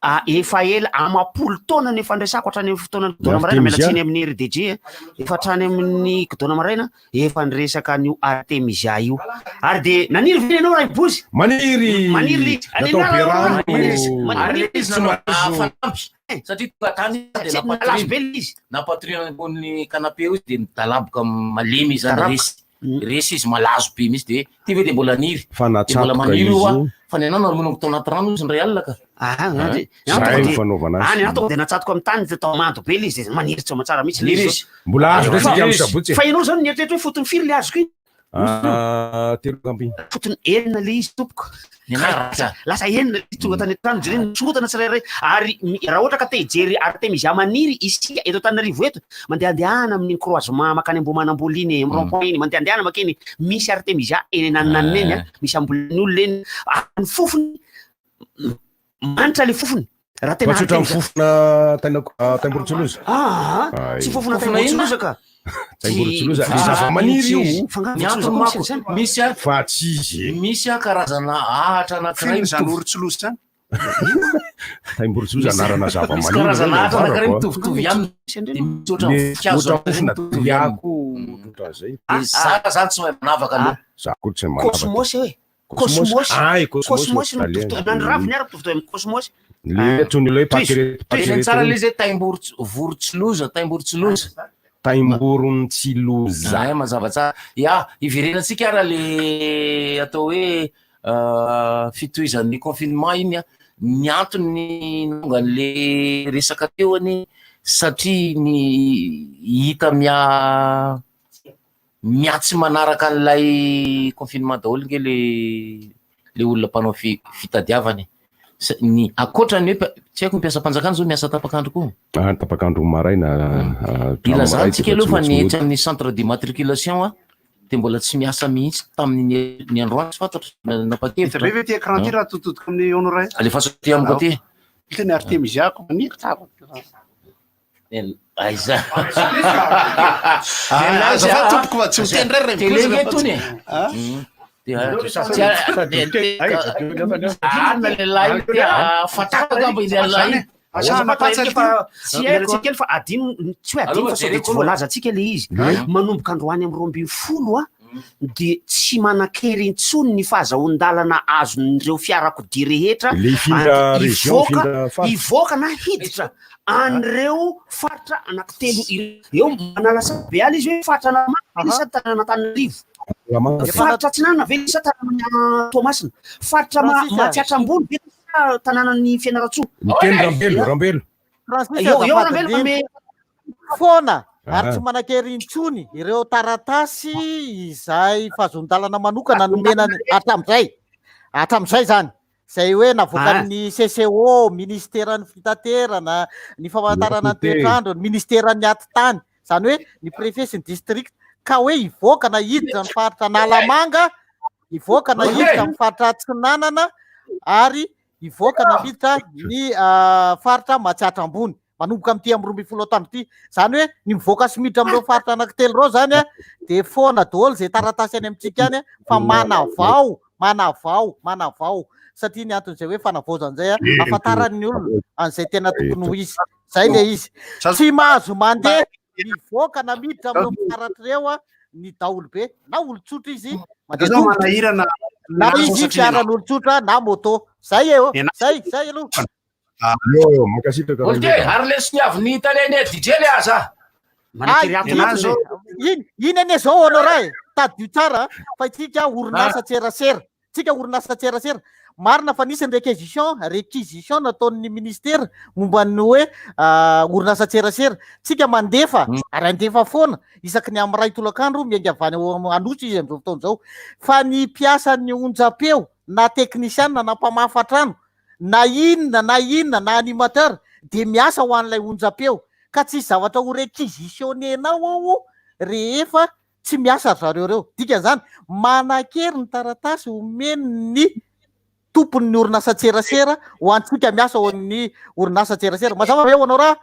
Ah, efa ela amapolo taona ny fandraisako hatrany amin'ny fotoana kidona maraina miala tsiny amin'ny RDJ eh. efa hatrany amin'ny kidona maraina efa niresaka an'io artemisia io ary de naniry ve ianao ray bozy Maniry! maniry le izy. Natao be rano. Maniry izy Tsy mahazo fanamby satria tonga tany izy dia Tsy nalazo be le izy. Nampatoriana ambony canapé eo izy dia midalaboka malemy izy zany Daraboka. resy. Resy izy malazo be mihitsy dia ty ve dia mbola niry. Fa Dia mbola natsatoka maniry io izy. ah. Fa ny anao naronako tao anaty rano izy indray alina ka. Ah, Hein? de- Zay ny fanaovana azy. Any anaty de natsatoko amin'ny tany de tao mando be le izy de maniry tsy aman-tsara mihitsy le Maniry izy. izy. Mbola azo ve tsika amin'ny sabotsy e? Fa ianao zany nieritreritra hoe fotony firy le azoko iny? Ah, telo ambiny. Fotony enina le izy tompoko. Ny anahy ratsy. Lasa enina le izy tonga tany an-trano jerena nisokotana tsirairay ary raha ohatra ka te hijery artemisia maniry isika eto Antananarivo eto mandehandehana amin'ny croisement makany Ambohimanambola iny amin'ny rond point iny mandehandehana makeny misy artemisia eny anananina eny a misy ambolin'olona eny ary ny fofony manitra le fofony raha tena Fa tsy ohatran'ny artemisia fofona taina- taimborontsiloza. Ah, Ay. tsy fofona Fofona inona? taimborontsiloza ka. Taimborontsiloza, le zava-maniry io. Fa Ny antony manko misy a Fa tsy izy e. misy a karazana ahatra anankiray Firy zany mitovy orontsiloza zany? Taimborontsiloza Misy- anarana misy zava-maniry. karazana ahatra anankiray ambarako, a. mitovitovy aminy dia misy ohatran'ny Le voninkazo ohatran'ny anankiray fofona mitovy aminy. doliako ohatran'izay. Dia za zany tsy mahay manavaka aloha. Za koa tsy manavaka. Cosmos hoe. Cosmos. Cosmos. Ah, e, cosmos Cosmos no no mitovitovy. Na ny raviny ary mitovitovy amin'ny cosmos. Le antsoin'ny olona hoe Tohizo, paquet Tena tsara le izy hoe taimboronts- vorontsiloza, taimborontsiloza. Taimborontsiloza. Ay, mazava tsara. Ya, iverenantsika ara le atao hoe fitohizan'ny confinement iny a. Ny antony nahatonga an'le resaka teo anie satria ny hita miha miha tsy manaraka an'ilay confinement daholo nge le le olona mpanao fi- fitadiavana e. Sa- ny ankoatra ny hoe mpa- tsy haiko ny mpiasam-panjakana zao miasa tapak'andro koa. Ah, tapak'andro maraina. ah, Ilazantsika maray aloha fa dia ny tsy maintsy etsy amin'ny centre d'immatriculation a dia mbola tsy miasa mihitsy tamin'ny ny androany tsy fantatro Hita be napakevitra. ve ty écran ty raha tototoko amin'ny honoré? Alefaso aty amiko aty. Ity ny artemisia ko maniry tsara. Aiza. Ah, azafady tompoko fa tsy miteny indray ray Télé nge tony e. Ah? Anina lehilahy iny dia fataka angamba iny lehilahy iny. Miala tsiny kely fa adino tsy hoe adino fa sao dia tsy voalazantsika le izy. Manomboka androany amin'ny 12 a dia tsy manan-kery intsony ny fahazahoan-dalana azon'ireo fiarakodia rehetra Le hifindra ary région, hivoaka hifindra faritra. hivoaka na hiditra an'ireo faritra anankitelo ireo. Eo manala be ala izy hoe faritra Analamanga sa tanàna Antananarivo. Analamanga. Faritra Atsinanana ve sa tanàna Toamasina? Faritra Francis a. Matsiatra Ambony ve sa tanànan'ny Fianarantsoa? Miteny Rambelo, Rambelo. Francis Eo eo azafady Rambelo indrindra. me Foana ary Ah. tsy manan-kery intsony ireo taratasy izay fahazoan-dalana manokana nomena ny- hatramin'izay. Hatramin'izay zany. Izay hoe navoakan'ny CCO, ministeran'ny fitaterana, ny famantarana ny toetr'andro, ny ministeran'ny atitany. Izany hoe ny préfet sy ny district ka hoe hivoaka na hiditra ny faritra Analamanga, hivoaka na hiditra ny faritra Atsinanana ary hivoaka na miditra ny faritra Matsiatra Ambony. Manomboka amin'ity amin'ny 12 atoandro ity. Izany hoe ny mivoaka sy miditra amin'ireo faritra anankitelo ireo izany a, dia foana daholo izay taratasy any amintsika any a, fa manavao, manavao, manavao. Satria ny anton'izay hoe fanavaozana izay a, ahafantaran'ny olona an'izay tena tokony ho izy. Izay ilay izy. Tsy mahazo mandeha mivoaka na miditra amin'ireo faritra ireo a, ny daholobe, na olon-tsotra izy mandeha Zao tongotra, manahirana na izy fiaran'olon-tsotra na moto. Zay e, oh. Zay, zay aloha. Eo, eo, mankasitraka Ok, Rambelo. ary le soniavin'ny taleny DJ le aza. Ay, iny, iny anie zao honoré e. Tadidio tsara fa itsika orinasa tserasera. Tsika orinasa tserasera. Marina fa nisy ny réquisition, réquisition nataon'ny ministera momba ny hoe orinasan-tserasera. Tsika mandefa ary handefa foana isaky ny amin'ny iray tolakandro miainga avy any Anosy izy amin'izao fotoana izao. Fa ny mpiasan'ny onjam-peo na teknisianina na mpamafa trano na inona na inona na animateur dia miasa ho an'ilay onjam-peo. Ka tsisy zavatra ho réquisitionner-nao ao rehefa Tsy miasa ry zareo ireo. Dikan'izany, manan-kery ny taratasy omen'ny tompon'ny orinasan-tserasera ho antsika miasa ao amin'ny orinasan-tserasera. Mazava ve ho anao raha?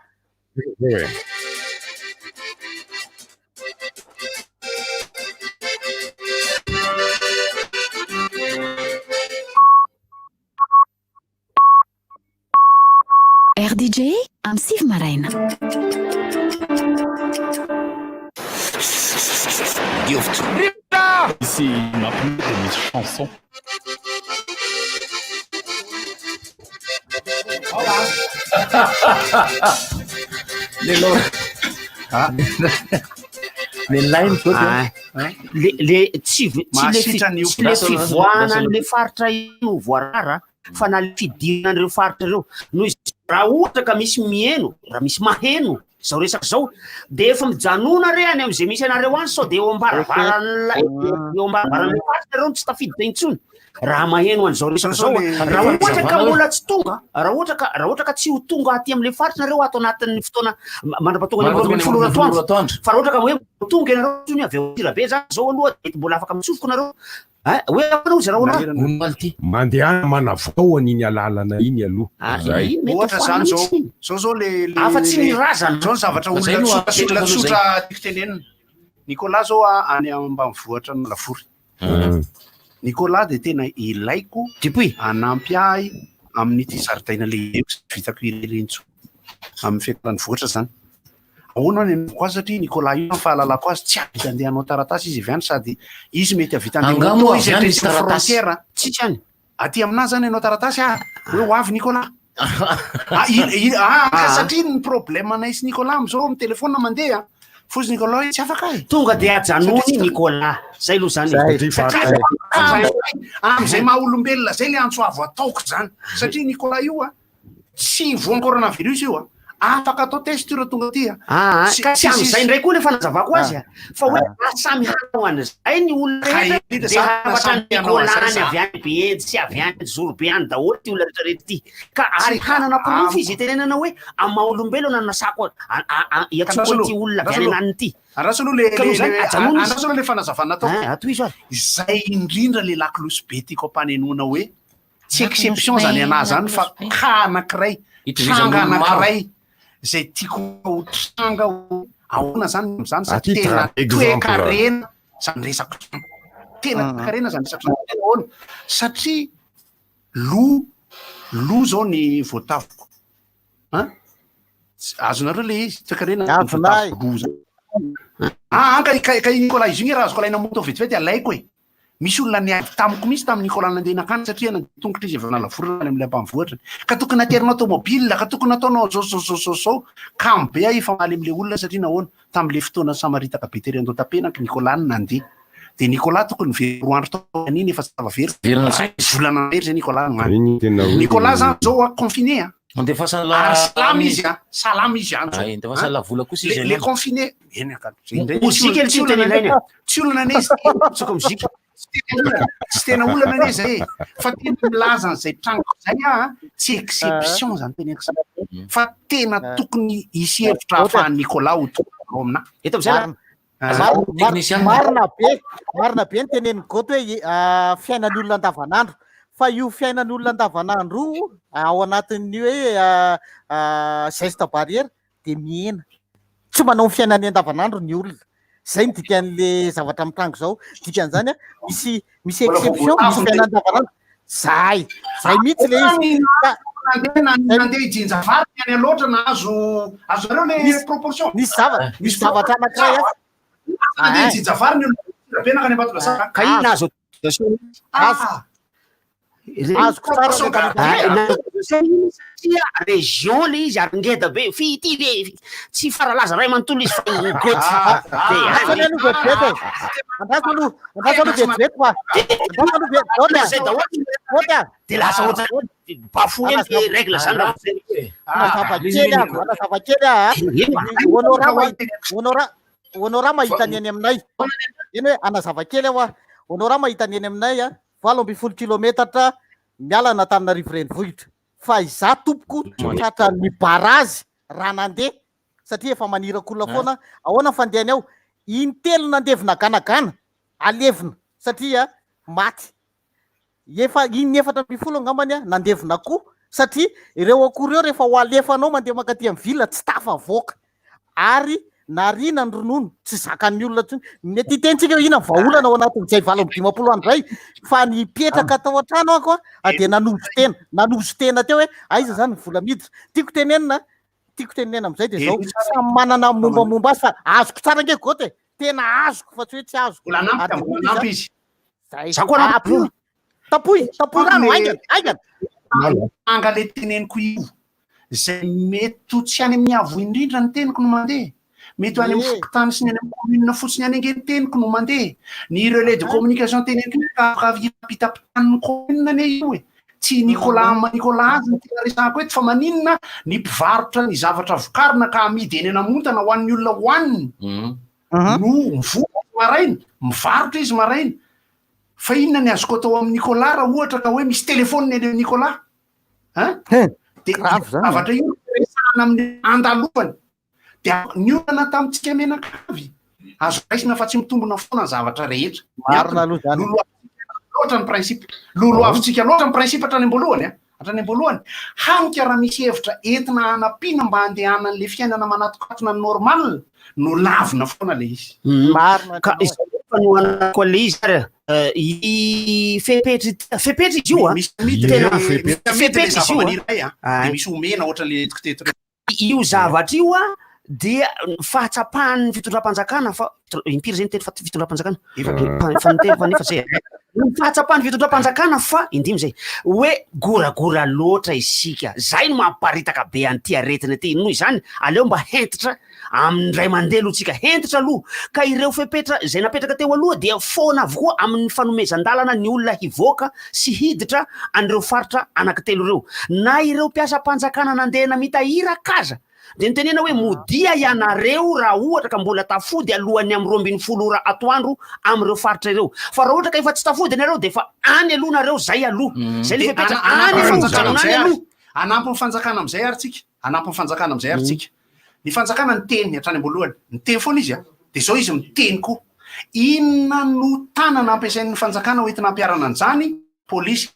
RDJ amin'ny 9 maraina. Misy mampime dia misy chanson. Le le tsy tsy le tsy le fivoahana an'le faritra io no voarara fa na le fidirana an'ireo faritra ireo. Noho izany, raha ohatra ka misy miheno, raha misy maheno izao resaka izao, dia efa mijanona re any amin'izay misy anareo any sao dia eo am-baravaran'ilay eo am-baravaran'ilay faritra ireo no tsy tafiditra intsony. Raha maheno an'izao resaka izao, raha ohatra ka mbola tsy tonga, raha ohatra ka raha ohatra ka tsy ho tonga aty amin'ilay faritra nareo ato anatin'ny fotoana mandra-pahatonga ny 12 ora atoandro. Fa raha ohatra ka hoe tonga ianareo intsony avy ao Antsirabe zany izao aloha dia mbola afaka mitsofoka nareo. Hein? Hoe ahoana hozy raha ahoana? Mandehana manavao an'iny alalana iny aloha. Ah, Zay. iny mety ho Ohatra foanana zany zao, mihitsy iny. zao zao le le Afa-tsy ny le razana. zao ny zavatra Fa zay olona no tsotra apetraka olona aloha zay. tsotra tiako tenenina. Nicolas zao a any ambanivohitra Analavory. Nicolas dia tena ilaiko Depuis. hanampy ahy amin'ity zaridaina lehibe tsy vitako irery intsony amin'ny fiakaran'ny vohitra zany. Ahoana ny anaovako azy satria Nicolas io ny fahalalako azy tsy hahavita andeha hanao taratasy izy avy any sady izy mety hahavita andeha Angaha moto moa izy avy any hatretsy misy taratasy? frontière. Tsisy any. Aty aminahy zany hanao taratasy ah hoe ho avy Nicolas. Ah, i- i- ah, ka satria ny problème anay sy Nicolas amizao amin'ny téléphone mandeha fozy Nicolas hoe tsy afaka e. Tonga dia ajanony Satria tsy- Nicolas. Zay aloha zany. Zay. Satria Amizay maha olombelona zay le antso avo ataoko zany satria Nicolas io a Tsy voan'ny coronavirus io a! Afaka atao test ireo tonga aty a! Aa, Tsy ka tsy tsisy amin'izay indray koa le fanazavako azy a! Fa hoe raha samy hanao an'izay ny olona Ka rehetra indrindra dia za na hanambatra samy an'i hanao Nicolas an'izay any za. avy any Behenjy sy avy any Jorobe any daholo ity olona rehetra rehetra ity. Ka ary Tsy hanana porofo amiko. izy hitenenana hoe amin'ny maha olombelona no nasako Ka iantsoako andraso an'ity aloha, olona avy andraso any aloha. ananiny ity. Andraso aloha le Ka le noho izany le ajanony izy. andraso aloha le fanazavana ataoko. Ah, atohizo ary. Izay indrindra le lakolosy be tiako ampanenoana hoe Tsy exception zany anahy zany fa cas anakiray, tranga anakiray zay tiako ho tranga hoe ahoana zany am'zany satria tena toe-karena zany resako zany. Tena toe-karena zany resako zany. Tena ahoana? Satria lo, lo zao ny voatavoko. An? Azonareo le izy, toe-karena ny voatavo lo zany. Ah, an, ka, ka, ka i Nicolas izy io nge raha azoko alaina moto vetivety alaiko e. Misy olona niady tamiko mihitsy tamin'i Nicolas nandeha nankany satria nandeha tongotra izy avy Analavory any amin'ilay ambanivohitra. Ka tokony naterinao tomobile, ka tokony nataonao zao zao zao zao zao. Kamo be aho hifamaly amin'ilay olona satria nahoana? Tamin'ilay fotoana samaritaka be tery Andohatapenaka i Nicolas no nandeha. Dia Nicolas tokony niverina 2 andro tao aorian'iny efa tsy tafaverina. Verina tsy. Iray volana mahery izay Nicolas no any. Nicolas zany zao a confiné a. Andefasana la. Ary salama izy a, salama izy any zao. Ay, andefasana la vola kosa izy Le ianao. confiné, eny akalo. Zay indray Mozika tsy aloha olana tena ilaina. Tsy olana anie izy ity. Tsoko mozika. Tsy tena olana, tsy tena olana anie zay e. Fa tena milaza an'izay tranga izay aho a, tsy exception zany teneniko zany. Fa tena tokony hisy hevitra ahafahan'i Nicolas ho tonga ao aminà. Eto am'izay Marina. Marina be, marina be ny tenenin'i Goto hoe fiainan'ny olona andavanandro. Fa io fiainan'ny olona andavanandro io ao anatin'ny hoe geste barrière dia mihena. Tsy manao ny fiainany andavanandro ny olona. Zay ny dikan'le zavatra mitranga izao. Dikan'izany a, misy misy exception, misy fiainana andavanandro. Zay, zay mihitsy le izy. Ka Nandeha nandeha hijinja vary ny any Alaotra nahazo azonareo le Nisy- proportion. nisy zava- misy zavatra anankiray hafa. Nandeha hijinja vary ny olona Antsirabe nankany Ambatondrazaka. Ka inona azo Ah! Azoko tsara le Satria région le izy ary ngeda be fi ity le tsy faralaza ray manontolo izy fa i Goty. Andraso aloha vetivety e. Andraso aloha, andraso aloha vetivety fa. Andraso aloha vetivety. Goty a. Zay daholo. Goty a. De lasa ohatran'ny bafoué le règle zany raha vao Hanazava kely aho, hanazava kely aho a. Honora mahita, Honora, Honora mahita ny eny aminay. Eny hoe hanazava kely aho a. Honora mahita ny eny aminay a, 18 kilometatra miala an'Antananarivo renivohitra. Fa izaho tompoko tratran'ny barazy raha nandeha satria efa manirak'olona foana. Ahoana ny fandehany ao? Intelo nandevina ganagana, alevina satria maty. Efa iny 14 angambany a, nandevina akoho satria ireo akoho ireo rehefa ho alefanao mandeha mankaty amin'ny ville tsy tafavoaka ary nariana ny ronono tsy zakan'ny olona intsony. Mety hitentsika hoe inona ny vahaolana ao anatin'izay 58 andro izay fa nipetraka tao an-trano ako a dia nanozo tena, nanozo tena teo hoe aiza izany ny vola miditra. Tiako tenenina, tiako tenenina amin'izay dia izao, samy manana ny mombamomba azy fa azoko tsara ange Goty e, tena azoko fa tsy hoe tsy azoko. Mbola hanampy, mbola hanampy izy. Zay. Za koa Ampio. Tapoy, tapoy rano, haingana, haingana. Anga le teneniko io. Zay mety ho tsy any amin'ny avo indrindra ny teniko no mandeha. Mety ho any amin'ny fokontany sy ny any amin'ny commune fotsiny any ange ny teniko no mandeha. Ny relais de communication teneniko io ka afaka commune anie io e. Tsy Nicolas ama Nicolas azy no tena resahako eto fa maninona ny mpivarotra ny zavatra vokarina ka amidy eny Anamontana ho an'ny olona hohaniny. no mivoha izy maraina, mivarotra izy maraina. Fa inona ny azoko atao amin'i Nicolas raha ohatra ka hoe misy telefaonina eny amin'i Nicolas? Hein? Dia Grave zany. zavatra io no resahana amin'ny andalovany. Dia ny olana tamintsika mianakavy, azo raisina fa tsy mitombina foana ny zavatra rehetra. Ny Marina antony, aloha zany. lolohavintsika loatra ny principe. Lolohavintsika loatra ny principe hatrany am-boalohany. An? Hatrany am-boalohany. Hany ka raha misy hevitra entina hanampiana mba handehanan'ilay fiainana manatokatona ny normal, no lavina foana ilay izy. Marina Ka ny izay fanohanako an'ilay izy ary ity fepetra ity, fepetra izy io a. Misy amidy Tena ilay misy amidy ilay fepetra izy io a. zavamaniry iray a, dia misy omena ohatran'ilay entiko teto ireny. Io zavatra io a dia fahatsapan'ny fitondram-panjakana fa impiry zay niteny fa fitondram-panjakana? Efa niteny fa nefa zay. Ny fahatsapan'ny fitondram-panjakana fa indimy zay hoe goragora loatra isika. Zay no mampiparitaka be an'ity aretina ity. Noho izany aleo mba hentitra amin'ny ray aman-dreny aloha tsika, hentitra aloha ka ireo fepetra izay napetraka teo aloha dia foana avokoa amin'ny fanomezan-dalana ny olona hivoaka sy hiditra an'ireo faritra anankitelo ireo. Na ireo mpiasam-panjakana nandeha namita iraka aza dia notenena hoe modia ianareo raha ohatra ka mbola tafody alohan'ny amin'ny 12 ora atoandro amin'ireo faritra ireo. Fa raha ohatra ka efa tsy tafody ianareo dia efa any aloha nareo, zay aloha. Zay le Dia fepetra, hanampy any ny aloha, fanjakana mijanona any amin'izay ary. aloha. Hanampy ny fanjakana amin'izay ary tsika. Hanampy ny fanjakana amin'izay ary tsika. Ny fanjakana niteny hatrany am-boalohany. Niteny foana izy a. Dia izao izy miteny koa. Inona no tanana ampiasain'ny fanjakana hoentina hampiharana an'izany? Polisy,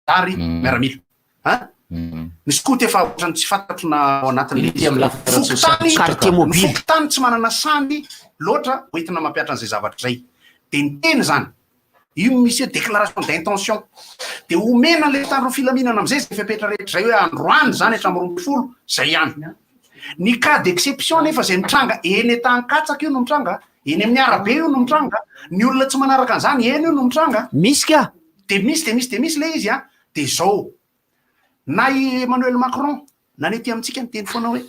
zandary, miaramila. An? Ny skoto efa ohatran'ny tsy fantatro na ao anatin'ilay Ity amin'ny lafiny Fokontany, ara-tsosialy. Quartier ny mobile. fokontany tsy manana sandy loatra hoentina mampihatra an'izay zavatra izay. Dia niteny izany. Io no misy hoe déclaration d'intention. Dia omena an'ilay mpitandro ny filaminana amin'izay izay fepetra rehetra izay hoe androany izany hatramin'ny 12, izay ihany. Ny cas d'exception anefa izay mitranga eny an-tanin-katsaka io no mitranga, eny amin'ny arabe io no mitranga, ny olona tsy manaraka an'izany eny io no mitranga. Misy ka! Dia misy dia misy dia misy ilay izy an! Dia izao, na i Emmanuel Macron na ny aty amintsika niteny foana hoe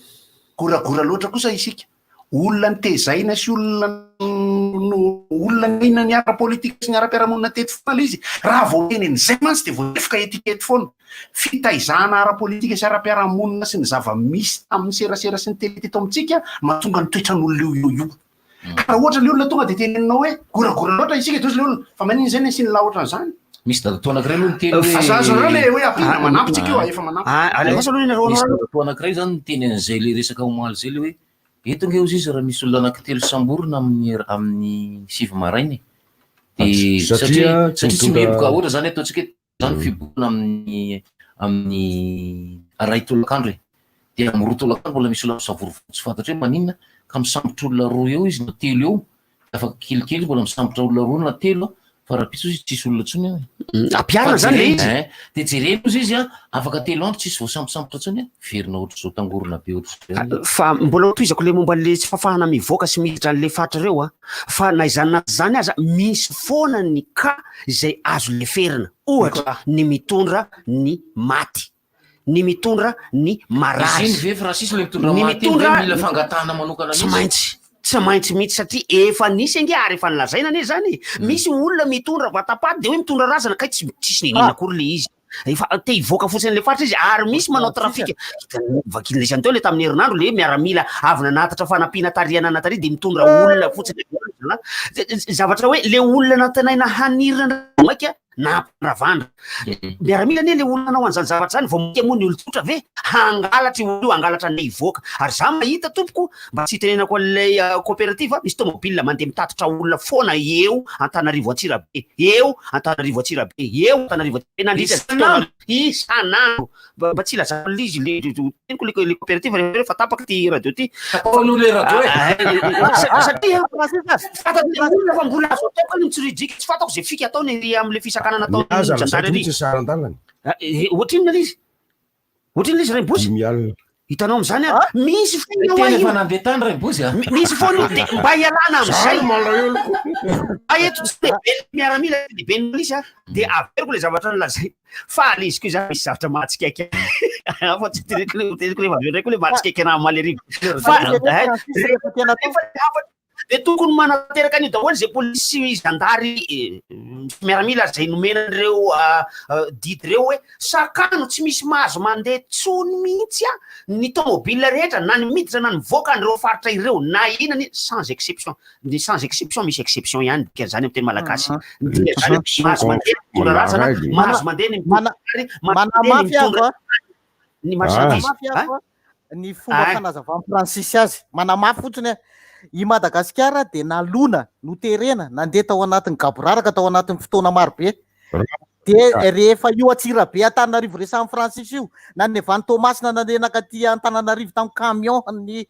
goragora loatra kosa isika, olona nitezaina sy olona no olona niaina ny ara-politika sy ny ara-piarahamonina teto foana ilay izy, raha vao miteny an'izay mantsy dia voatefoka etikety foana. Fitaizana ara-politika sy ara-piarahamonina sy ny zava-misy tamin'ny serasera sy ny tele teto amintsika mahatonga ny toetran'olona io io io. Ka raha ohatra le olona tonga de teneninao hoe goragora loatra isika de ozy le olona fa maninona izay ny asian'lah ohatran'izany? Misy dadatoa anankiray aloha niteny hoe Aza azonareo le hoe ampiana manampy tsika io a, efa manampy. Alefaso aloha nareo Misy dadatoa anankiray zany niteny an'izay le resaka omaly zay le hoe eto ange ozy izy raha misy olona anankitelo samborina amin'ny amin'ny 9 maraina e. De Satria satria tsy satria tsy mitondra mihiboka ohatra zany ataontsika hoe zany fihibohana amin'ny amin'ny iray tolakandro e. Dia amin'ny roa tolakandro mbola misy olona misavorovoro tsy fantatra hoe maninona ka misambotra olona roa eo izy na telo eo, dia afaka kelikely mbola misambotra olona roa na telo. Fa rahampitso izy tsisy olona intsony ao e. Ampiharina Fa zany le jerena izy. eh, de jerena ozy izy an, afaka telo andro tsisy voasambosambotra intsony an, miverina ohatr'izao tangorona be ohatr'izao indray. Fa mbola ho tohizako le momba an'le tsy fahafahana mivoaka sy miditra an'le faritra ireo an, fa na izany na tsy izany aza misy foana ny cas izay azo leferina, ohatra ny mitondra ny maty. ny mitondra ny marary. Izy iny ve Francis le mitondra Ny maty iny ve mitondra mila fangatahana manokana Tsy mihitsy? maintsy, tsy maintsy mihitsy satria efa nisy ange ary efa nolazaina anie zany e. Misy olona mitondra vatapaty de hoe mitondra razana kay tsy tsisy niniana akory le izy. Efa te hivoaka fotsiny an'le faritra izy ary misy manao trafika. Vakin'ny lisany teo le tamin'ny herinandro le miaramila avy nanatitra fanampiana tarihana na tary de mitondra olona fotsiny. Zavatra hoe le olona nantenaina hanirina maika nampandravandra. Miaramila anie le olona nanao an'izany zavatra izany, vao mainka moa ny olon-tsotra ve hangalatra io olona io, hangalatra an'ilay hivoaka. Ary za mahita tompoko, mba tsy hitenenako an'ilay coopérative, misy tomobile mandeha mitatitra olona foana eo Antananarivo Antsirabe, eo Antananarivo Antsirabe, eo Antananarivo Antsirabe nandritra izay fotoana isan'andro. Mba tsy hilazako an'ilay izy, le teniko le le coopérative rehefa tapaka ity radio ity. Tapao aloha le radio e. Satria fantatry ny olona fa mbola azo atao kay ny mitsoriadriaka, tsy fantako izay fika ataony ery amin'ilay fisakanana Ny ataon'ny aza zandary lazaiko ery. mihitsy saran-dalana. Ohatrinona ilay izy? Ohatrinona ilay izy Rainibozy? Dimy alina. Hitanao amin'izany ary misy foana Tena hoa efa io. nandeha tany Rainibozy a. Misy foana io dia mba hialana amin'izay. Zany malahelo ko. Mba eto tsy lehiben'ny miaramila, lehiben'ny polisy a, dia averiko ilay zavatra nolazaiko. Fa le izy koa izany misy zavatra mahatsikaiky ahy. Fa tsy teneniko le teneniko rehefa avy eo ndraiky hoe mahatsikaiky anahy omaly hariva. Fa de tokony manatanteraka an'io daholo izay polisy sy zandary sy miaramila izay nomena an'ireo didy ireo hoe sakano tsy misy mahazo mandeha tsony mihitsy a ny tomobile rehetra na ny miditra na ny mivoaka an'ireo faritra ireo na inona na inona sans exception. Ny sans exception misy exception ihany dikan'izany amin'ny teny malagasy. Ny dikan'izany mahazo mandeha ny mitondra razana, mahazo mandeha ny mitondra vary, mahazo mandeha ny mitondra ny marchandise. Manamafy aho ny fomba fanazavan'i Francis azy. Manamafy fotsiny aho. I Madagasikara dia nalona, noterena, nandeha tao anatin'ny gaboraraka tao anatin'ny fotoana marobe. Dia rehefa io Antsirabe Antananarivo resahin'i Francis io, na ny avy any Toamasina nandeha nankaty Antananarivo tamin'ny camion ny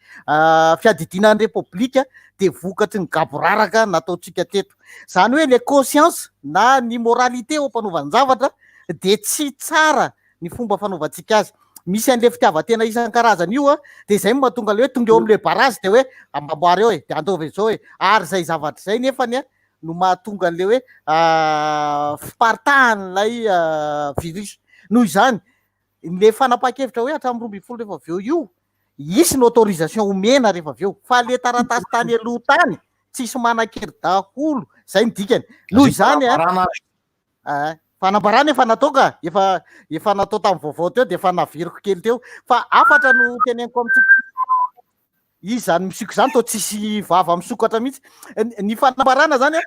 fiadidiana ny Repoblika dia vokatry ny gaboraraka nataontsika teto. Izany hoe le conscience na ny moralité eo am-panaovan-javatra dia tsy tsara ny fomba fanaovantsika azy. Misy an'le fitiavan-tena isan-karazany io dia izay no mahatonga le hoe tonga eo amin'le barrage dia hoe amboary eo e, dia andaovy izao e. Ary izay zavatra izay nefany no mahatonga an'ilay hoe fiparitahan'ilay virus. Noho izany, ilay fanapahan-kevitra hoe hatramin'ny 12 rehefa avy eo io, hisy ny autorisation omena rehefa avy eo, fa ilay taratasy tany aloha tany, tsisy manan-kery daholo, izay no dikany. Noho izany, fanambarana efa natao ka, efa efa natao tamin'ny vaovao teo dia efa naveriko kely teo, fa hafatra no teneniko amintsika. Izy izany misoko izany toa tsisy vava misokatra mihitsy. Ny fanambarana zany a,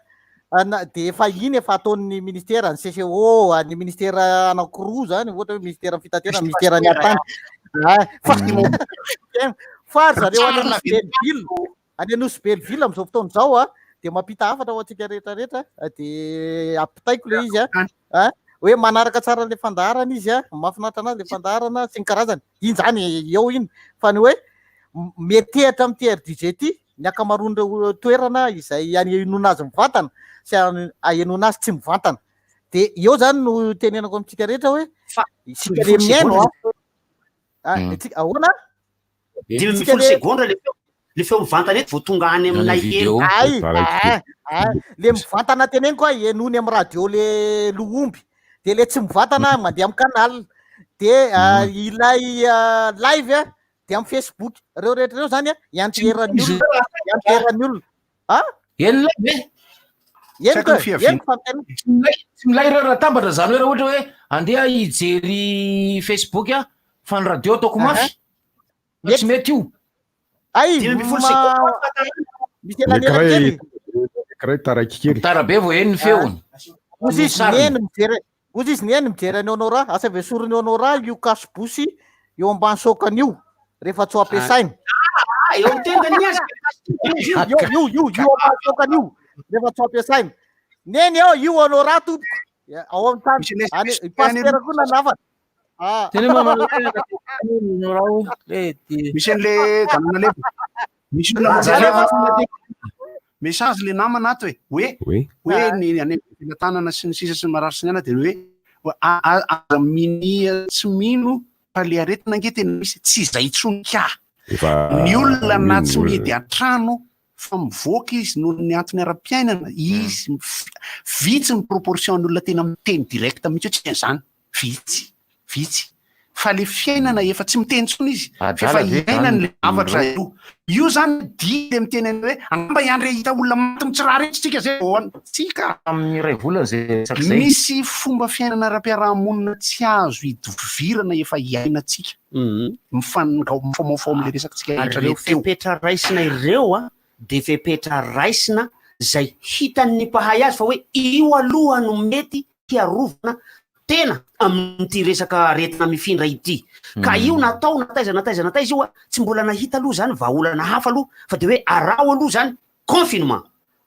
dia efa iny efa ataon'ny ministera, ny CCO, ny ministera anankiroa zany, ohatra hoe ministeran'ny fitaterana, ministeran'ny haritany. Fa fa ry zareo any Nosy Belleville, any Nosy Belleville amin'izao fotoana izao a, dia mampita hafatra ho antsika rehetra rehetra, dia ampitaiko ilay izy a, hoe manaraka tsara an'ilay fandaharana izy a, mahafinaritra anazy ilay fandaharana sy ny karazany. Iny zany eo iny fa ny hoe metehatra amin'ity RDJ ity ny ankamaroan'ireo toerana izay ahenoana azy mivantana sy ahenoana azy tsy mivantana. Dia eo zany no tenenako amintsika rehetra hoe isika le mihaino a, isika ahoana? 15 segondra le feo. Le feo mivantana eto vao tonga any aminay eny. Ay, ay, ay, le mivantana teneniko a, henoiny amin'ny radio le lohomby, de le tsy mivantana mandeha amin'ny canal, de ilay live a, de amin'ny Facebook, reo rehetra reo zany a, ianteheran'ny olona, ianteheran'ny olona. A? Eny live e? Eny ko, eny fa tena. Tsy milay, tsy milay reo raha tambatra zany hoe raha ohatra hoe andeha hijery Facebook a, fa ny radio ataoko mafy. Fa tsy mety io. Ay, 15 ma- segondra fahatarana. misy elanelany kely. Kiray taraiky kely. Tara be vao heno ny feony. Ozy izy Sariny. neny mijery, ozy izy neny mijery an'i Honora, asa avy esorin'i Honora io cache-bouche eo ambany saokany io rehefa tsy ho ampiasaina. Ah, eo amin'ny tendany ny azy. Io io io io ambany saokany io rehefa tsy ho ampiasaina. Neny eo io Honora tompoko. Ya, Ao amin'ny tany, Misy any an'ilay i pasitera koa nanafatra. Ah. Tena mama Misy an'le ganana leva. Misy olona mandefa message le namana ato e. Hoe hoe ny any am-pelatanana sy ny sisa sy ny marary sy ny anona dia ny hoe hoe a- a- aza minia tsy mino fa le aretina ange tena misy, tsy izay intsony ka. Efa Ny olona na mino tsy ny mihidy an-trano fa mivoaka izy noho ny antony ara-piainana, izy vitsy ny proportion ny olona tena miteny direct mihitsy hoe tsy an'izany, vitsy, vitsy. Fa le fiainana efa tsy miteny intsony izy, fa efa Adala ve iainany zany le zavatra ireo? io. Io zany dia le miteny an'io hoe angamba i André hahita olona maty mitsirara eto tsika zay vao an, tsia ka. Tamin'ny iray volana izay resaka izay. Misy fomba fiainana ara-piarahamonina tsy azo idovirana efa iainantsika. Mifangao, mifamofomo amin'ilay resakitsika Ary rehetra ireo rehetra teo. fepetra raisina ireo a, dia fepetra raisina izay hitan'ny mpahay azy fa hoe io aloha no mety hiarovana tena amin'ity resaka aretina mifindra ity. Ka io natao na taiza na taiza na taiza io a, tsy mbola nahita aloha izany vahaolana hafa aloha fa dia hoe araho aloha izany confinement,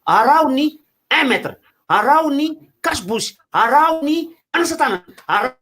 araho ny un mètre, araho ny cache-bouche, araho ny manasa tanana, araho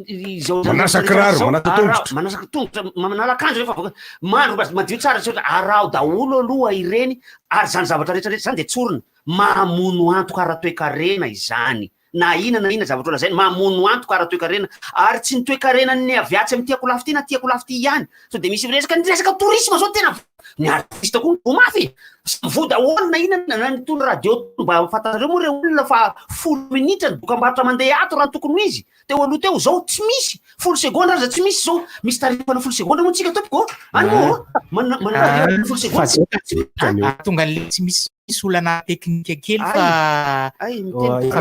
izao Manasa kiraro, manasa tongotra. Manasa tongotra, manala akanjo rehefa avoaka, mandro mba madio tsara tsy ohatra, araho daholo aloha ireny ary izany zavatra rehetra rehetra izany dia tsorina, mamono antoka ara-toekarena izany. Na inona na inona zavatra holazaina, mamono antoka ara-toekarena ary tsy ny toekarenan'ny avy atsy amin'ity akolafy ity na ity akolafy ity ihany. Sao dia misy miresaka ny resaka tourisme zao tena ny artiste koa voa mafy e! Samy voa daholo na inona na ny itony radio itony mba fantatrareo moa re olona fa folo minitra ny dokambarotra mandeha ato raha ny tokony ho izy teo aloha teo zao tsy misy folo segondra aza tsy misy zao misy tarifana folo segondra moa tsika tompoko ô! Any moa ô! Manana manana tarifana folo segondra Fa zao tonga an'le tsy misy Misy olana teknika kely fa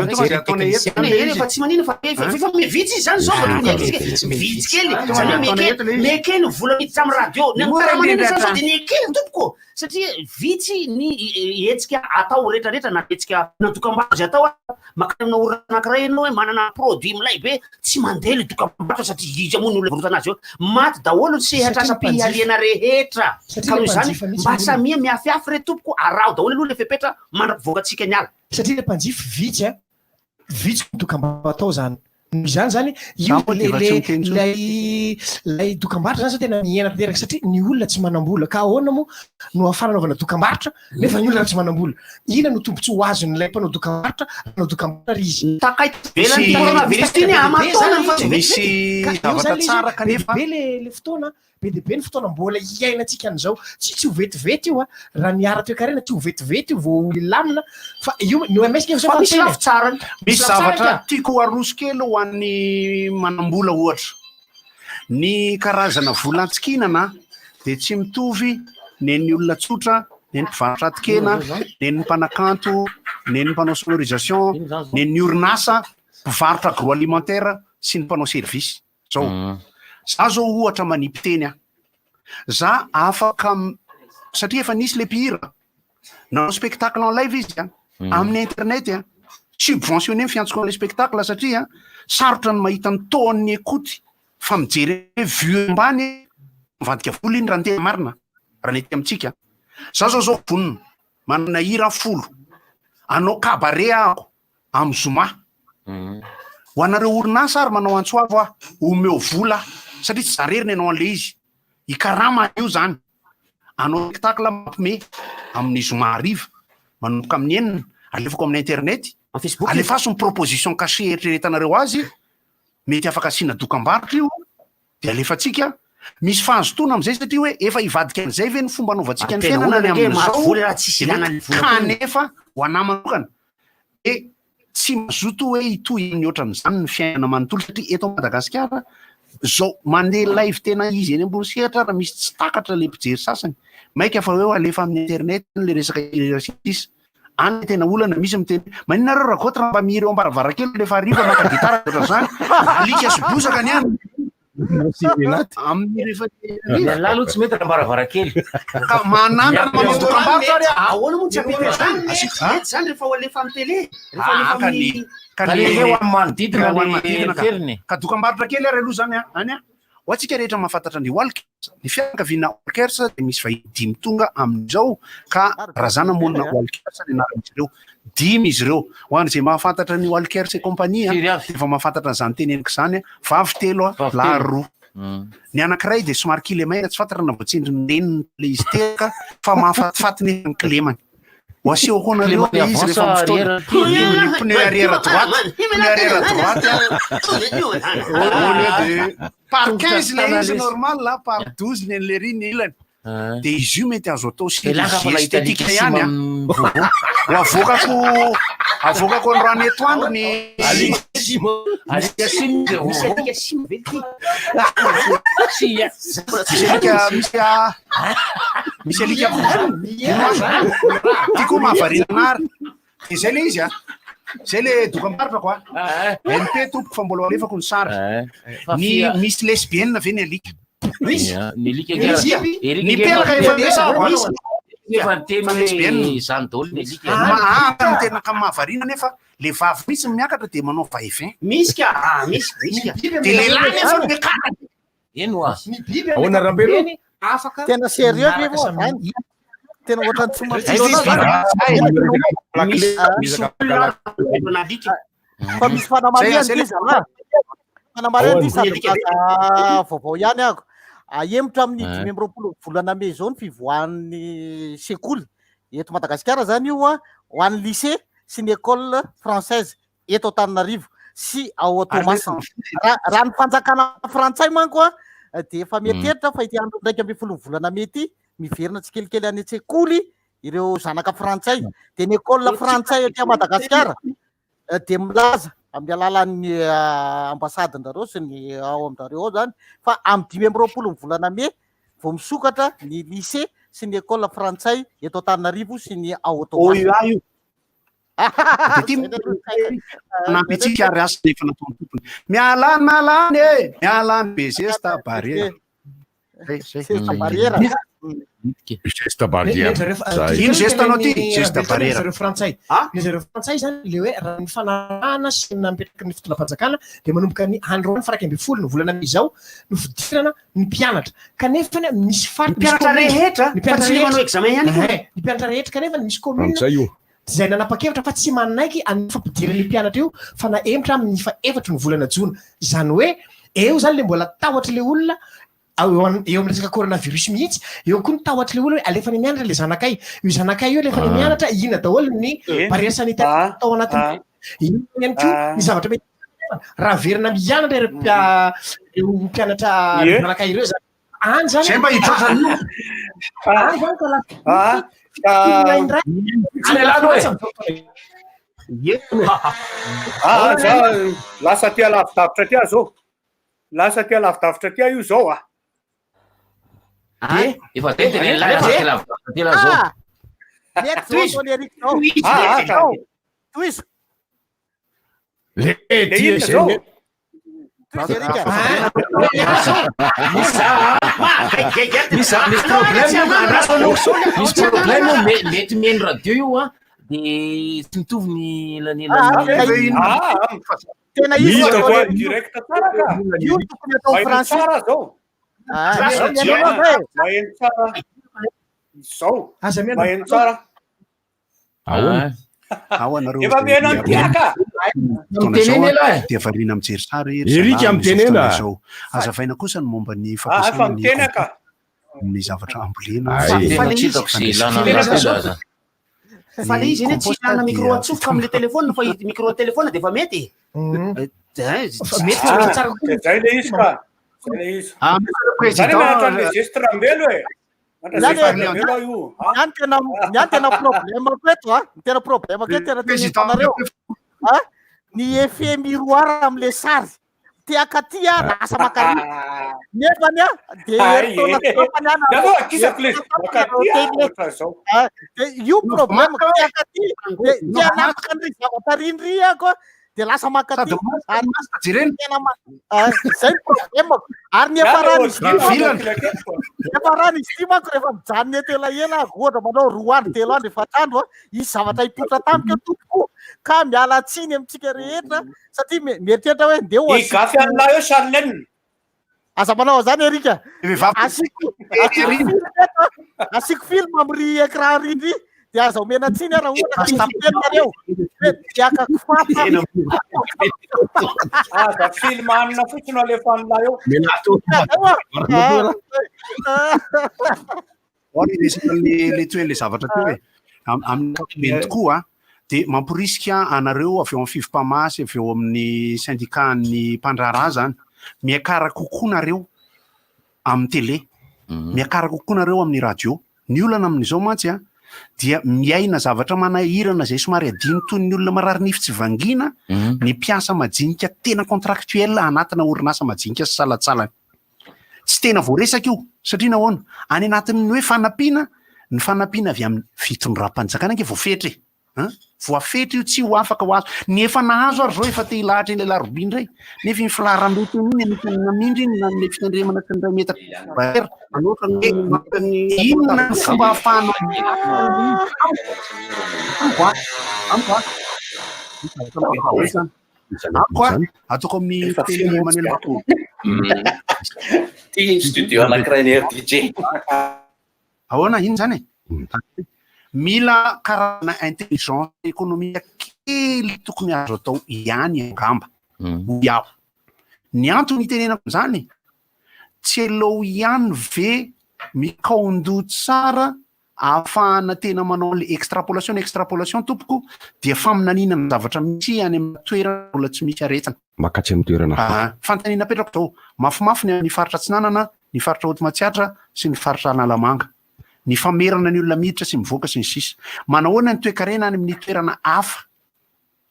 mijery technicien. Fa tsy manina fa efa vitsy izy zany zao fa tokony haintsika vitsy kely zany hoe meke meke ny vola miditra amin'ny radio ny amin'ny karaha zany sao dia meke ny tompoko satria vitsy ny hetsika atao rehetra rehetra na hetsika na dokam-barotra izay atao makany amina olona anankiray ianao hoe manana produit milay be Tsy mandeha le dokambarotra satria iza moa ny olona hivarotana azy eo. Maty daholo ny sehatra asam-pihariana rehetra. Ka noho izany mba samia miafiafy re tompoko, araho daholo aloha le fepetra mandra-pivoakantsika ny ala. Satria le mpanjifa vitsy a, vitsy ny dokambarotra atao zany. Noho izany zany io le le lay lay dokambarotra zany zao tena mihena tanteraka satria ny olona tsy manam-bola ka ahoana moa no ahafahana anaovana dokambarotra Nefa ny olona tsy manam-bola. Inona no tombontsoa ho azon'ilay mpanao dokambarotra raha hanao dokambarotra ary izy? Takaitra ivelan'ity coronavirus ity ny aman-taonany fa tsy Misy zavatra tsara kanefa. Be dia be le fotoana, be dia be ny fotoana mbola hiainantsika an'izao. Tsy tsy ho vetivety io a! Raha ny ara-toekarena tsy ho vetivety io vao hilamina fa io ny OMS ngefa Fa misy lafy tsarany. Misy zavatra tiako aroso kely ho an'ny manam-bola ohatra. Ny karazana vola antsikinana dia tsy mitovy nen'ny olona tsotra, nen'ny mpivarotra atin-kena, nen'ny mpanakanto, nen'ny mpanao sonorisation, nen'ny orinasa mpivarotra agroalimentaire sy ny mpanao service. Zao, za zao ohatra manipy teny aho. Za afaka satria efa nisy le mpihira Nanao spectacle en live izy a, amin'ny internet a, subventionné ny fiantsoko an'ilay spectacle satria sarotra ny mahita ny taux an'ny écoute fa mijery hoe vue ambany mivadika vola iny raha ny tena marina, raha ny aty amintsika. Za zao zao vonona, manana hira folo, hanao cabaret aho amin'ny zoma. Ho anareo orinasa ary manao antso avo aho, omeo vola satria tsy za irery ny hanao an'ilay izy, hikarama io zany. Hanao spectacle mampime amin'ny zoma hariva manomboka amin'ny enina, alefako amin'ny internet, alefaso ny proposition cachet eritreretanareo azy, mety afaka asiana dokambarotra io dia alefantsika, misy fahazotoana amin'izay satria hoe efa hivadika an'izay ve ny fomba anaovantsika ny fiainana ny amin'izao, kanefa ho anah manokana dia tsy mazoto hoe hitohy amin'ny ohatran'izany ny fiainana manontolo satria eto Madagasikara zao mandeha live tena izy eny ambony sehatra ary misy tsy takatra le mpijery sasany maika fa hoe alefa amin'ny internet le resaka hira sy ny sisa any le tena olana misy miteny maninona nareo ragoty raha mba mihira eo am-baravarankely rehefa hariva maka gitara ohatran'izany alika sy bozaka ny any Amin'ny rehefa Ny an'lah aloha tsy mety raha am-baravarankely. Ka manandrana manao dokambarotra ary aho. Ahoana moa tsy hampety an'izany? Asiako Mety izany rehefa ho alefa amin'ny télé. Rehefa alefa Ah, ka ny amin'ny ka Ka ny le ho an'ny manodidina ka ho an'ny le manodidina ka. feriny. Ka dokambarotra kely ary aloha izany an, any an. Ho antsika rehetra mahafantatra ny Walkers, ny fianakaviana Walkers dia misy vahiny dimy tonga amin'izao ka Razanamonina Walkers ny anaran'izy ireo. Dimy izy ireo. Ho an'izay mahafantatra ny Walkers et compagnie Firy avy? dia efa mahafantatra an'izany teneniko izany, vavy telo, Vavy lahy telo. roa. Ny anankiray dia somary kilemaina, tsy fantatra na voatsindrin'ny reniny ilay izy teraka fa mahafatifaty nefa ny kilemany. Ho asehoko anareo Pneu ilay izy rehefa avance amin'ny fotoana. arrière ty. Ny pneu arrière droite, pneu arrière droite. Au lieu de par 15 ilay izy normal là, par 12 ny an'ilay ry ny ilany. De izy io mety azo atao De lasa fa chirurgie nahita esthétique alika ihany a. sima vaovao. Ho avoakako avoakako androany etoandro ny Alika sima. Alika sima de Misy vaovao. alika sima ve ty? Misy alika misy a misy alika Ty koa mahavariana anara. De zay le izy a. Zay le dokam-barotra ko a. MP tompoko fa mbola ho alefako ny sary. Fa Ny fia- misy lesbienne ve ny alika? Misy. Ya, Ny alika Misy. Erika Ny pelaka efa resahako Misy. Efa niteny Fa lesbienne. hoe zany daholo ny alika. Ah, ny tena ka mahavariana nefa le vavy mihitsy miakatra de manao va-et-vient. Misy ka, ah, misy, misy ka. De lehilahy nefa miakatra. Eny hoa. Ny biby Ahoana, Rambelo? ankapobeny afaka Tena sérieux ve miaraka moa samy zany? Tena ohatran'ny tsy Zay mampino izy anao zany. Misy misy olona alika. Fa misy fanamarihana Zay- ity zalahy. Fanamarihana ity sady Ahoana? milaza vaovao ihany aho. Ahemotra amin'ny Ah. 25 volana mey izao ny fivoahan'ny sekoly eto Madagasikara zany io a ho an'ny lycée sy ny école française eto Antananarivo sy ao Toamasina. Raha raha ny fanjakana frantsay manko a dia efa mieritreritra fa ity andro 11 volana mey ity miverina tsikelikely any an-tsekoly ireo zanaka frantsay. Dia ny école frantsay aty Madagasikara dia milaza amin'ny alalan'ny ambasadinareo sy ny ao aminareo ao zany fa amin'ny 25 ny volana mey vao misokatra ny lycée sy ny école frantsay eto Antananarivo sy ny ao Toamasina. OUA io. De ty manampy antsika ary asa efa nataon'ny tompony. Miala any, miala any e! Miala any be zesta barrière. Zay, zay. Zesta barrière. Geste barrière. Zay. Ino geste anao ty? Geste barrière. Zareo frantsay. Ny zareo frantsay zany le hoe raha ny fanarahana sy ny napetraky ny fitondram-panjakana dia manomboka ny androany faha 11 ny volana mey izao no fidirana ny mpianatra. Kanefa ny misy faritra Ny mpianatra misy commune- rehetra, ny mpianatra fa tsy le manao rehetra. examen ihany koa. Eh, Ny mpianatra rehetra kanefa misy commune Frantsay io. izay nanapa-kevitra fa tsy manaiky an'io fampidirana io mpianatra io fa nahemotra amin'ny faha efatry ny volana jona. Izany hoe eo zany le mbola tahotra le olona eo am- eo amin'ny resaka coronavirus mihitsy, eo koa ny tahotra le olona hoe alefany mianatra le zanakay. Io zanakay io alefany mianatra, inona daholo ny barrière sanitaire tao anatin'ny inona ihany koa ny zavatra mety raha averina mianatra ireo mpia- ireo mpianatra Ie. zanakay ireo zany. Any zany Zay mba hitroatra an'io. Any zany ka lasa Ah, indray. Tsy mialano e. Ah, za lasa aty alavidavitra aty aho zao. Lasa aty alavidavitra aty aho io zao ah. Ah, efa zay tena lasa aty alavidavitra aty lah zao. Ah, mety zao ataon'i Eric zao. Ah, ah, ka. Tohizo. Le Le ty inona zay zao? ne- Tohizo Eric. Misy misy problème io, andraso aloha. Misy problème io, me- mety mihaino radio io a, de tsy mitovy ny elanelan'ny. Ah, ah, Tena izy Hitako ataon'i hoe Eric. direct tsara ka. Io no tokony atao Maheno Francis. tsara zao. Ah, mihaino anao zay. Maheno tsara. Izao. Aza mihaino. Maheno tsara. Ahoana? Ao anareo. Efa mihaino an'i Tiaka. Fotoana izao Mitenena a, elahy. dia variana mijery sary ry Eric, zalahy amin'izao mitenena. fotoana izao. Azavaina kosa ny momba ny Ah, efa fampiasana ny miteny ka. ny zavatra ambolena. Ay. Tena tsy hitako izay ilana ny radio aza. Fa le izy eny tsy compost ilana micro dia- atsofoka amin'le telefona fa i- micro telefona de efa mety. Eh, Fa mety tsara tsara kokoa. De zay le izy ka. Zay le izy. Ah, monsieur le Zany président, mianatra an'le geste Rambelo e. Mianatra Zany geste e. Rambelo aho io. Ah. Ny any tena ny any tena problème ko eto a. Ny tena problème ko eto tena teneniko président, anareo. Ah, ny effet miroir amin'le sary. Te akaty a lasa makary. Nefany a de Ay, herintaona eh. tapany a Nareo akisako le izy. Makaty ah, ohatran'izao. Ah, de io problème te akaty de te hanapaka an'ry zavatra rindry ako a de lasa makaty. Sady masina, Ary masina jerena. tena ma- ah, zay ny problème ary ny Na le hafarany izy ordi ity manko Vilana. kilaketiko. ny hafarany izy ity manko rehefa mijanona eto elaela aho, ohatra manao 2 andro 3 andro 4 andro a hisy zavatra hipoitra tamiko eo tompoko ka miala tsiny amintsika rehetra satria mieritreritra hoe ndeha ho I gafy asiko an'lahy eo Charlène. aza manao an'izany Erika Vehivavy asiko asiko film eto a asiko film amin'ny écran rindry de aza omena tsiny aho raha ohatra ka misy miteny nareo hoe miakako fata Aza film anina fotsiny no alefa an'lahy eo. Ao ny resaka le le toe le zavatra teo e. Amin'ny ankapobeny tokoa dia mamporisika anareo avy eo amin'ny Fivmpama sy avy eo amin'ny syndicat-n'ny mpandraharaha izany, miakara kokoa nareo amin'ny télé, miakara kokoa nareo amin'ny radio. Ny olana amin'izao mantsy dia miaina zavatra manahirana izay somary adino toy ny olona marary nify tsy vangiana ny mpiasa majinika tena contractuel anatina orinasa majinika sy salantsalany. Tsy tena voaresaka io satria nahoana? Any anatin'ny hoe fanampiana, ny fanampiana avy amin'ny fitondram-panjakana ange voafetra e! An! Voafetra io tsy ho afaka ho azo. Ny efa nahazo ary izao efa te hilahatra eny Alarobia indray. Nefa iny filaharambe teny iny anisan'ny namindra iny nanome fitandremana sy ny iray metatra barrière. Inona ny fomba ahafahana Amiko a! Amiko a! Amiko a! Ataoko amin'ny teny Emmanuel Macron. Ty studio anankiray ny RDJ. Ahoana iny zany e? Mila karazana intelligence économique kely tokony azo atao ihany angamba, hoy aho. Ny antony itenenako an'izany, tsy aleo ihany ve mikaondoha tsara ahafahana tena manao an'ilay extrapolation, ny extrapolation tompoko dia faminaniana ny zavatra misy any amin'ny toerana mbola tsy misy aretina. Makatsy amin'ny toerana hafa. Fanontaniana apetrako izao, mafimafy ny amin'ny faritra Atsinanana, ny faritra Haute Matsiatra sy ny faritra Analamanga. Ny famerana ny olona miditra sy mivoaka sy ny sisa. Manahoana ny toekarena any amin'ny toerana hafa?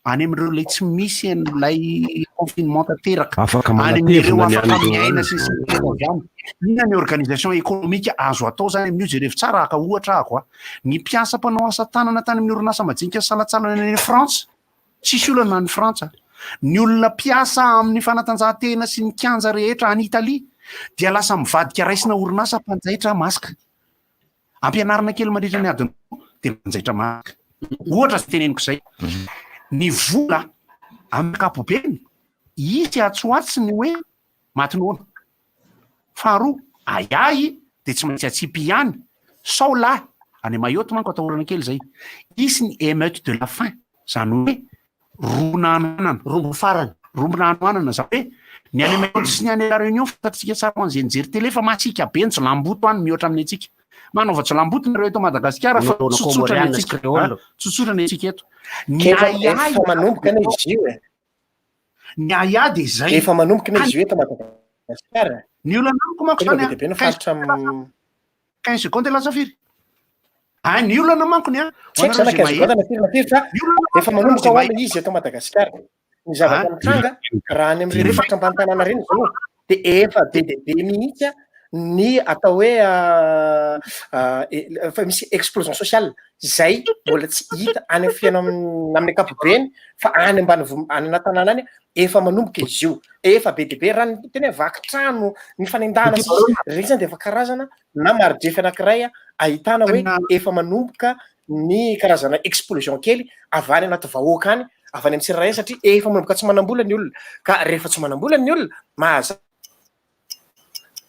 Any amin'ireo ilay tsy misy an'ilay confinement tanteraka. Afaka Any amin'ireo manatevina ny afaka any miaina sy ny sisa avy any. Inona ny organisation économique azo atao zany amin'io? Jerevo tsara haka ohatra aho a. Ny mpiasa mpanao asa tanana tany amin'ny orinasa majinika sy salantsalany any Frantsa, Tsisy olana any Frantsa. Ny olona mpiasa amin'ny fanatanjahantena sy ny kianja rehetra any Italia dia lasa mivadika raisina orinasa mpanjaitra masque. Ampianarina kely mandritra ny adiny roa dia manjaitra masque. Ohatra izay teneniko izay. Ny vola amin'ny ankapobeny, hisy atsy ho atsy ny hoe maty noana. Faharoa, ahiahy dia tsy maintsy atsipy ihany sao lahy, any Mayotte manko atahorana kely izay, hisy ny émeute de la faim, izany hoe rombon'anoanana, rombo farany, rombon'anoanana, izany hoe ny any Mayotte sy ny any La Réunion fantatsika tsara ho an'izay nijery télé fa masiaka be ny jiolahimboto any mihoatra amin'ny antsika. Manaova jiolahimboto nareo eto Madagasikara fa Manaova tsotsotra ny Comoriana sy antsika, Créole. tsotsotra ny antsika eto. Ny Efa ahiahy efa manomboka anie izy io e. Ny ahiahy dia izay. Efa manomboka anie izy io eto Madagasikara. Ny olana amiko manko Efa zany be dia be ny faritra am- 15 secondes lasa firy? Ah, ny olana manko ny a. Tsy haiko zany na 15 secondes na firy na firy fa efa manomboka ho ilay izy eto Madagasikara. Ny zavatra mitranga raha any amin'ireny faritra ambany tanàna ireny izao dia efa be dia be mihitsy ny atao hoe efa misy explosion sociale izay mbola tsy hita any amin'ny fiainana amin'ny ankapobeny fa any ambanivohitra any anaty tanàna any efa manomboka izy io, efa be dia be raha ny tena hoe vaky trano, ny fanendahana sy ny sisa, ireny zany dia efa karazana na mari-drefy anankiray ahitana hoe efa manomboka ny karazana explosion kely avy any anaty vahoaka any, avy any amin'ny tsirairay any satria efa manomboka tsy manam-bola ny olona, ka rehefa tsy manam-bola ny olona mahaza.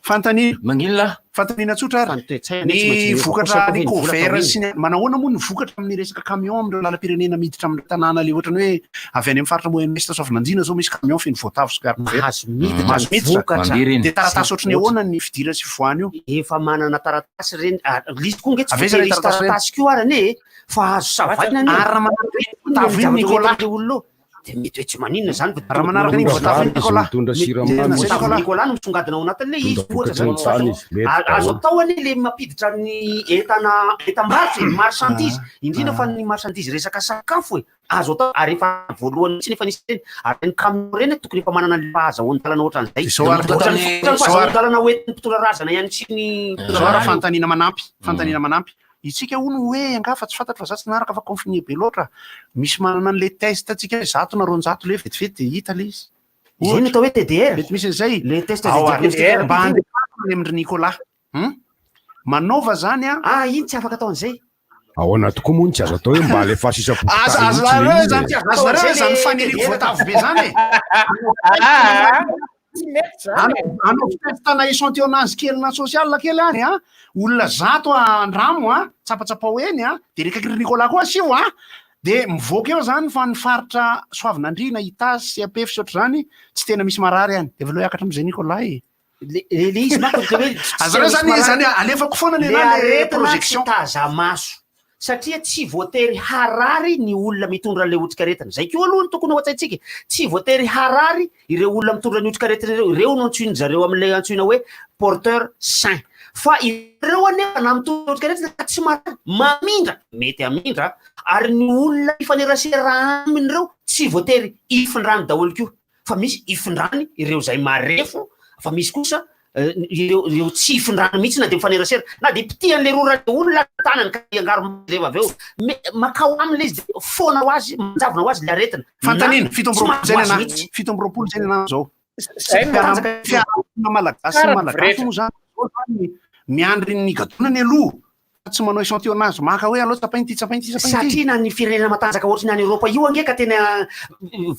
Fanontaniana. Manginona? Fanontaniana tsotra ary. Fa ny toe-tsaina anie tsy Ny maintsy miova koa vokatra sao koa ve ny ny vola cover atao sy inona? ny manahoana moa ny vokatra amin'ny resaka camion amin'ireo lalam-pirenena miditra amin'ireo tanàna ilay ohatran'ny hoe avy any amin'ny faritra Moyen Ouest Soavinandriana izao misy camion feno voatavo sy garde vert. Mahazo miditra Mahazo ny miditra. vokatra. Mandeha ireny. Dia taratasy ohatran'ny Zay ahoana ny fidirana sy fivoahana io? Efa manana taratasy ireny, ary ilay izy koa ange tsy Avy aiza voatery ireny hisy taratasy ireny? taratasy koa ary anie e, fa azo savaina anie. Ary raha manaraka iny Inona voatavo ny iny zavatra Nicolas? hoentin'ilay olona eo? Dia mety hoe tsy maninona izany fa Raha manaraka an'iny Mitondra voatavo vary iny izy, Nicolas. mitondra Mety siramamy tena izy. zay Nicolas. Nicolas no misongadina ao anatin'ilay izy Mitondra ohatra vokatry zany ny tany izy. Mety Azo daholo. atao anie le mampiditra ny entana entam-barotra e, ny marchandise, indrindra fa ny marchandise resaka sakafo e, azo atao ary efa voalohany mihitsy efa nisy ireny, ary ireny camion ireny tokony efa manana ny fahazahoan-dalana ohatran'izay, Izao ary ohatran'ny izao ary fahazahoan-dalana hoentin'ny mpitondra razana ihany sy ny mpitondra Izao ary rariny. fanontaniana manampy, fanontaniana manampy. Isika hono hoe angaha fa tsy fantatro fa za tsy naharaka fa confiné be loatra. Misy manana an'le test tsika hoe 100 na 200 le vetivety dia hita le izy. Izay no atao hoe TDR. Mety misy an'izay. Le test de Ao ary. diagnostic Mba rapide iny. andefasana any amin-dry Nicolas. Hum? Manaova zany an. Ah, iny tsy afaka atao an'izay. Ahoana tokoa moa no tsy azo atao hoe mba alefaso isam-pokontany Aza mihitsy aza le nareo izy zany e. tsy azo nareo zany faniriako voatavo be zany e. Tsy mety zany e. Anao test-na échantillonnage kely na social kely any an, olona 100 andramo an, tsapatsapao eny an, de rekaky ry Nicolas koa asio an, de mivoaka eo zany fa ny faritra Soavinandriana, Itasy sy Ampefy sy ohatr'izany tsy tena misy marary any. De avy eo hiakatra am'zay Nicolas e. Le le izy manko le hoe tsy Azareo misy zany marary. zany alefako foana Le ny anah le aretina tsy projection. taza-maso. Satria tsy voatery harary ny olona mitondra an'ilay otrikaretina. Izay koa aloha no tokony ao an-tsaintsika e. Tsy voatery harary ireo olona mitondra ny otrikaretina ireo. Ireo no antsoin-dry zareo amin'ilay antsoina hoe porteur sain. Fa ireo anefa na mitondra otrikaretina ka tsy marary, mamindra, mety hamindra, ary ny olona mifanerasera aminy ireo tsy voatery hifindrany daholo koa. Fa misy hifindrany ireo izay marefo, fa misy kosa ireo ireo tsy hifindrany mihitsy na dia mifanerasera, na dia pitihan'ilay rora ilay olona ny tanany ka hiangaro rehefa avy eo, me- makao aminy ilay izy dia foana ho azy, manjavona ho azy ilay aretina. Fanontaniana, Na 27 tsy zay mahazo ny anah, mihitsy. 27 zay ny anah zao. Zay no matanjaka Fiarahamonina malagasy sy Tsara ny malagasy voretra. moa zany zao zany miandry ny gadonany aloha fa tsy manao échantillonnage maka hoe aleo tsapaina ity tsapaina ity tsapaina ity. Satria na ny firenena matanjaka ohatry ny any Eoropa io ange ka tena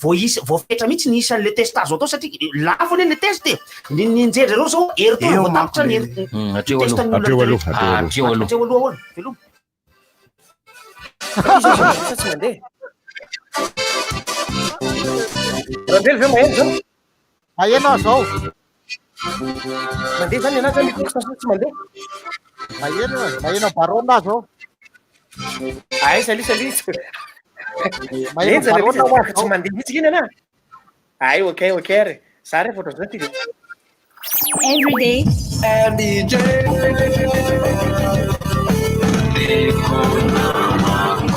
voaisa voafetra mihitsy ny isan'le test azo atao satria lafo anie le test e! Ny nianjera ireo zao herintaona Eo vao manko tapitra ny le hery- Hatreo test aloha. an'ny olona Hatreo aloha, rehetra. hatreo aloha. Hatreo aloha. Hatreo aloha ahoana? Veloma. Izy tsy mandeha. Rambelo ve maheno zao? Maheno aho zao. Mandeha zany ianah zany micro sa tsy mandeha? Maheno, maheno barona aho zao. Ay, salut, salut. Maheno Enjana barona mihitsy, aho fa tsy zao. mandeha mihitsy iny anah. Ay, ok, ok ary. Za rehefa ohatran'izao ty. Every day. RDJ.